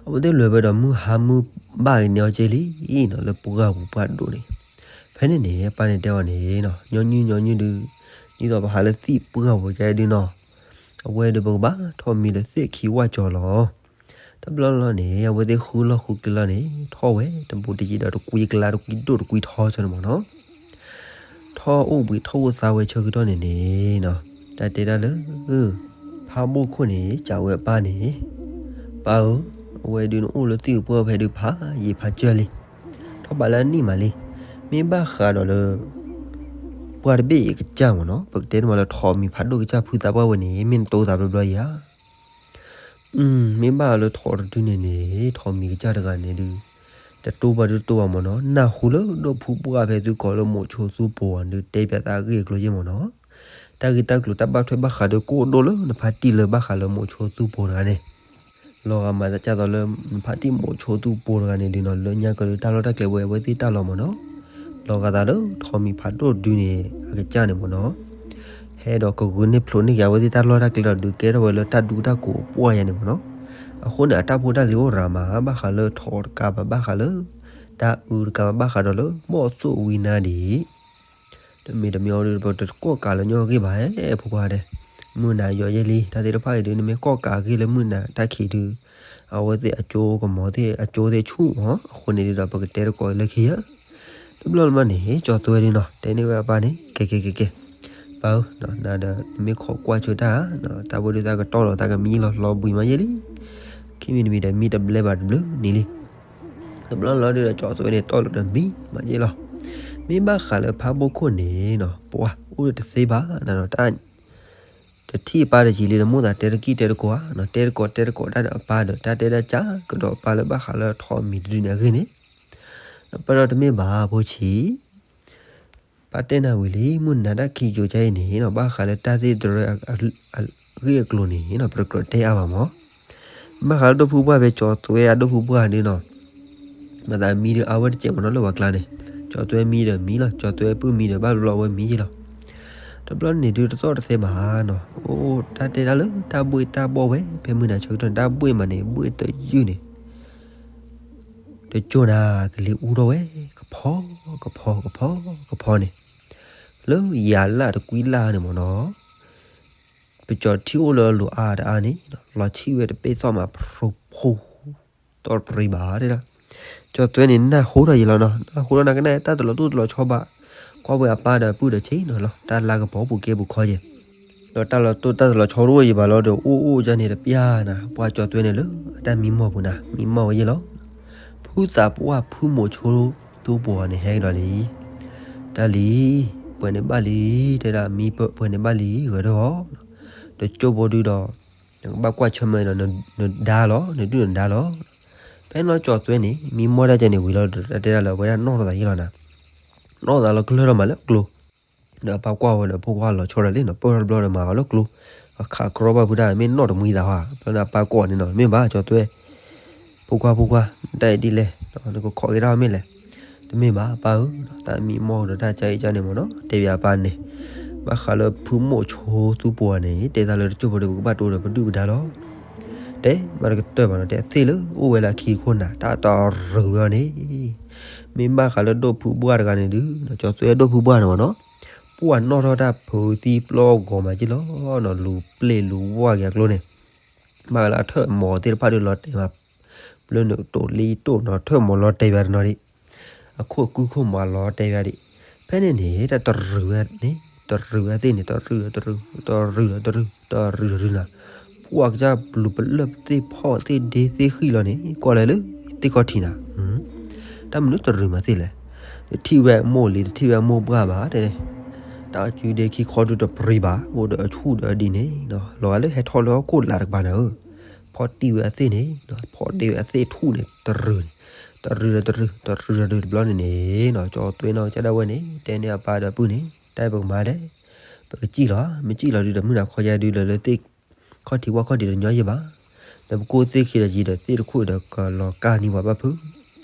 အဝဲသ့ၣ်လဲၤဝဲဒီးမုၢ်ဟါမုၢ်ဘၣ်က့ၤန့ၢ်အီၤက့ၢ်လံနီၤ လၢပှၢ်ပူၤပှၢ်ဒိၣ်န့ၣ် ဖဲန့ၣ်န့ၣ် ပၢ်န့ၣ်တဲအီၤန့ၣ် ညီနုၢ်ညီနုၢ်ဒုး ဒ်သိးပဟးလၢသ့ၣ်ပှၢ်ပူၤကဲဒုးနီၤ အဝဲဒုးပကဘၣ်ထီၣ်မံလၢသ့ၣ်ခံဝၣ်ကၠီၤလီၤ တဘျီလီၤန့ၣ် အဝဲသ့ၣ်ဃုလီၢ်ဃုကျဲလီၤန့ၣ် ထီၣ်ဝဲတဘူးတယံၤဒီးတကွံကျါတကွံဒိၣ်တကွံထီဆၢန့ၣ်မ့ၢ်နီၤ. ထီၣ်အိၣ်ဘှံးထီၣ်အိၣ်သါဝဲဆၢကတီၢ်န့ၣ်န့ၣ်နီၤ, တၢ်တဲတၢ်လၢ ဖးဘိၣ်ခိၣ်န့ၣ် စံးဝဲအပၢ်န့ၣ်, ပၢ်ဧၢ, အဝဲဒုးနအိၣ်လၢသ့ၣ်အူပှၢ်ဖဲဒုးဖးယံာ်ဖးစၢၢ်လံ, ထီၣ်ဘးလၢအနံၣ်မးလံ, မ့ၢ်ဘၣ်ဃးဒီးလၢ ပှၢ်တဘ့ၣ်အံၤအကစၢ်မ့ၢ်နီၤ, ပကတဲန့ၣ်မးလၢထိးမံၤဖးဒိၣ်ကစၢ်ဖုသးပှၢ်ဝဲန့ၣ် မ့ၢ်နတိသးဘျီဘျီဧါ. မ့ၢ်ဘၣ်လၢထိးတဒုန့ၣ်န့ၣ် ထိးမံၤကစၢ်တဂၤန့ၣ်ဒုး တတိၢ်ဘၣ်ဒုးတတိၢ်ဘၣ်မ့ၢ်နီၤ, နၢ်ဟူလၢဒိၣ်ဖုပှၢ်ဖဲသုကိးလၢမိးဆိသူပူၤအီၤဒုး တဲပၠးသးအဂ့ၢ်အကျိၤယဲၢ်မ့ၢ်နီၤ, တၢ်ဂ့ၢ်တၢ်ကျိၤတၢ်ဘၣ်ထွဲဘၣ်ဃးဒုး ကအိၣ်ဒိၣ်လၢနဖါတံၢ်လၢဘၣ်ဃးလၢမိးဆိသူပူၤတဂၤန့ၣ် လီၤဂာ်မးဒ်သိးလၢ နဖါတံၢ်မိးဆိသူပူၤတဂၤန့ၣ်ဒုးနီၤ လၢညါကဒုးတၢ်လီၢ်တၢ်ကျဲဝဲအဝဲသ့ၣ်တၢ်လီၤမ့ၢ်နီၤ, လီၤဂာ်သးလၢထိးမံၤဖးဒိၣ်တဒုန့ၣ် အကစၢ်န့ၣ်မ့ၢ်နီၤ, ဟဲဒီးကဂုာ်န့ၢ်ဖျိးန့ၢ်က့ၤအဝဲသ့ၣ်တၢ်လီၢ်တၢ်ကျဲဒီးဒုးကဲထီၣ်ဝဲလၢတၢ်ဒူတၢ်ကိးအပှၢ်ယါန့ၣ်မ့ၢ်နီၤ, အဃိန့ၣ် အတၢ်ဖိတၢ်လံၤအိၣ်ရၤမး ဘၣ်ဃးလၢထိးတကးဘၣ် ဘၣ်ဃးလၢ တၢ်အုးတကးဘၣ် ဘၣ်ဃးဒီးလၢ ဘီၣ်သိၣ်ဝံနါဒံး တမ့ၢ်တမ့ၢ်အီၤဒုး ပတကိးကးလၢညီဂ့ၢ်ဘၣ် ဟဲဖိခွါဒဲး, မုၢ်နၤယီၤယဲၢ်လံ တၢ်သ့ၣ်တဖၣ်အံၤဒုး နမ့ၢ်ကိးကးအဂ့ၢ်လၢမုၢ်နၤတၢ်ခံးဒုး အဝဲသ့ၣ်အကၠိကမီၤသ့ၣ်အကၠိသ့ၣ်ဆူၣ်မး အဃိန့ၣ်ဒုးဒီး ပကတဲတကိးလၢခံဧါ, တဘျီလၢ်မးန့ၣ် ကၠီၤသွဲဒုးနီၤ တဲန့ၢ်ဝဲအပၢ်န့ၣ် ကဲကဲကဲကဲ, ပၢ်ဧၢ, နဒီးနမ့ၢ်ခိးကွၢ်ဆၢတၢ်ဧါ, တၢ်ဘၣ်ဒုးသးကတီၢ်လီၤ သးကမံလီၤ လီၤဘှံးမးယဲၢ်လံ ခံမံၤတမံၤဒီး မံတဘျဲဘၣ်တဘျုးနံၤလံ တဘျီလီၤဒုးဒီး ကၠီၤသွဲန့ၣ် တီၢ်လီၤဒီးမံမးယဲၢ်လီၤ. မ့ၢ်ဘၣ်ဃးလၢဖးဘိၣ်ခိၣ်န့ၣ်နီၤ ပှၢ်အိၣ်တသ့ဘၣ်နၤနီၤ, တၢ် တထံၣ်အပၢ်တယံာ်လံဒီး မိၢ်သးတဲတကံၢ်တဲတကိးဧါ, တဲတကိးတဲတကိးတၢ်ဒီးအပၢ်ဒီး တၢ်တဲတၢ်ကၢ်ကဒီးအပၢ်လၢဘၣ်ဃးလၢထိးမံၤတဒုန့ၣ်အဂ့ၢ်န့ၣ်, အပၢ်ဒီးတမ့ၢ်ဘၣ်ဖိဆံး ပၢ်တဲနၤဝံၤလံ မုၢ်နၤတၢ်ခံးကိၤကါအံၤန့ၣ်နီၤ ဘၣ်ဃးလၢတၢ်သ့ၣ်တရၢအဂ့ၢ်အကျိၤန့ၣ်နီၤ ပတကြၢးတဲအါဘၣ်မး. ဘၣ်ဃးလၢဒိၣ်ဖုပှၢ်ဖဲကၠီၤသွဲအဒိၣ်ဖုပှၢ်န့ၣ်နီၤ, မၤသးမံဒီးအါဝဲတစဲးမးနီၤလၢပှၤကျါန့ၣ်, ကၠီၤသွဲမံဒီးမံလီၤ, ကၠီၤသွဲပုၢ်မံဒီးဘၣ်ဘျီအဝဲမံယဲၢ်လီၤ. တဘျီန့ၣ်ဒုးတသီၣ်တသဲဘၣ်နီၤ, အိၣ်တၢ်တဲတၢ်လၢတၢ်ဘှ့ၣ်တၢ်ဘီၣ်ဝဲ ဖဲမုၢ်နၤဆၢကတီၢ်န့ၣ် တၢ်ဘှ့ၣ်မးန့ၣ် ဘှ့ၣ်တယုၢ်န့ၣ် တကၠိနၤ ကလံၤအူထီၣ်ဝဲ ကဖီ ကဖီ ကဖီ ကဖီန့ၣ်, လၢယၤလၢ်တကွံလၢ်န့ၣ်မ့ၢ်နီၤ, ပကၠီၤထံအိၣ်လၢအလိၤအါတအါန့ၣ် လီၤဆံၣ်ဝဲတပ့ၢ်သီၣ်မးဖျိဖိ တီၢ်တပရံဘၣ်တဲဒၣ်, ကၠီၤသွဲန့ၣ် နၢ်ဟူထီၣ်ယံာ်လီၤနီၤ, နၢ်ဟူထီၣ်နၤကနၣ်တၢ်တလီၤတိၢ်တလီၤဆီဘၣ်, ကွၢ်ဝဲအပၢ်ဒီးအပုၢ်ဒီးဆ့ၣ်နီၤလီၤ, တၢ်လၢကပီၤပူၤကဲပူၤခီယဲၢ် ဒီးတၢ်လီၤတိၢ်တၢ်တလီၤဆီတအိၣ်ယံာ်ဘၣ်လီၤဒီး အိၣ်အိၣ်ကန့ၣ်တပျၢ်နၤ, ပှၤကၠီၤသွဲန့ၣ်လၢအတၢ်မံမီၢ်ပူၤနၤ မံမီၢ်ဝဲယဲၢ်လီၤ. ဖုသးပှၢ်ဖုမိးဆိသူပှၢ်န့ၣ်ဟဲကဒီးလံ, တၢ်လံ, ပှဲၤန့ၣ်ဘၣ်လံ, တဲဒၣ်မံပှဲၤန့ၣ်ဘၣ်လံ ဂဲၤထီၣ်အီၤ, တကၠိဘိဒုဒီး နကဘၣ်ကွၢ်ဆၢၣ်မဲာ်ဒီး နဒါလီၤ, နဒုၣ်နဒါလီၤ. ဖဲနီၤကၠီၤသွဲန့ၣ် မံမီၢ်တၢ်ကဲန့ၣ်ဝံၤလီၤဒီး တၢ်တဲဒၣ်လၢအဝဲဒၣ်နီၣ်ထီၣ်သးယဲၢ်လီၤနၤ, နီၣ်သးလီၤကလၢၢ်ထီၣ်မးလၢအကျိ ဒီးအပၢ်ကွၢ်ဝဲဒီး ဖိခွါလီၤဆီဒီးလံနီၤ, ပၢၢ်ထီၣ်တဘျီဒီးမၤအီၤလၢကျိ, အခးကြီဘၣ်ဖုတၢ် မ့ၢ်နီၣ်တမှံသးဟါ, ဖဲန့ၣ်အပၢ်ကွၢ်န့ၣ်နီၤ, မ့ၢ်ဘၣ်ကၠီၤသွဲ, ဖိခွါ ဖိခွါ, တၢ်အံၤဒ်လဲၣ်, နကခိးက့ၤတၢ်မ့ၢ်လဲၣ်, တမ့ၢ်ဘၣ်ပၢ်ဧၢ, တၢ်မံမီၢ်ဒီးတၢ်ကၢအံၤကၢန့ၣ်မ့ၢ်နီၤ, တဲဘၣ်အပၢ်န့ၣ်, ဘၣ်ဃးလၢဖုမိးဆိသူပှၢ်န့ၣ် တဲသးလၢတကၠိဖိဒီး ပကဘၣ်တိၢ်ဒီးပဒုၣ်ပဒါလီၤ. တဲမၤတကတၢၢ်ဘၣ်နီၤ, တဲသ့ၣ်လၢအိၣ်ဝဲလၢအခံတခိၣ်နၤ တၢ်တရူးဝဲအီၤန့ၣ်, မ့ၢ်ဘၣ်ဃးလၢဒိၣ်ဖုဘှၢ်တဂၤန့ၣ်ဒုး, ကၠီၤသွဲဒိၣ်ဖုဘှၢ်န့ၣ်မ့ၢ်နီၤ, ပှၢ်နီၣ်ထီၣ်တၢ်ဖုသံပျီဂီၤမးက့ၢ်လီၤနီၤ, လူၤပျ့ၤလူၤဝါက့ၤအကျိန့ၣ်, ဘၣ်လၢအထၢၣ်မီၤသ့ၣ်တဖၣ်ဒုးလီၤတဲာ်မး, ဘျၢနုာ်တိာ်လံတိာ်နီၤ, ထၢၣ်မီၤလီၤတဲာ်ဝဲတနီၤဒံး, အခိၣ်အကုခိၣ်မးလီၤတဲာ်ဝဲဒံး, ဖဲန့ၣ်န့ၣ် တၢ်တရူးဝဲန့ၣ်, တရူးဝဲသ့ၣ်န့ၣ် တရူးဒီးတရူး, တရူးဒီးတရူး, တရူးဒီးတရူးနၤ, ပှၢ်ကစၢ်ပျူၤပလၢၢ်သ့ၣ်ဖီၣ်သ့ၣ်ဒ့သ့ၣ်ဃံလီၤန့ၣ် ကွၢ်လၢလၢသ့ၣ်ခီၣ်ထံးနၤ, တၢ်မနုၤတရူးမးသ့ၣ်လဲၣ်, တထံၣ်ဝဲအမိၢ်လံ တထံၣ်ဝဲအမိၢ်ပှၢ်ဘၣ်တဲ, တၢ်စုဒ့ခံခီဒုးတပရံဘၣ်, အိၣ်ဒီးအဆူၣ်ဒီးအဒံးန့ၣ်, လီၤဂာ်လၢဟဲထီၣ်လၢဟီၣ်ခိၣ်လာ်တကပၤနၤဧၢ, ဖီၣ်တံၢ်ဝဲအသ့ၣ်န့ၣ်, ဖီၣ်တံၢ်ဝဲအသ့ၣ်ထူၣ်န့ၣ် တရူးန့ၣ်, တရူးဒီးတရူး, တရူးဒီးတရူးတဘျီန့ၣ်န့ၣ်နီၤ, ကၠီၤသွဲနီၤ ကစၢ်ဒၣ်ဝဲန့ၣ် တဲန့ၢ်အပၢ်ဒီးအပုၢ်န့ၣ်, တၢ်အံၤပကမၤဒဲး, ပကစံၣ်လီၤ, မ့ၢ်စံၣ်လီၤဒုးဒီး မုၢ်နၤခီယါဒုးလၢလၢသ့ၣ်ခီၣ်ထံးဝၣ်ခီၣ်ထံးတညီယဲၢ်ဘၣ်, ဒီးပကိၢ်သ့ၣ်ခံဒီးယံၤဒီးသ့ၣ်တခိၣ်ဒီးကလီၤကၢ်န့ၢ်ပှၤဘၣ်ဖုး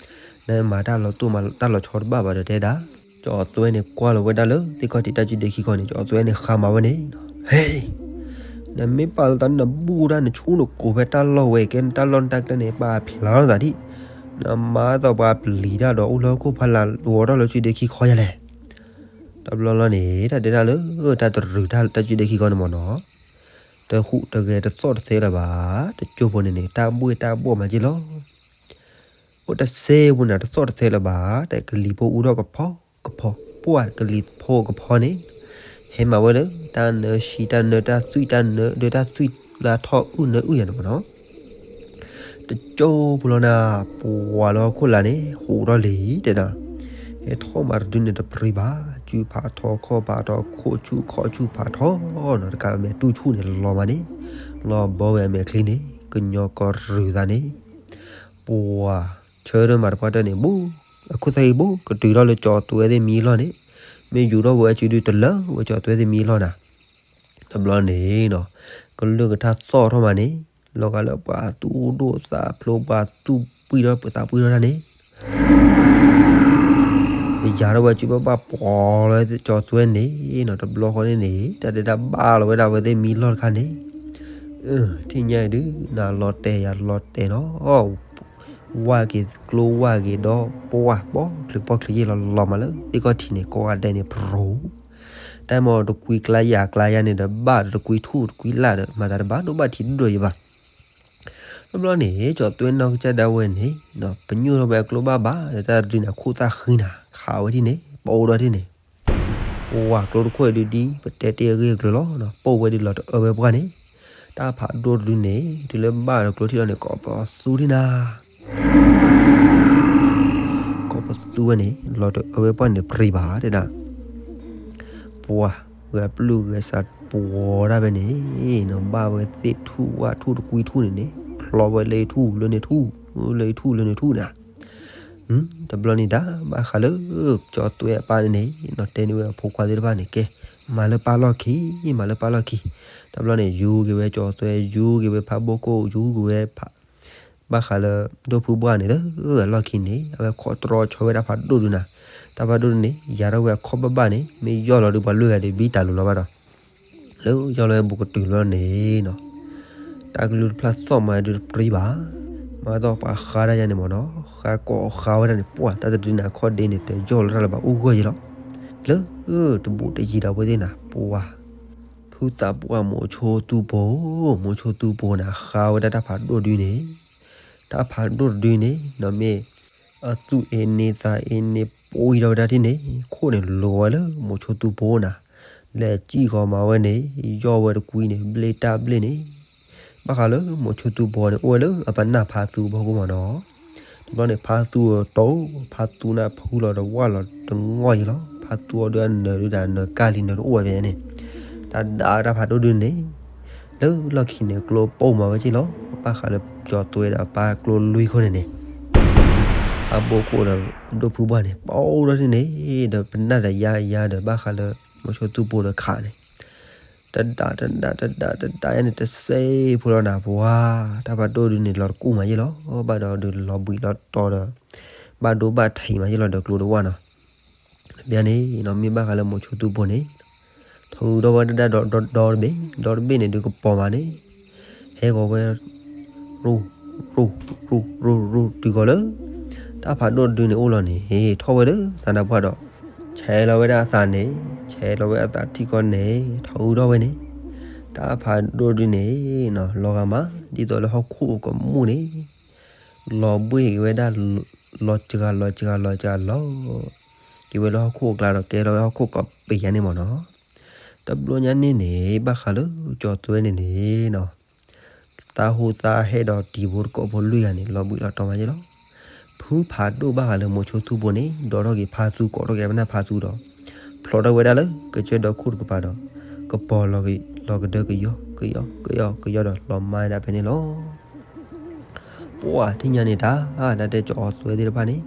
နမၤတၢ်လီၤတိၢ်မးတၢ်လီၤဆီတဘၣ်ဘၣ်ဒီးတဲဒၣ်, ကၠီၤသွဲန့ၣ်ကွၢ်လီၤဝဲဒၣ်လၢသ့ၣ်ခီၣ်ထံးတၢ်စုဒ့ခံခီန့ၣ် ကၠီၤသွဲန့ၣ်ဃါမၤဝဲန့ၣ်, ဟဲ, နမ့ၢ်ပာ်လီၤသးန့ၣ် နဘူၣ်တၢ်နဆူၣ်နကိးဖဲတၢ်လီၢ်ဝဲကဲ နတၢ်လီၢ်နတၢ်ကျဲန့ၣ် ပာ်ဖျါလီၤသးဒံး, နမၤသးပှၤပျံၤတၢ်ဒီးအိၣ်လၢဟီၣ်ခိၣ်ဖီလာ်ဝီၤထီၣ်လၢစုဒ့ခံခီယါလဲၣ်, တဘျီလီၤန့ၣ် တၢ်တဲဒၣ်လၢ တၢ်တရူးတၢ်စုဒ့ခံခီန့ၣ်မ့ၢ်နီၤ တဟူးတဂဲၤတသီၣ်တသဲလၢၤဘၣ်, တကၠိဖိန့ၣ်န့ၣ် တၢ်ဘှ့ၣ်တၢ်ဘှီၣ်မးက့လီၤ. အိၣ်တစဲးဖိန့ၣ် တသီၣ်တသဲလၢၤဘၣ်, တၢ်ကလံၤဖိအူထီၣ်ကဖီကဖီ, ပှၢ်ကလံၤဖိကဖီန့ၣ် ဟဲမၤဝဲလၢ တၢ်နၢဟံးတၢ်နၢတၢ်သွံၣ်တၢ်နၢ ဒီးတၢ်သွံၣ်လၢထီၣ်အုၣ်နၢအုၣ်ယၤန့ၣ်မ့ၢ်နီၤ တကၠိဖိလီၤနၤ, ပှၢ်လၢဟီၣ်ခိၣ်လာ်န့ၣ် ဟူးထီၣ်လံတဲဒၣ်, ဟဲထီၣ်မးတဒုန့ၣ်တပြံၤဘၣ်, စုဖးထီခီၣ်ဖးထီခိၣ်ဆူၣ်ခီၣ်ဆူၣ်ဖးထီနီၤ, တကးမဲာ်တူၢ်ဆူၣ်န့ၣ်လီၤမးန့ၣ်, လီၤဘီဝဲအမဲာ်ချံန့ၣ် ကညီကီၢ်ရူၤသးန့ၣ်, ပှၢ်ဆၢထၢၣ်မးတပှၢ်တၢၢ်န့ၣ် ဘူး, အခိၣ်သၣ်ဂံၢ်ဘူး ကတုၤထီၣ်လၢကၠီၤသွဲသ့ၣ်မံလီၢ်န့ၣ်, မ့ၢ်ယူၤထီၣ်ဝဲအစုဒုတလၢဝဲကၠီၤသွဲသ့ၣ်မံလီၢ်နၤ တဘျီန့ၣ်နီၤ, ကလုၢ်ကထါသီၣ်ထီၣ်မးန့ၣ်, လီၤဂာ်လၢပှၤသူၣ်ဒိၣ်သးဖျိး ပှၤသူၣ်ပှံၢ်ထီၣ်ပသးပှံၢ်ထီၣ်တၢ်န့ၣ်, ပယၤထီၣ်ဝဲစုဘၣ်ဘၣ်ပှီၤလီၤကၠီၤသွဲန့ၣ်နီၤ, တဘျီဃီန့ၣ်န့ၣ် တၢ်ဒဲးတၢ်ဘၣ်လီၤဝဲဒၣ်ဝဲသ့ၣ်မံလီၢ်တခါန့ၣ်, ထံၣ်ညါအံၤဒုး နၤလီၤတဲာ်ယၤလီၤတဲာ်နီၤ, ဝၢ်က့ၤကျိဝၢ်က့ၤဒီးပှၢ် ပီၣ်ချံးပီၣ်ချံးယ့ၢ်လီၤလီၤမးလၢ သ့ၣ်ခီၣ်ထံးန့ၣ် ကိးဂၤဒဲးန့ၣ် ပြူၤ တၢ်မ့ၢ်တကွံကျါယၤကျါယၤန့ၣ်ဒီး ဘၣ်ဒီးတကွံထူၣ်တကွံလၢ်ဒီး မၤသးတဘၣ်ဒိဘၣ်ထံးဒိၣ်ယံၤဘၣ်. တဘျီန့ၣ် ကၠီၤသွဲနီၢ်ကစၢ်ဒၣ်ဝဲန့ၣ် ပညိၣ်ထီၣ်ဝဲအကျိဘၣ်ဘၣ်ဒီး တၢ်တဒုန့ၣ် အခိၣ်သၣ်ဃံနၤ ခးဝဲဒၣ်န့ၣ် ပအိၣ်ဒီးဒၣ်န့ၣ် ပှၢ်ကျိတခိၣ်အံၤဒုးဒ် ပတဲတ့ၢ်အဂ့ၢ်အကျိၤလီၤ, ပိာ်ဝဲဒၣ်လီၤတအၢဝဲပှၢ်န့ၣ်, တၢ်ဖးဒိၣ်တဒုန့ၣ် တုၤလၢဘၣ်ဒီးကျိထံၣ်လီၤန့ၣ် ကိးပသူဒၣ်နၤ ကိးပသူဝဲန့ၣ် လီၤတအၢဝဲပှၢ်န့ၣ်ပြံၤဘၣ်တဲဒၣ်, ပှၢ်ဂဲၤပျုၢ်ဂဲၤစးပှီၤဒၣ်ဖဲန့ၣ်နီၤ, ဘၣ်ဝဲသ့ၣ်ထူၣ်ဝၣ်ထူၣ်တကွံထူၣ်န့ၣ်န့ၣ် ဖျီဝဲလၢထူၣ်လၢန့ၣ်ထူၣ် လၢထူၣ်လၢန့ၣ်ထူၣ်န့ၣ် တဘျီန့ၣ်တၢ်ဘၣ်ဃးလၢ ကၠီၤသွဲအပၢ်န့ၣ်န့ၣ်နီၤ တဲန့ၢ်ဝဲအဖိခွါသ့ၣ်တဖၣ်န့ၣ် ကဲ မၤလၢပၢ်လီၢ်ခံ မၤလၢပၢ်လီၢ်ခံ, တဘျီန့ၣ် ယူၤက့ၤဝဲကၠီၤသွဲ ယူၤက့ၤဝဲဖးဘိၣ်ခိၣ် ယူၤက့ၤဝဲဖး ဘၣ်ဃးလၢ ဒိၣ်ဖုဘှၢ်န့ၣ်လၢအလီၢ်ခံန့ၣ် အဝဲခိးတြီဆၢဝဲတၢ်ဖးဒိၣ်ဒုနၤ, တၢ်ဖးဒိၣ်ဒုန့ၣ် ယၤထီၣ်ဝဲအခီၣ်ဘၣ်ဘၣ်န့ၣ် မ့ၢ်ယီၢ်လီၤဒုးပှၤလွံၢ်ဂၤဒုးဘံတၢ်လိၤလီၤဘၣ်ဒီး လၢယီၢ်လီၤဝဲဘူးကတုၤလီၤန့ၣ်နီၤ, တၢ်ကလုၢ်တဖျၢၣ်သီၣ်မးဒုးတပြံၤဘၣ်, မၤသီၣ်ပှၤဃါတၢ်ယါန့ၣ်မ့ၢ်နီၤ ဃါကိးဃါဝဲဒၣ်န့ၣ် ပှၢ်တၢ်တဒုန့ၣ် အခီၣ်ဒ့န့ၣ် တယီၢ်လီၤတၢ်လၢၤဘၣ်အိၣ်ဂၢၢ်ယံၤလီၤ, လၢတဘူးတယံၤဒီးဝဲသ့ၣ်နၤ ပှၢ် ဖုသးပှၢ်မိၤဆိသူပိၤ, မိၤဆိသူပိၤန့ၣ် ဃါဝဲဒၣ်တၢ်ဖးဒိၣ်ဒုန့ၣ်, တၢ်ဖးဒိၣ်တဒုန့ၣ် နီၢ်မ့ၢ် အသူၣ်အ့န့သးအ့န့ပှံထီၣ်ဝဲဒၣ်ထံၣ်န့ၣ် ခိၣ်န့ၣ်လိၤဝဲလၢမိၤဆိသူပိၤနၤ, လဲၤစံၣ်ဃီၤမၤဝဲန့ၣ် ယီၢ်ဝဲတကွံန့ၣ် ဘျ့ၣ်တၢ်ဘျ့ၣ်န့ၣ်, ဘၣ်ဃးလၢမိၤဆိသူပိၤန့ၣ် အိၣ်ဝဲလၢအပနၢ်ဖးသူဘီခိၣ်မ့ၢ်နီၤ တဘျီန့ၣ် ဖါသူအတီ, ဖါသူန့ၣ်ဖုလီၤတဝၢ်လီၤတငီၢ်ယံၤလီၤ. ဖါသူအီၤဒုးအနၢၤဒုးဒၣ်နၢၤကၢ်လံနၢၤတအိၣ်ဝဲဖဲန့ၣ်, တၢ်ဒၣ်တၢ်ဖးဒိၣ်ဒုန့ၣ်, လၢလီၢ်ခံန့ၣ် ကျိပိၢ်မၤဝဲက့ၢ်လီၤ. ဘၣ်ဃးလၢကၠီၤသွဲဒီးပၢ်ကျိလွံၢ်ခိၣ်န့ၣ်န့ၣ်, ဖးဘိၣ်ခိၣ်ဒီးဒိၣ်ဖုဘှၢ်န့ၣ် ပအိၣ်ဒီးန့ၣ်, ဒီးပနၢ်ဒီးယါယါဒီးဘၣ်ဃးလၢ မိၤဆိသူပိၤဒီးခးန့ၣ် တဒၣ်တဒၣ်တဒၣ်တဒၣ်ယါန့ၣ် တစဲးဖိလီၤနၤပှၤ, တၢ်ဖးဒိၣ်ဒုန့ၣ် လီၤတကူၣ်မးယ့ၢ်လီၤ. ဘၣ်ဒီးဒုးလီၤဘှံးလီၤတီၤဒီး ဘၣ်ဒိဘၣ်ထံးမးယ့ၢ်လီၤဒီးကျိတဝၢ်နီၤ. တဘျီန့ၣ် နီၢ်မ့ၢ်ဘၣ်ဃးလၢမိၤဆိသူပိၤန့ၣ်, ထုးဒီဝဲဒၣ်ဒီဒီတဘ့ၣ်, ဒီတဘ့ၣ်န့ၣ်ဒုးကပီၤမးန့ၣ်, ဟဲဂီၤဝဲ ရူၢ်ရူၢ်ရူၢ်ရူၢ်တုၤဃီၤလၢ တၢ်ဖးဒိၣ်ဒုန့ၣ်အိၣ်လီၤန့ၣ် ထီၣ်ဝဲလၢသးနါပှၢ်ဒီး ဆဲးလီၤဝဲဒၣ်အသးန့ၣ်, ဆဲးလီၤဝဲအသးထံကီၢ်န့ၣ် ထုးဒီဝဲန့ၣ်, တၢ်ဖးဒိၣ်ဒုန့ၣ်နီၤ လီၤဂာ်မး ဒ်သိးလၢဟီၣ်ခိၣ်ကမူၣ်န့ၣ် လီၤဘှ့ၣ်က့ၤဝဲဒၣ် လီၤစှၤလီၤစှၤလီၤစှၤလီၤ က့ၤဝဲလၢဟီၣ်ခိၣ်အကျါဒီး ကဲထီၣ်ဝဲဟီၣ်ခိၣ်ကိးပယါန့ၣ်မ့ၢ်နီၤ. တဘျီညါန့ၣ်န့ၣ် ဘၣ်ဃးလၢကၠီၤသွဲန့ၣ်န့ၣ်နီၤ သးဟူသးဟဲဒီးတံၤဖိတကိးဖိလွံၢ်ဂၤန့ၣ် လီၤဘှံးလီၤတီၤမးယ့ၢ်လီၤ. ဖုဖးဒိၣ်ဘၣ်ဃးလၢမိၤဆိသူပိၤန့ၣ် ဒီးထီၣ်က့ၤဖါသူ ကိးထီၣ်က့ၤအပနၢ်ဖါသူဒီး ဖျိးထီၣ်ဝဲဒၣ်လၢကစၢၢ်ဒီခိၣ်တကပၤဒီး ကပီၤလီၤကဒၢကယီကယီကယီကယီဒီး လီၤမၢ်ဝဲဒၣ်ဖဲန့ၣ်လီၤ. ပှၢ်ထံၣ်ညါန့ၣ်တၢ် တၢ်တဲကၠီၤသွဲသ့ၣ်တဖၣ်န့ၣ်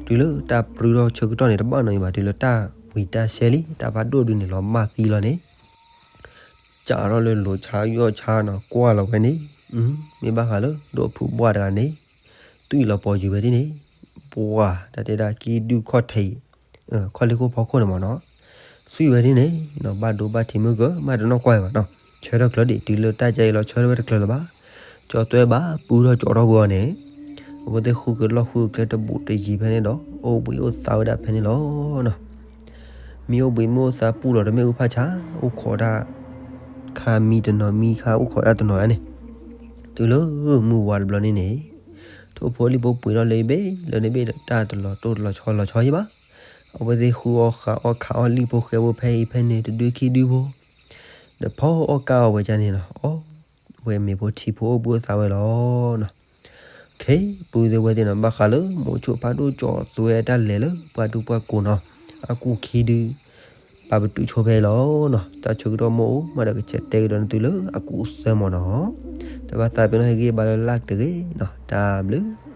တုၤလၢတၢ်ပြူထီၣ်ဆၢကတီၢ်န့ၣ် တဘၣ်နီၢ်အံၤဘၣ် တုၤလၢတၢ်ဝံၤတၢ်ဆဲးလံ တၢ်ဖးဒိၣ်ဒုန့ၣ် လီၤမၢ်သံလီၤန့ၣ် စးထီၣ်လၢလိၤဆါယီၢ်ဆါနီၤ ကွၢ်လီၤဝဲန့ၣ်, မ့ၢ်ဘၣ်ဃးလၢဒိၣ်ဖုဘှၢ်တဂၤန့ၣ် သွံၣ်လီၤပီၤယုာ်ဝဲဒၣ်န့ၣ်, ပှၢ်တၢ်တဲဒၣ်ကံၢ်ဒုၣ်ခီၣ်ထံး ခီၣ်လ့ၢ်ခိၣ်ဖီခိၣ်န့ၣ်မ့ၢ်နီၤ, သွံၣ်ဝဲဒၣ်န့ၣ်နီၤ ဘၣ်ဒိဘၣ်ထံးမုၢ်ကမၣ်တနီၣ်ကွၢ်ဘၣ်နီၤ, ဆၢထၢၣ်ကျၢၤဒံး တုၤလၢတၢ်ကဲအံၤလီၤ ဆၢထၢၣ်ဝဲတကျၢၤလၢၤဘၣ်. ကၠီၤသွဲဘၣ်ပူထီၣ်ကၠီၤထီၣ်ဝဲအီၤန့ၣ် အဝဲသ့ၣ်ဃုကလီၢ်ဃုကျဲတဘူးတယံၤဖဲန့ၣ်ဒီး အိၣ်ဘှံးအိၣ်သါဝဲဒၣ်ဖဲန့ၣ်လီၤနီၤ. မ့ၢ်အိၣ်ဘှံးမ့ၢ်အိၣ်သါပူလီၤ တမ့ၢ်အုၣ်ဖၣ်ဆါ အိၣ်ခိးတၢ် ခါမံတနီၤမံ ခါအိၣ်ခိးတၢ်တနီၤဧါန့ၣ်, တုၤလၢမုၢ်ဝါတဘျီန့ၣ်န့ၣ်, ထိၣ်ဖိလံၣ်ဖိပှ့ၤထီၣ်လၢဘ့ၣ်လၢန့ၣ်ဘ့ၣ်ဒီး တၢ်တလီၤတိၢ်တလီၤဆီလီၤဆီယံၤဘၣ်. အဝဲသ့ၣ်ဃုအီၣ်ဃးအီၣ်ခးအီၣ်လံၣ်ဖိဃဲဖိဖဲအံၤဖဲန့ၣ် တဒုခံဒုဖိ, ဒီးဖီအီၣ်ကၢ်အီၣ်ဝဲဒၣ်န့ၣ်လီၤ. အီၣ်ဝဲမ့ၤဖိထံဖိအိၣ်ဘှံးအိၣ်သါဝဲလီၤနီၤ. ခဲအံၤ ပုၢ်သ့ၣ်ဝဲၢ်သ့ၣ်နီၤ ဘၣ်ဃးလၢမိၤဆိဖးဒိၣ်ကၠီသွဲတၢ်လဲၤလၢပှၤဒူပှၤကိာ်နီၤ, အကူၣ်ခံဒု ပာ်ပတုာ်ဆိဖဲအံၤလီၤနီၤ. တၢ်ဆၢကတီၢ်မ့ၢ်အိၣ်မးဒီး ကဆဲးတဲကဒီးနသုလၢအကူၣ်သၢမးနီၤ. တဘၣ်သးပ့ၤနီၣ် ဟ့ၣ်ဂံၢ်ဘါလၢ like တဂ့ၤနီၤ. တၢ်ဘျုး